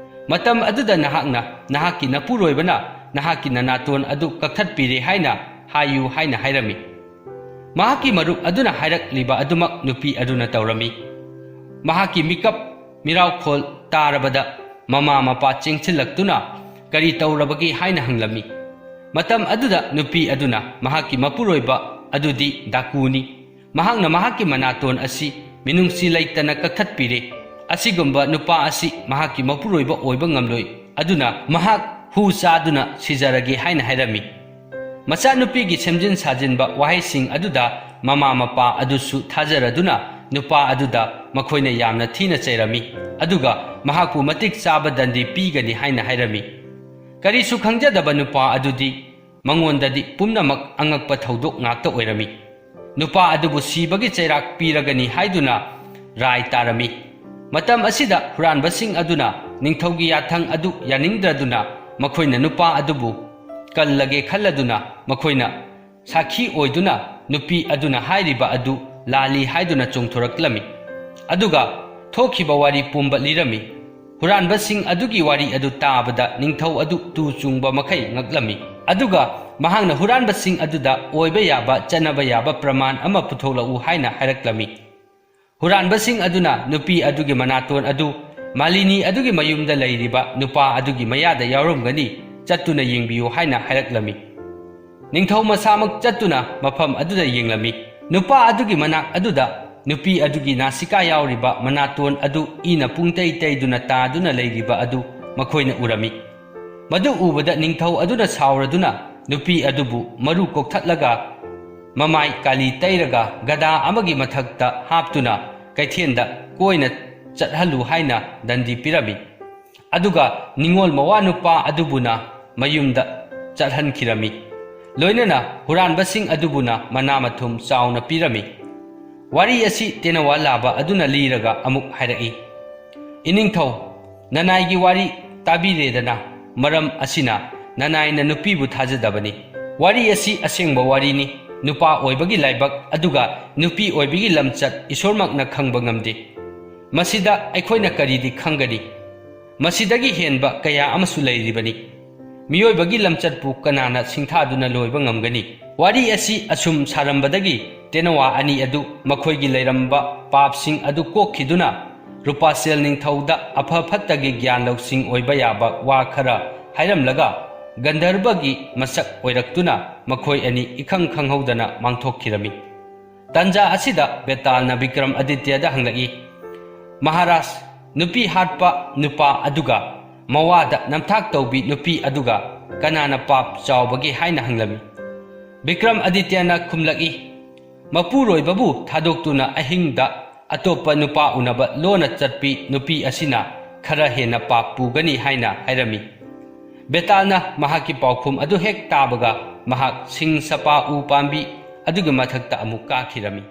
ꯃꯇꯝ ꯑꯗꯨꯗ ꯅꯍꯥꯛꯅ ꯅꯍꯥꯛꯀꯤ ꯅꯄꯨꯔꯣꯏꯕꯅ ꯅꯍꯥꯛꯀꯤ ꯅꯅꯥꯇꯣꯟ ꯑꯗꯨ ꯀꯛꯊꯠꯄꯤꯔꯦ ꯍꯥꯏꯅ ꯍꯥꯏꯌꯨ ꯍꯥꯏꯅ ꯍꯥꯏꯔꯝꯃꯤ꯫ ꯃꯍꯥꯛꯀꯤ ꯃꯔꯨꯞ ꯑꯗꯨꯅ ꯍꯥꯏꯔꯛꯂꯤꯕ ꯑꯗꯨꯃꯛ ꯅꯨꯄꯤ ꯑꯗꯨꯅ ꯇꯧꯔꯝꯃꯤ꯫ ꯃꯍꯥꯛꯀꯤ ꯃꯤꯀꯞ ꯃꯤꯔꯥꯎꯈꯣꯜ ꯇꯥꯔꯕꯗ ꯃꯃꯥ ꯃꯄꯥ ꯆꯦꯡꯁꯤꯜꯂꯛꯇꯨꯅ ꯀꯔꯤ ꯇꯧꯔꯕꯒꯦ ꯍꯥꯏꯅ ꯍꯪꯂꯝꯃꯤ꯫ ꯃꯇꯝ ꯑꯗꯨꯗ ꯅꯨꯄꯤ ꯑꯗꯨꯅ ꯃꯍꯥꯛꯀꯤ ꯃꯄꯨꯔꯣꯏꯕ ꯑꯗꯨꯗꯤ ꯗꯥꯀꯨꯅꯤ꯫ ꯃꯍꯥꯛꯅ ꯃꯍꯥꯛꯀꯤ ꯃꯅꯥꯇꯣꯟ ꯑꯁꯤ ꯃꯤꯅꯨꯡꯁꯤ ꯂꯩꯇꯅ ꯀꯛꯊꯠꯄꯤꯔꯦ꯫ ꯑꯁꯤꯒꯨꯝꯕ ꯅꯨꯄꯥ ꯑꯁꯤ ꯃꯍꯥꯛꯀꯤ ꯃꯄꯨꯔꯣꯏꯕ ꯑꯣꯏꯕ ꯉꯝꯂꯣꯏ, ꯑꯗꯨꯅ ꯃꯍꯥꯛ ꯍꯨ ꯆꯥꯗꯨꯅ ꯁꯤꯖꯔꯒꯦ ꯍꯥꯏꯅ ꯍꯥꯏꯔꯝꯃꯤ꯫ ꯃꯆꯥꯅꯨꯄꯤꯒꯤ ꯁꯦꯝꯖꯤꯟ ꯁꯥꯖꯤꯟꯕ ꯋꯥꯍꯩꯁꯤꯡ ꯑꯗꯨꯗ ꯃꯃꯥ ꯃꯄꯥ ꯑꯗꯨꯁꯨ ꯊꯥꯖꯔꯗꯨꯅ ꯅꯨꯄꯥ ꯑꯗꯨꯗ ꯃꯈꯣꯏꯅ ꯌꯥꯝꯅ ꯊꯤꯅ ꯆꯩꯔꯝꯃꯤ, ꯑꯗꯨꯒ ꯃꯍꯥꯛꯄꯨ ꯃꯇꯤꯛ ꯆꯥꯕ ꯗꯟꯗꯤ ꯄꯤꯒꯅꯤ ꯍꯥꯏꯅ ꯍꯥꯏꯔꯝꯃꯤ꯫ ꯀꯔꯤꯁꯨ ꯈꯪꯖꯗꯕ ꯅꯨꯄꯥ ꯑꯗꯨꯗꯤ ꯃꯉꯣꯟꯗꯗꯤ ꯄꯨꯝꯅꯃꯛ ꯑꯉꯛꯄ ꯊꯧꯗꯣꯛ ꯉꯥꯛꯇ ꯑꯣꯏꯔꯝꯃꯤ꯫ ꯅꯨꯄꯥ ꯑꯗꯨꯕꯨ ꯁꯤꯕꯒꯤ ꯆꯩꯔꯥꯛ ꯄꯤꯔꯒꯅꯤ ꯍꯥꯏꯗꯨꯅ ꯔꯥꯏ ꯇꯥꯔꯝꯃꯤ꯫ ꯃꯇꯝ ꯑꯁꯤꯗ ꯍꯨꯔꯥꯟꯕꯁꯤꯡ ꯑꯗꯨꯅ ꯅꯤꯡꯊꯧꯒꯤ ꯌꯥꯊꯪ ꯑꯗꯨ ꯌꯥꯅꯤꯡꯗ꯭ꯔꯗꯨꯅ ꯃꯈꯣꯏꯅ ꯅꯨꯄꯥ ꯑꯗꯨꯕꯨ ꯀꯜꯂꯒꯦ ꯈꯜꯂꯗꯨꯅ ꯃꯈꯣꯏꯅ ꯁꯥꯈꯤ ꯑꯣꯏꯗꯨꯅ ꯅꯨꯄꯤ ꯑꯗꯨꯅ ꯍꯥꯏꯔꯤꯕ ꯑꯗꯨ ꯂꯥꯜꯂꯤ ꯍꯥꯏꯗꯨꯅ ꯆꯣꯡꯊꯣꯔꯛꯂꯝꯃꯤ꯫ ꯑꯗꯨꯒ ꯊꯣꯛꯈꯤꯕ ꯋꯥꯔꯤ ꯄꯨꯝꯕ ꯂꯤꯔꯝꯃꯤ꯫ ꯍꯨꯔꯥꯟꯕꯁꯤꯡ ꯑꯗꯨꯒꯤ ꯋꯥꯔꯤ ꯑꯗꯨ ꯇꯥꯕꯗ ꯅꯤꯡꯊꯧ ꯑꯗꯨ ꯇꯨ ꯆꯨꯡꯕ ꯃꯈꯩ ꯉꯛꯂꯝꯃꯤ꯫ ꯑꯗꯨꯒ ꯃꯍꯥꯛꯅ ꯍꯨꯔꯥꯟꯕꯁꯤꯡ ꯑꯗꯨꯗ ꯑꯣꯏꯕ ꯌꯥꯕ, ꯆꯠꯅꯕ ꯌꯥꯕ ꯄ꯭ꯔꯃꯥꯟ ꯑꯃ ꯄꯨꯊꯣꯛꯂꯛꯎ ꯍꯥꯏꯅ ꯍꯥꯏꯔꯛꯂꯝꯃꯤ꯫ ꯍꯨꯔꯥꯟꯕꯁꯤꯡ ꯑꯗꯨꯅ ꯅꯨꯄꯤ ꯑꯗꯨꯒꯤ ꯃꯅꯥꯇꯣꯟ ꯑꯗꯨ ꯃꯥꯂꯤꯅꯤ ꯑꯗꯨꯒꯤ ꯃꯌꯨꯝꯗ ꯂꯩꯔꯤꯕ ꯅꯨꯄꯥ ꯑꯗꯨꯒꯤ ꯃꯌꯥꯗ ꯌꯥꯎꯔꯝꯒꯅꯤ, ꯆꯠꯇꯨꯅ ꯌꯦꯡꯕꯤꯌꯨ ꯍꯥꯏꯅ ꯍꯥꯏꯔꯛꯂꯝꯃꯤ꯫ ꯅꯤꯡꯊꯧ ꯃꯁꯥꯃꯛ ꯆꯠꯇꯨꯅ ꯃꯐꯝ ꯑꯗꯨꯗ ꯌꯦꯡꯂꯝꯃꯤ꯫ ꯅꯨꯄꯥ ꯑꯗꯨꯒꯤ ꯃꯅꯥꯛ ꯑꯗꯨꯗ ꯅꯨꯄꯤ ꯑꯗꯨꯒꯤ ꯅꯥꯁꯤꯀꯥ ꯌꯥꯎꯔꯤꯕ ꯃꯅꯥꯇꯣꯟ ꯑꯗꯨ ꯏꯅ ꯄꯨꯡꯇꯩ ꯇꯩꯗꯨꯅ ꯇꯥꯗꯨꯅ ꯂꯩꯔꯤꯕ ꯑꯗꯨ ꯃꯈꯣꯏꯅ ꯎꯔꯝꯃꯤ꯫ ꯃꯗꯨ ꯎꯕꯗ ꯅꯤꯡꯊꯧ ꯑꯗꯨꯅ ꯁꯥꯎꯔꯗꯨꯅ ꯅꯨꯄꯤ ꯑꯗꯨꯕꯨ ꯃꯔꯨ ꯀꯣꯛꯊꯠꯂꯒ ꯃꯃꯥꯏ ꯀꯥꯂꯤ ꯇꯩꯔꯒ ꯒꯗꯥ ꯑꯃꯒꯤ ꯃꯊꯛꯇ ꯍꯥꯞꯇꯨꯅ ꯀꯩꯊꯦꯜꯗ ꯀꯣꯏꯅ ꯆꯠꯍꯜꯂꯨ ꯍꯥꯏꯅ ꯗꯟꯗꯤ ꯄꯤꯔꯝꯃꯤ꯫ ꯑꯗꯨꯒ ꯅꯤꯡꯉꯣꯜ ꯃꯋꯥ ꯅꯨꯄꯥ ꯑꯗꯨꯕꯨꯅ ꯃꯌꯨꯝꯗ ꯆꯠꯍꯟꯈꯤꯔꯝꯃꯤ꯫ ꯂꯣꯏꯅꯅ ꯍꯨꯔꯥꯟꯕꯁꯤꯡ ꯑꯗꯨꯕꯨꯅ ꯃꯅꯥ ꯃꯊꯨꯝ ꯆꯥꯎꯅ ꯄꯤꯔꯝꯃꯤ꯫ ꯋꯥꯔꯤ ꯑꯁꯤ ꯇꯦꯅꯋꯥ ꯂꯥꯕ ꯑꯗꯨꯅ ꯂꯤꯔꯒ ꯑꯃꯨꯛ ꯍꯥꯏꯔꯛꯏ, "ꯏꯅꯤꯡꯊꯧ, ꯅꯅꯥꯏꯒꯤ ꯋꯥꯔꯤ ꯇꯥꯕꯤꯔꯦꯗꯅ, ꯃꯔꯝ ꯑꯁꯤꯅ ꯅꯅꯥꯏꯅ ꯅꯨꯄꯤꯕꯨ ꯊꯥꯖꯗꯕꯅꯤ꯫ ꯋꯥꯔꯤ ꯑꯁꯤ ꯑꯁꯦꯡꯕ ꯋꯥꯔꯤꯅꯤ꯫ ꯅꯨꯄꯥ ꯑꯣꯏꯕꯒꯤ ꯂꯥꯏꯕꯛ ꯑꯗꯨꯒ ꯅꯨꯄꯤ ꯑꯣꯏꯕꯒꯤ ꯂꯝꯆꯠ ꯏꯁꯣꯔꯃꯛꯅ ꯈꯪꯕ ꯉꯝꯗꯦ꯫ ꯃꯁꯤꯗ ꯑꯩꯈꯣꯏꯅ ꯀꯔꯤꯗꯤ ꯈꯪꯒꯅꯤ? ꯃꯁꯤꯗꯒꯤ ꯍꯦꯟꯕ ꯀꯌꯥ ꯑꯃꯁꯨ ꯂꯩꯔꯤꯕꯅꯤ꯫ ꯃꯤꯑꯣꯏꯕꯒꯤ ꯂꯝꯆꯠꯄꯨ ꯀꯅꯥꯅ ꯁꯤꯡꯊꯥꯗꯨꯅ ꯂꯣꯏꯕ ꯉꯝꯒꯅꯤ?" ꯋꯥꯔꯤ ꯑꯁꯤ ꯑꯁꯨꯝ ꯁꯥꯔꯝꯕꯗꯒꯤ ꯇꯦꯅꯋꯥ ꯑꯅꯤ ꯑꯗꯨ ꯃꯈꯣꯏꯒꯤ ꯂꯩꯔꯝꯕ ꯄꯥꯞꯁꯤꯡ ꯑꯗꯨ ꯀꯣꯛꯈꯤꯗꯨꯅ ꯔꯨꯄꯥꯁꯦꯜ ꯅꯤꯡꯊꯧꯗ ꯑꯐ ꯐꯠꯇꯒꯤ ꯒ꯭ꯌꯥꯟ ꯂꯧꯁꯤꯡ ꯑꯣꯏꯕ ꯌꯥꯕ ꯋꯥ ꯈꯔ ꯍꯥꯏꯔꯝꯂꯒ ꯒꯟꯙꯔꯕꯒꯤ ꯃꯁꯛ ꯑꯣꯏꯔꯛꯇꯨꯅ ꯃꯈꯣꯏ ꯑꯅꯤ ꯏꯈꯪ ꯈꯪꯍꯧꯗꯅ ꯃꯥꯡꯊꯣꯛꯈꯤꯔꯝꯃꯤ꯫ ꯇꯥꯟꯖꯥ ꯑꯁꯤꯗ ꯕꯦꯇꯥꯜꯅ ꯕꯤꯀ꯭ꯔꯝ ꯑꯗꯤꯇ꯭ꯌꯗ ꯍꯪꯂꯛꯏ, "ꯃꯍꯥꯔꯥꯖ, ꯅꯨꯄꯤ ꯍꯥꯠꯄ ꯅꯨꯄꯥ ꯑꯗꯨꯒ ꯃꯋꯥꯗ ꯅꯝꯊꯥꯛ ꯇꯧꯕꯤ ꯅꯨꯄꯤ ꯑꯗꯨꯒ ꯀꯅꯥꯅ ꯄꯥꯞ ꯆꯥꯎꯕꯒꯦ?" ꯍꯥꯏꯅ ꯍꯪꯂꯝꯃꯤ꯫ ꯕꯤꯀ꯭ꯔꯝ ꯑꯗꯤꯇ꯭ꯌꯅ ꯈꯨꯝꯂꯛꯏ, "ꯃꯄꯨꯔꯣꯏꯕꯕꯨ ꯊꯥꯗꯣꯛꯇꯨꯅ ꯑꯍꯤꯡꯗ ꯑꯇꯣꯞꯄ ꯅꯨꯄꯥ ꯎꯅꯕ ꯂꯣꯟꯅ ꯆꯠꯄꯤ ꯅꯨꯄꯤ ꯑꯁꯤꯅ ꯈꯔ ꯍꯦꯟꯅ ꯄꯥꯞ ꯄꯨꯒꯅꯤ" ꯍꯥꯏꯅ ꯍꯥꯏꯔꯝꯃꯤ꯫ ꯕꯦꯇꯥꯜꯅ ꯃꯍꯥꯛꯀꯤ ꯄꯥꯎꯈꯨꯝ ꯑꯗꯨ ꯍꯦꯛ ꯇꯥꯕꯒ ꯃꯍꯥꯛ ꯁꯤꯡ ꯁꯄꯥ ꯎ ꯄꯥꯝꯕꯤ ꯑꯗꯨꯒꯤ ꯃꯊꯛꯇ ꯑꯃꯨꯛ ꯀꯥꯈꯤꯔꯝꯃꯤ꯫